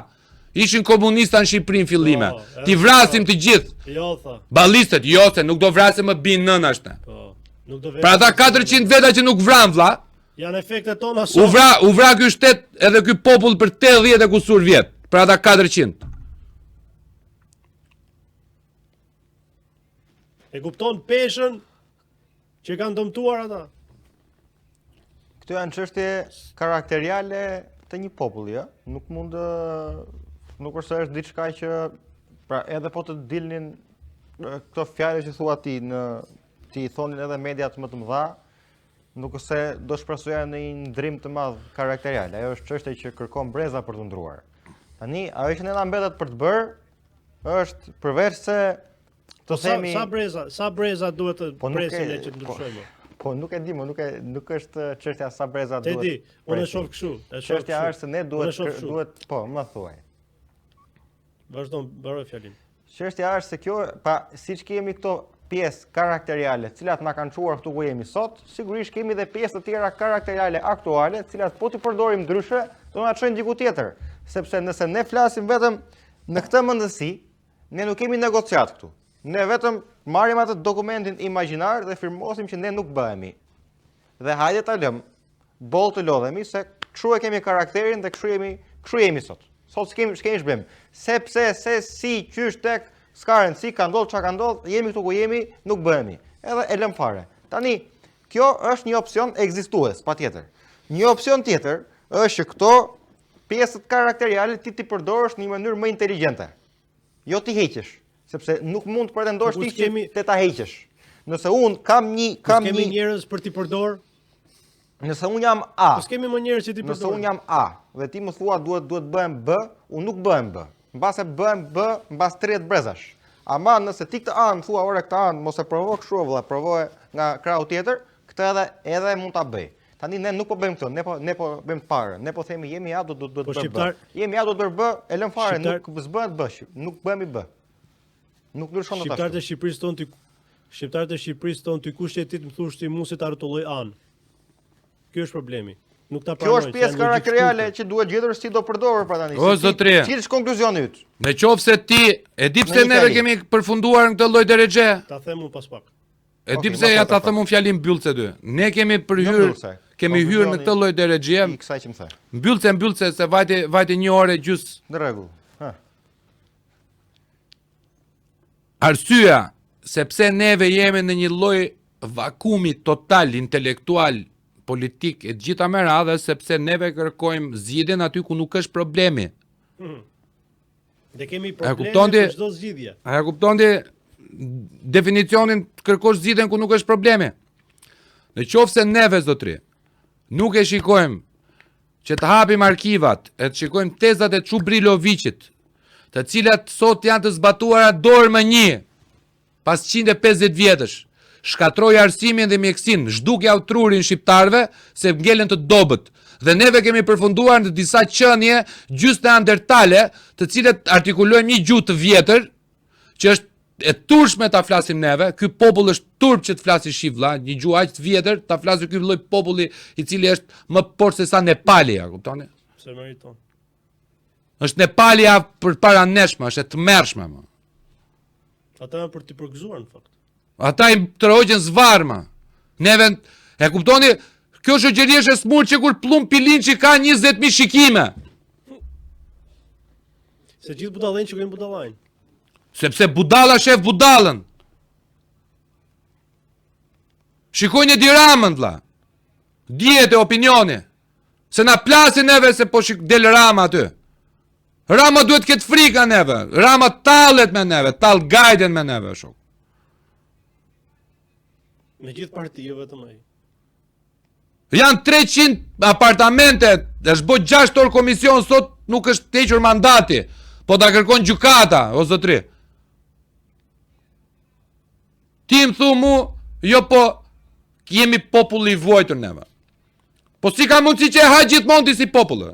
ishin komunista në Shqipëri në fillime. Po, T'i vrasim të gjithë. Jo, tha. Ballistët, jo se nuk do vrasim më bin nëna është. Po. Nuk do Pra ata 400 veta që nuk vran vlla, janë efektet tona sot. U vra, u vra ky shtet edhe ky popull për 80 e kusur vjet. Për ata 400. E kupton peshën që kanë dëmtuar ata. Këto janë çështje karakteriale të një populli, ë? Nuk mund të nuk është se është diçka që pra edhe po të dilnin këto fjalë që thua ti në t'i thonin edhe mediat më të mëdha, nuk është se do shpresoja në një ndrim të madh karakterial. Ajo është çështje që kërkon breza për të ndruar. Tani, ajo që ne na mbetet për të bërë është përveç se të po themi sa, sa breza, sa breza duhet të po presim ne që të po, ndryshojmë. Po, nuk e di, më nuk e nuk është çështja sa breza duhet. Tedi, unë e shoh kështu, e shoh. Çështja është se ne duhet duhet, po, më thuaj. Vazhdo, mbaroj fjalinë. Çështja është se kjo, pa siç kemi këto pjesë karakteriale, të cilat na kanë çuar këtu ku jemi sot, sigurisht kemi dhe pjesë të tjera karakteriale aktuale, të cilat po t'i përdorim ndryshe, do na çojnë diku tjetër, sepse nëse ne flasim vetëm Në këtë mendësi, ne nuk kemi negociatë këtu. Ne vetëm marrim atë dokumentin imagjinar dhe firmosim që ne nuk bëhemi. Dhe hajde ta lëmë, boll të lodhemi se kështu e kemi karakterin dhe kështu jemi, kështu jemi sot. Sot s'kemi s'kemi ç'bëjmë. Sepse se si qysh tek s'ka rëndësi, ka ndodhur çka ka ndodhur, jemi këtu ku jemi, nuk bëhemi. Edhe e lëmë fare. Tani, kjo është një opsion ekzistues, patjetër. Një opsion tjetër është që këto pjesët karakteriale ti t'i përdorësh në një mënyrë më inteligjente. Jo t'i heqësh, sepse nuk mund të pretendosh ti që kemi... të ta heqësh. Nëse un kam një kam një njerëz për t'i përdor, Nëse un jam A. Po s'kemi më njerëz që t'i përdor. Nëse un jam A dhe ti më thua duhet duhet bëhem B, un nuk bëhem B. Mbase bëhem B mbas 30 brezash. Ama nëse ti këtë anë thua ore këtë anë mos e provo kështu vëlla, provoje nga krahu tjetër, këtë edhe edhe mund ta bëj. Tani ne nuk po bëjmë këtë, ne po ne po bëjmë të parën. Ne po themi jemi A do do do të po bërë B. Jemi A do të bërë B, e lëm fare, nuk s'bëhet B, nuk bëhemi B. Nuk ndryshon dot. Shqiptarët e Shqipërisë thonë ti Shqiptarët e Shqipërisë thonë ti kush je ti të më thuash ti mua si ta rrotulloj A-në. Ky është problemi. Nuk ta pranojnë. Kjo është pjesë karakteriale që duhet gjetur si do përdorur pra tani. O zotri. Cili është konkluzioni yt? Në qoftë se ti e di pse neve kemi përfunduar në këtë lloj derexhe. Ta them unë pas pak. E di pse ja ta them unë fjalinë mbyllëse ty. Ne kemi përhyrë, jo kemi hyrë në këtë lloj derexhe. I kësaj që më the. Mbyllëse, mbyllëse se vajti vajti një orë e gjys. Në rregull. Ha. Arsyeja sepse neve jemi në një lloj vakumi total intelektual, politik e të gjitha me radhë sepse neve kërkojmë zgjidhjen aty ku nuk është problemi. Hmm. Dhe kemi probleme për çdo zgjidhje. A e kupton ti definicionin të kërkosh zgjidhjen ku nuk është problemi? Në qoftë se neve zotri, nuk e shikojmë që të hapim arkivat e të shikojmë tezat e Çubriloviqit, të cilat sot janë të zbatuara dorë më një, Pas 150 vjetësh, shkatërroi arsimin dhe mjekësinë, zhdukjau trurin shqiptarëve se ngelen të dobët. Dhe neve kemi përfunduar në disa qenie gjysë neandertale, të cilët artikulojmë një gjuhë të vjetër, që është e turpshme ta flasim neve, ky popull është turp që të flasi shqip vlla, një gjuhë aq të vjetër, ta flasi ky lloj populli i cili është më poshtë se sa Nepali, a kuptoni? S'e meriton. Është Nepali përpara nesh, më, është e tmerrshme më. Ata janë për t'i përgëzuar në fakt. Ata i tërhoqën zvarrë më. Neve e kuptoni, kjo shoqëri është e smur që kur Pëllumb Pilinçi ka 20000 shikime. Se gjithë budallenjtë shikojnë budallain. Sepse budalla shef budallën. Shikojnë Edi Ramën vlla. Dihet e opinioni. Se na plasin neve se po shik del Rama aty. Rama duhet të ketë frikë nga neve. Rama tallet me neve, tall gajden me neve, shok. Me gjithë parti, jo vetëm ai. Janë 300 apartamente, është bo 6 orë komision, sot nuk është hequr mandati. Po ta kërkon gjykata, o zotri. Ti më thu mu, jo po, jemi populli i vuajtur neve. Po si ka mundësi që e ha gjithmonë ti si popull?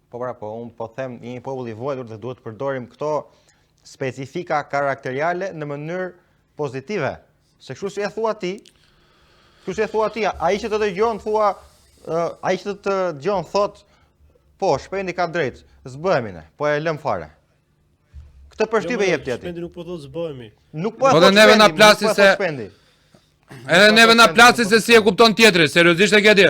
Po pra, po, unë po them jemi popull i vuajtur dhe duhet të përdorim këto specifika karakteriale në mënyrë pozitive. Se kështu si e thua ti, kështu si e thua ti, ai që të dëgjon thua, ai që të dëgjon thot, po, Shpendi ka drejt, s'bëhemi ne, po e lëm fare. Këtë përshtypje jo, jep ti aty. Shpendi nuk po thotë s'bëhemi. Nuk po e po thotë neve na plasi po se Shpendi. Edhe neve na plasi se si e kupton tjetri, seriozisht e ke ti?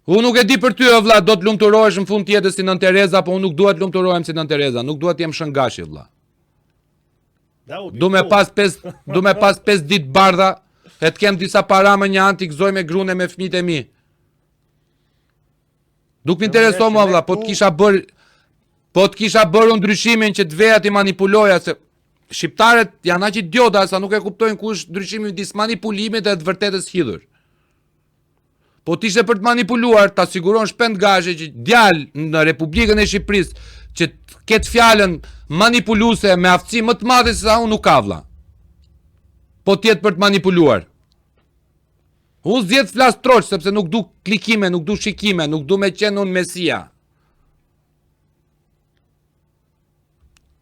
Unë nuk e di për ty o vlla, do të lumturohesh në fund të jetës si Nënë Tereza, po unë nuk dua të lumturohem si Nënë Tereza, nuk dua të jem Shën Gashi vlla. Du me pas 5, du me pas 5 ditë bardha, e të kem disa para më një anë t'i gëzoj me grunë e me fëmijët e mi. Nuk më intereson mua vlla, po të kisha bërë po të kisha bërë unë ndryshimin që të veja t'i manipuloja se shqiptarët janë aq idiota sa nuk e kuptojnë ku është ndryshimi midis manipulimit dhe të vërtetës hidhur. Po të ishte për të manipuluar, ta siguron Shpend Gashi që djalë në Republikën e Shqipërisë që të ketë fjalën manipuluese me aftësi më të madhe se sa unë nuk ka vlla. Po të jetë për të manipuluar. Unë zgjedh të flas troç, sepse nuk du klikime, nuk du shikime, nuk du me qenë unë mesia.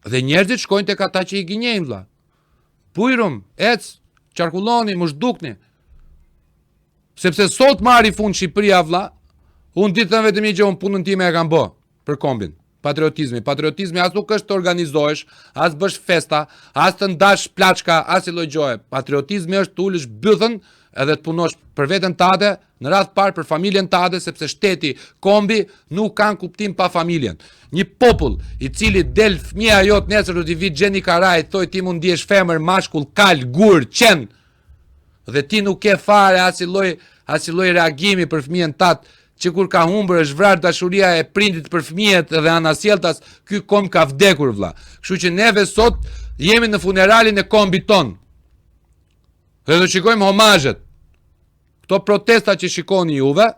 Dhe njerëzit shkojnë tek ata që i gënjejnë vlla. Bujrum, ec, qarkulloni, më zhdukni. Sepse sot marri fund Shqipëria vlla, unë di të them vetëm një gjë, unë punën time e kam bë për kombin. Patriotizmi, patriotizmi as nuk është të organizohesh, as bësh festa, as të ndash plaçka, as i lloj gjoje. Patriotizmi është të ulësh bythën edhe të punosh për veten tate, në radhë parë për familjen tate, sepse shteti, kombi nuk kanë kuptim pa familjen. Një popull i cili del fëmija jot nesër do t'i vi Xheni Karaj, thoj ti mund ndihesh femër, mashkull, kal, gur, qen. Dhe ti nuk ke fare asnjë lloj asnjë lloj reagimi për fëmijën tat, që kur ka humbur është vrarë dashuria e prindit për fëmijët dhe anasjelltas, ky komb ka vdekur vlla. Kështu që neve sot jemi në funeralin e kombit ton. Dhe do shikojmë homazhet. Këto protesta që shikoni juve,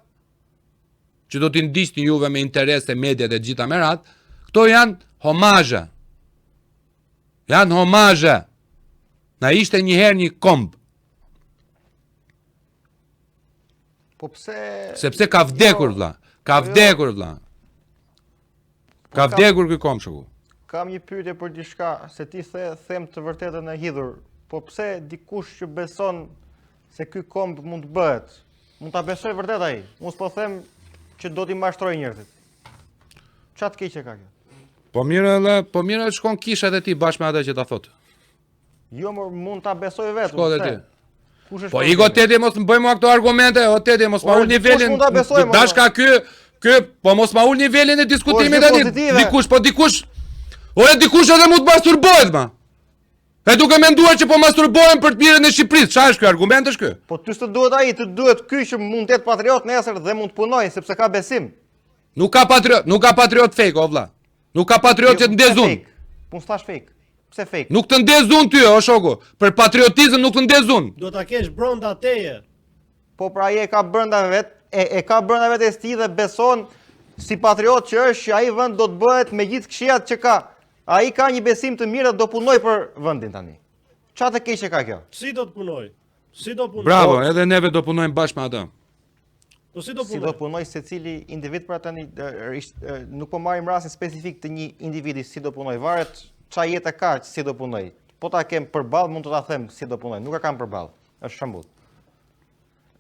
që do t'i ndiqni juve me interes e mediat e gjitha me radhë, këto janë homazhe. Janë homazhe. Na ishte një herë një komb. Po pse Sepse ka vdekur jo. vlla. Ka po jo. vdekur vlla. Po ka vdekur ky komb shoku. Kam një pyetje për diçka, se ti the them të vërtetën e hidhur. Po pse dikush që beson se ky komb mund të bëhet, mund ta besojë vërtet ai? Unë s'po them që do t'i mashtrojë njerëzit. Ça të keqe ka kjo? Po mirë edhe, po mirë shkon n'kishë edhe ti bashkë me atë që ta thotë. Jo, mor, mund ta besoj vetë. Shko edhe ti. Kush është? Po ik o Tedi mos më bëj mua këto argumente, o Tedi mos ma ul nivelin. Mund ta besoj, mor. Dashka ky, ky, po mos ma ul nivelin e diskutimit po, tani. Dikush, po dikush. Ore dikush edhe mund të masturbohet ma. E duke menduar që po masturbohem për të mirën e Shqipërisë, çfarë është ky argument është ky? Po ty s'të duhet ai, të duhet ky që mund të jetë patriot nesër dhe mund të punojë sepse ka besim. Nuk ka patriot, nuk ka patriot fake o vlla. Nuk ka patriot që të ndez unë. Po s'thash fake. Pse fake? Nuk të ndez unë ty, o shoku. Për patriotizëm nuk të ndez unë. Do ta kesh brenda teje. Po pra ai e ka brenda vet, e, e ka brenda vetes tij dhe beson si patriot që është që ai vend do të bëhet me gjithë këqijat që ka. Ai ka një besim të mirë dhe do punojë për vendin tani. Ça të keqe ka kjo? Si do të punojë? Si do punojë? Bravo, edhe neve do punojmë bashkë me atë. Po si do punojë? Si do punojë secili individ pra tani nuk po marrim rastin specifik të një individi si do punojë, varet ça jete ka si do punojë. Po ta kem përballë mund të ta them si do punojë, nuk e kam përballë. Është shembull.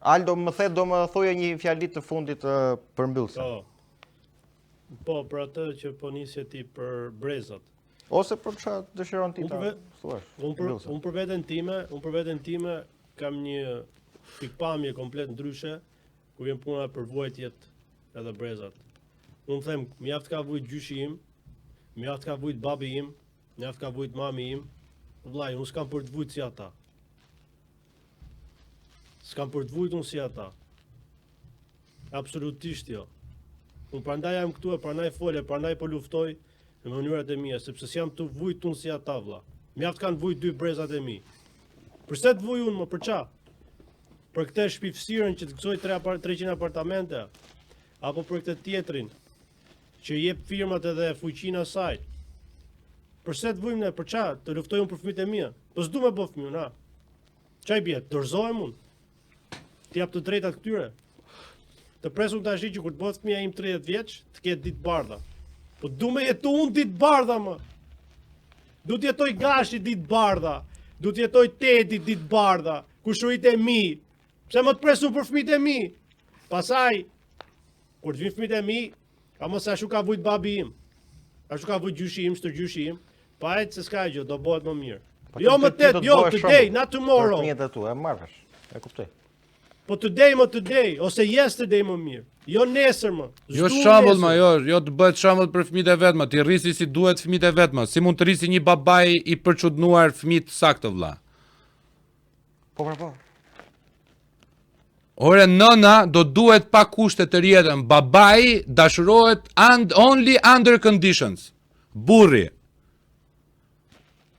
Aldo më the do më thoje një fjali të fundit përmbyllëse. Po. Po, për atë që po nisje ti për brezat. Ose për çfarë dëshiron ti ta thuash. Unë për unë për veten time, unë për veten time kam një pikëpamje komplet ndryshe kur vjen puna për vuajtjet edhe brezat. Unë them, mjaft ka vujt gjyshi im, mjaft ka vujt babi im, mjaft ka vujt mami im. Vllai, unë s'kam për të vujt si ata. S'kam për të vujt unë si ata. Absolutisht jo. Unë prandaj jam këtu e prandaj fol e prandaj po luftoj në mënyrat e mia, sepse s'jam tu vujt unë si ata vlla. Mjaft kanë vujt dy brezat e mi. Përse të vuj unë më për ça? Për këtë shpifësirën që të gëzoj 300 apartamente, apo për këtë tjetrin që jep firmat edhe fuqinë asaj. Përse të vujmë ne, për ça? Të luftoj unë për fëmijët e mi. Po s'du me bo fëmijë, na. Ça i bie? Dorëzohem unë. T'i jap të drejtat këtyre. Të pres unë tash që kur të bëhet fëmija im 30 vjeç, të ketë ditë bardha. Po du me jetu unë ditë bardha më. Du të jetoj Gashi ditë bardha. Du të jetoj Tedi ditë bardha. Kushërinjtë e mi. Pse më të pres unë për fëmijët e mi? Pasaj, kur të vinë fëmijët e mi, A mos ashtu ka vujt babi im. Ashtu ka vujt gjyshi im, stërgjyshi im. Pa ecë se s'ka gjë, do bëhet më mirë. Po jo më tet, jo today, not tomorrow. Për fëmijët e tu, e marr vesh. E kuptoj. Po today më today ose yesterday më mirë. Jo nesër më. Jo shembull më, jo, jo të bëhet shembull për fëmijët e vet më, t'i rrisi si duhet fëmijët e vet më. Si mund të rrisi një babai i përçudnuar fëmijët saktë vëlla? Po po po. Ore nëna do duhet pa kushte tërë jetën, babai dashurohet and only under conditions. Burri.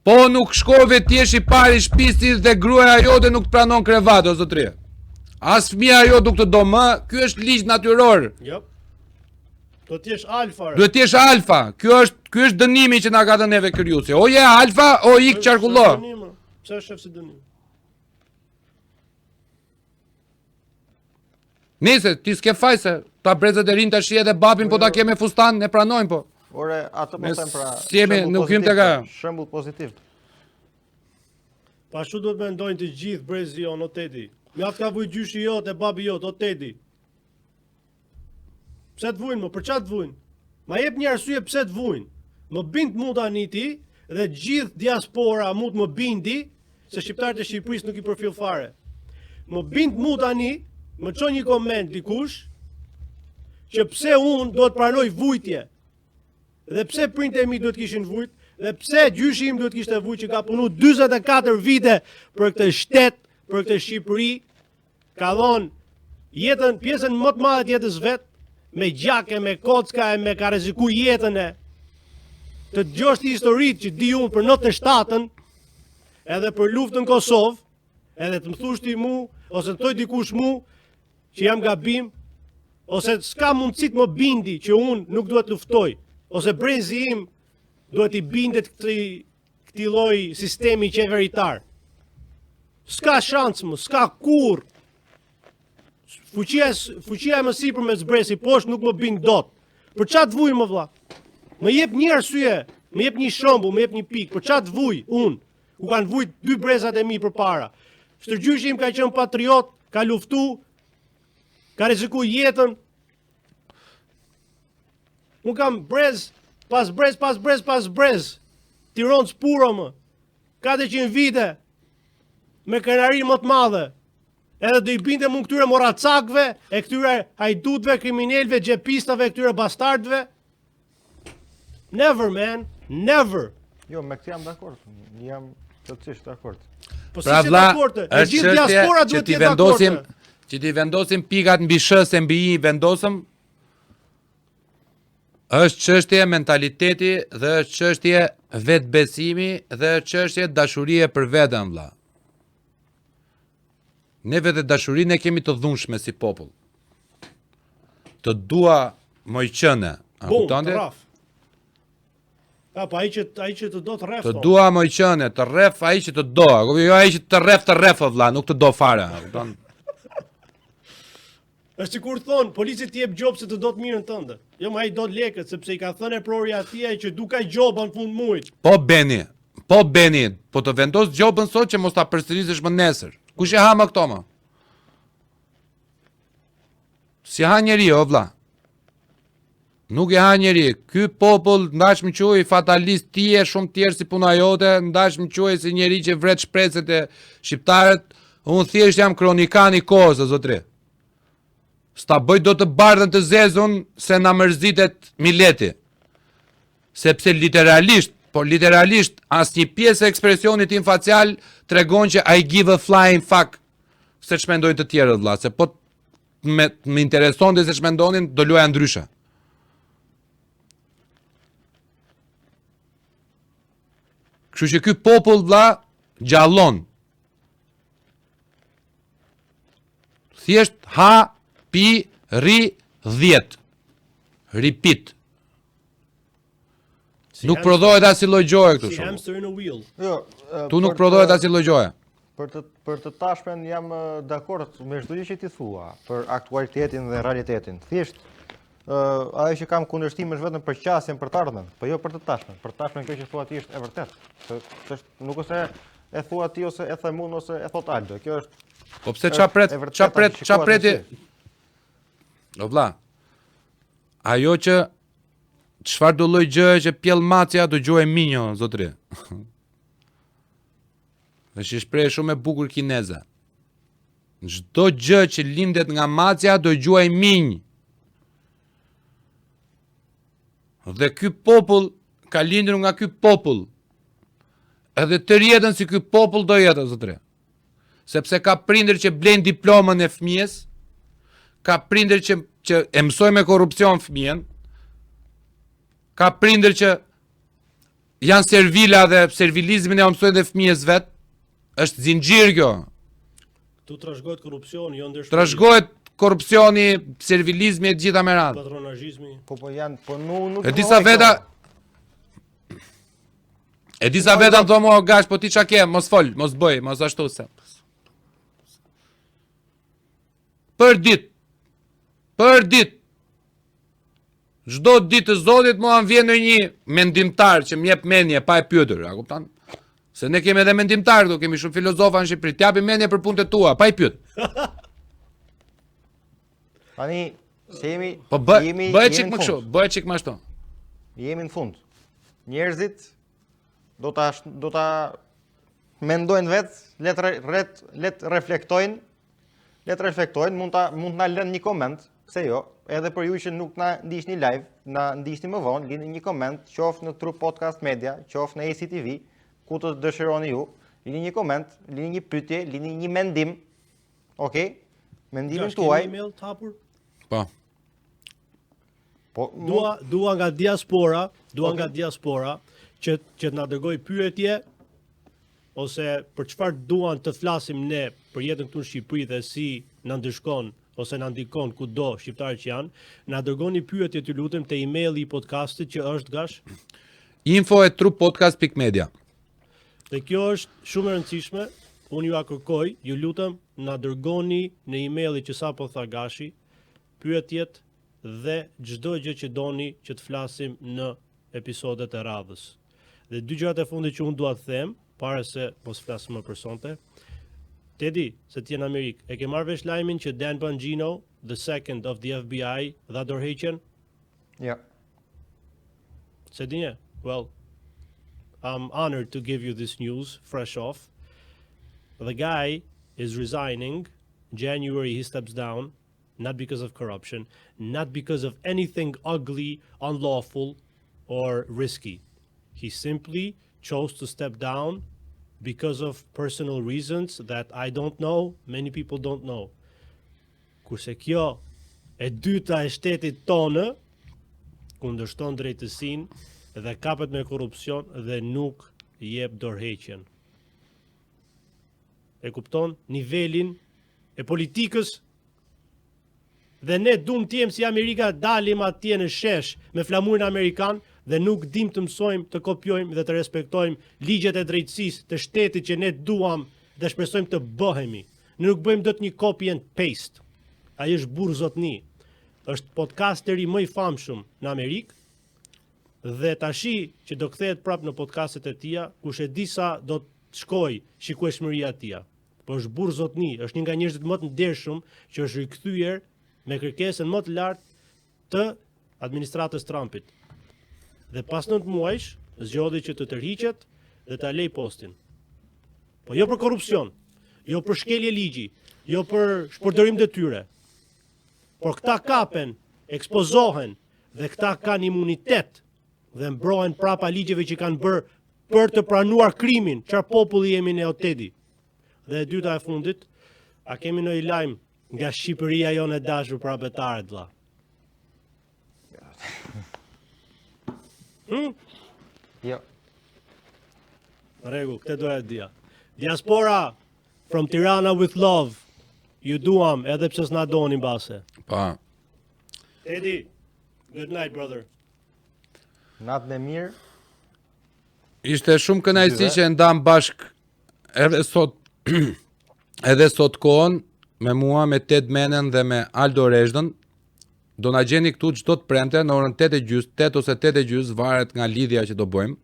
Po nuk shkove ti jesh i pari i shpisë dhe gruaja jote nuk të pranon krevat o zotri. As fëmija jot nuk të do më, ky është ligj natyror. Jo. Do të jesh alfa. Duhet të jesh alfa. Ky është ky është dënimi që na ka dhënë neve krijuesi. O je alfa, o ik qarkullo. Pse është si dënim? Nëse ti s'ke faj se ta brezat e rinj tash edhe babin po ta ke me fustan, ne pranojmë po. Ore, atë po them pra. Si jemi, nuk hym tek ajo. Shembull pozitiv. Po ashtu duhet mendojnë të gjithë brezi jonë o Tedi. Mjaft ka vujt gjyshi jot e babi jot o Tedi. Pse të vujnë më? Për ça të vujnë? Ma jep një arsye pse të vujnë. Më bind mu tani ti dhe gjithë diaspora mu të më bindi se shqiptarët e Shqipërisë nuk i përfill fare. Më bind mu tani, më çon një koment dikush që pse unë do të pranoj vujtje. Dhe pse prindët e mi duhet kishin vujt, dhe pse gjyshi im duhet kishte vujt që ka punu 44 vite për këtë shtet, për këtë Shqipëri, Ka dhonë jetën, pjesën më të madhe të jetës vet, me gjak e me kocka e me ka rreziku jetën e të dëgjosh ti historitë që di unë për 97-ën, edhe për luftën në Kosovë, edhe të më thush ti mu, ose të thoj dikush mu, që jam gabim, ose s'ka mundësi të më bindi që unë nuk duhet luftoj, ose brezi im duhet i bindet këtij këtij lloj sistemi qeveritar. S'ka shans më, s'ka kurrë. Fuqia fuqia e mësipërme zbresi poshtë nuk më bind dot. Për ça të vuj mo vlla? Më jep një arsye, më jep një shembull, më jep një pikë, për ça të vuj unë? Ku kanë vujt dy brezat e mi përpara. Stërgjyshi im ka qenë patriot, ka luftu, ka rreziku jetën. Unë kam brez, pas brez, pas brez, pas brez. Tironc puro më. 400 vite me krenari më të madhe. Edhe do i bindem unë këtyre morracakëve, e këtyre hajdutëve, kriminelëve, xhepistave, këtyre bastardëve. Never man, never. Jo, me këtë jam dakord. Jam plotësisht dakord. Po si pra, vlla, dakord? E gjithë diaspora duhet të jetë dakord. Që t'i vendosim pikat mbi sh se mbi i vendosëm është çështje mentaliteti dhe është çështje vetëbesimi dhe është çështje dashurie për veten vlla. Ne vetë dashurinë e kemi të dhunshme si popull. Të dua moj qene, a kupton ti? A po ai që ai që të do të rref. Të dua moj qene, të rref ai që të do. A kupton? Jo ai që të rref të rref o vlla, nuk të do fare, a kupton? Është sikur thon, polici të jep gjobë se të do të mirën tënde. Jo, më ai do lekët sepse i ka thënë eprori atij ai që du ka gjoba në fund muajit. Po Beni, po Beni, po të vendos gjobën sot që mos ta përsërisësh më nesër. Kush e ha më këto më? S'i ha njeri o vlla. Nuk e ha njeri. Ky popull ndash më quaj fatalist ti e shumë tjerë si puna jote, ndash më quaj si njeri që vret shpresët e shqiptarët. Unë thjesht jam kronikan i kohës, o zotri. S'ta bëj dot të bardhën të zezun se na mërzitet mileti. Sepse literalisht, po literalisht asnjë pjesë e ekspresionit tim facial tregon që I give a flying fuck se ç'mendojnë të tjerët vlla, se po me më interesonte se ç'mendonin, do luaja ndryshe. Kështu që ky popull vlla gjallon. Thjesht ha, pi, rri, 10. Repeat. Si nuk prodhohet asnjë lloj gjoje këtu Si hamster in a wheel. Jo, tu nuk prodhohet asnjë lloj gjoje. Për të për të tashmen jam dakord me çdo gjë që ti thua për aktualitetin dhe realitetin. Thjesht ë ajo që kam kundërshtim është vetëm për qasjen për të ardhmen, po jo për të tashmen. Për të tashmen kjo që thua ti është e vërtetë. Se është nuk është e thua ti ose e them unë ose e thot Aldo. Kjo është Po pse ça pret, ça pret, ça preti? O vlla. Ajo që çfarëdo lloj gjëje që pjell macja do gjuajë minj o zotri. Është një shprehje shumë e bukur kineze. Çdo gjë që lindet nga macja do gjuajë minj. Dhe ky popull ka lindur nga ky popull. Edhe tërë jetën si ky popull do jetë, zotri. Sepse ka prindër që blejnë diplomën e fëmijës, ka prindër që që e mësojnë me korrupsion fëmijën, ka prindër që janë servila dhe servilizmin e mësojnë dhe fëmijës vet, është zinxhir kjo. Këtu trashëgohet korrupsioni, jo ndershmëria. Trashëgohet korrupsioni, servilizmi e të gjitha me radhë. Patronazhizmi. Po po janë, po nuk nuk. E disa veta E disa veta më thonë mua gash, po ti ça ke, mos fol, mos bëj, mos ashtu se. Për dit. Për dit. Çdo ditë të Zotit mua më vjen një mendimtar që më jep mendje pa e pyetur, a kupton? Se ne kemi edhe mendimtar këtu, kemi shumë filozofa në Shqipëri, të japin mendje për punët e tua, pa i pyet. Tani se jemi Po bë, jemi bëje çik më kështu, bëje çik më ashtu. Jemi në fund. Njerëzit do ta do ta mendojnë vetë, le të le të reflektojnë Le të reflektojnë, mund ta mund të na lënë një koment, pse jo? Edhe për ju që nuk na ndiqni live, na ndiqni më vonë, lini një koment, qoftë në True Podcast Media, qoftë në ACTV, ku të dëshironi ju, lini një koment, lini një pyetje, lini një mendim. Okej? Okay? Mendimin tuaj. Kemi email të hapur? Po. Po, dua dua nga diaspora, dua okay. nga diaspora që që të na dërgojë pyetje ose për çfarë duan të flasim ne për jetën këtu në Shqipëri dhe si na ndëshkon ose na ndikon kudo shqiptarët që janë, na dërgoni pyetje ju lutem te emaili i podcastit që është gash info@truepodcast.media. Dhe kjo është shumë e rëndësishme, unë jua kërkoj, ju lutem, na dërgoni në emailin që sapo tha Gashi, pyetjet dhe çdo gjë që doni që të flasim në episodet e radhës. Dhe dy gjërat e fundit që unë dua të them, para se mos flas më për sonte, Tedi, se ti je në Amerikë, e ke marrë vesh lajmin që Dan Bongino, the second of the FBI, dha dorëheqjen? Ja. S'e dinje? Well, I'm honored to give you this news fresh off. The guy is resigning. January he steps down, not because of corruption, not because of anything ugly, unlawful, or risky. He simply chose to step down because of personal reasons that I don't know, many people don't know. Kurse kjo e dyta e shtetit tonë kundërshton drejtësinë dhe kapet me korrupsion dhe nuk jep dorëheqjen. E kupton nivelin e politikës dhe ne duam të jem si Amerika, dalim atje në shesh me flamurin amerikan dhe nuk dim të mësojmë, të kopjojmë dhe të respektojmë ligjet e drejtësisë të shtetit që ne duam dhe shpresojmë të bëhemi. Ne nuk bëjmë dot një copy and paste. Ai është burr zotni. Është podcasteri më i famshëm në Amerikë dhe tashi që do kthehet prapë në podcastet e tija, kush e di sa do të shkoj shikueshmëria e tija. Po është burr zotni, është një nga njerëzit më të ndershëm që është rikthyer me kërkesën më të lartë të administratës Trumpit. Dhe pas 9 muajsh zgjodhi që të tërhiqet dhe ta lej postin. Po jo për korrupsion, jo për shkelje ligji, jo për shpërdorim detyre. Por këta kapen, ekspozohen dhe këta kanë imunitet dhe mbrohen prapa ligjeve që kanë bërë për të pranuar krimin. Çfarë populli jemi ne o Tedi? Dhe e dyta e fundit, a kemi ndonjë lajm nga Shqipëria jonë e dashur për abetarët vlla? Hmm? Jo. Në rregull, këtë doja të dija. Diaspora from Tirana with love. Ju duam edhe pse s'na doni mbase. Pa. Tedi, good night brother. Natën e mirë. Ishte shumë kënaqësi që e ndam bashk edhe sot edhe sot kohën me mua, me Ted Menen dhe me Aldo Rezhdën. Do na gjeni këtu çdo të premte në orën 8 e gjys, 8 ose 8 e gjys, varet nga lidhja që do bëjmë.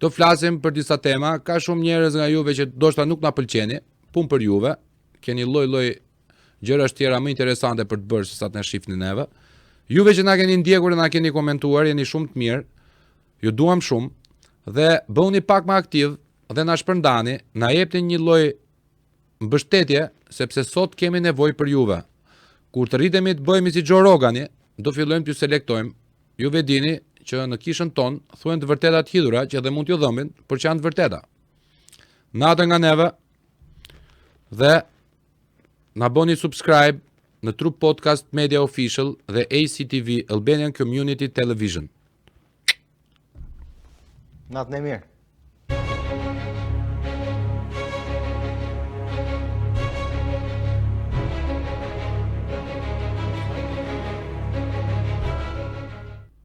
Do flasim për disa tema, ka shumë njerëz nga juve që ndoshta nuk na pëlqeni, punë për juve, keni lloj-lloj gjërash tjera më interesante për të bërë se sa të na shihni neve. Juve që na keni ndjekur dhe na keni komentuar, jeni shumë të mirë. Ju duam shumë dhe bëhuni pak më aktiv dhe na shpërndani, na jepni një lloj mbështetje sepse sot kemi nevojë për juve. Kur të rritemi të bëhemi si Joe Rogani, do fillojmë t'ju selektojmë. Juve dini që në kishën tonë thuhen të vërteta të hidhura që edhe mund t'ju dhëmbin, por që janë të vërteta. Natën nga neve dhe na bëni subscribe në Trup Podcast Media Official dhe ACTV Albanian Community Television. Natën e mirë.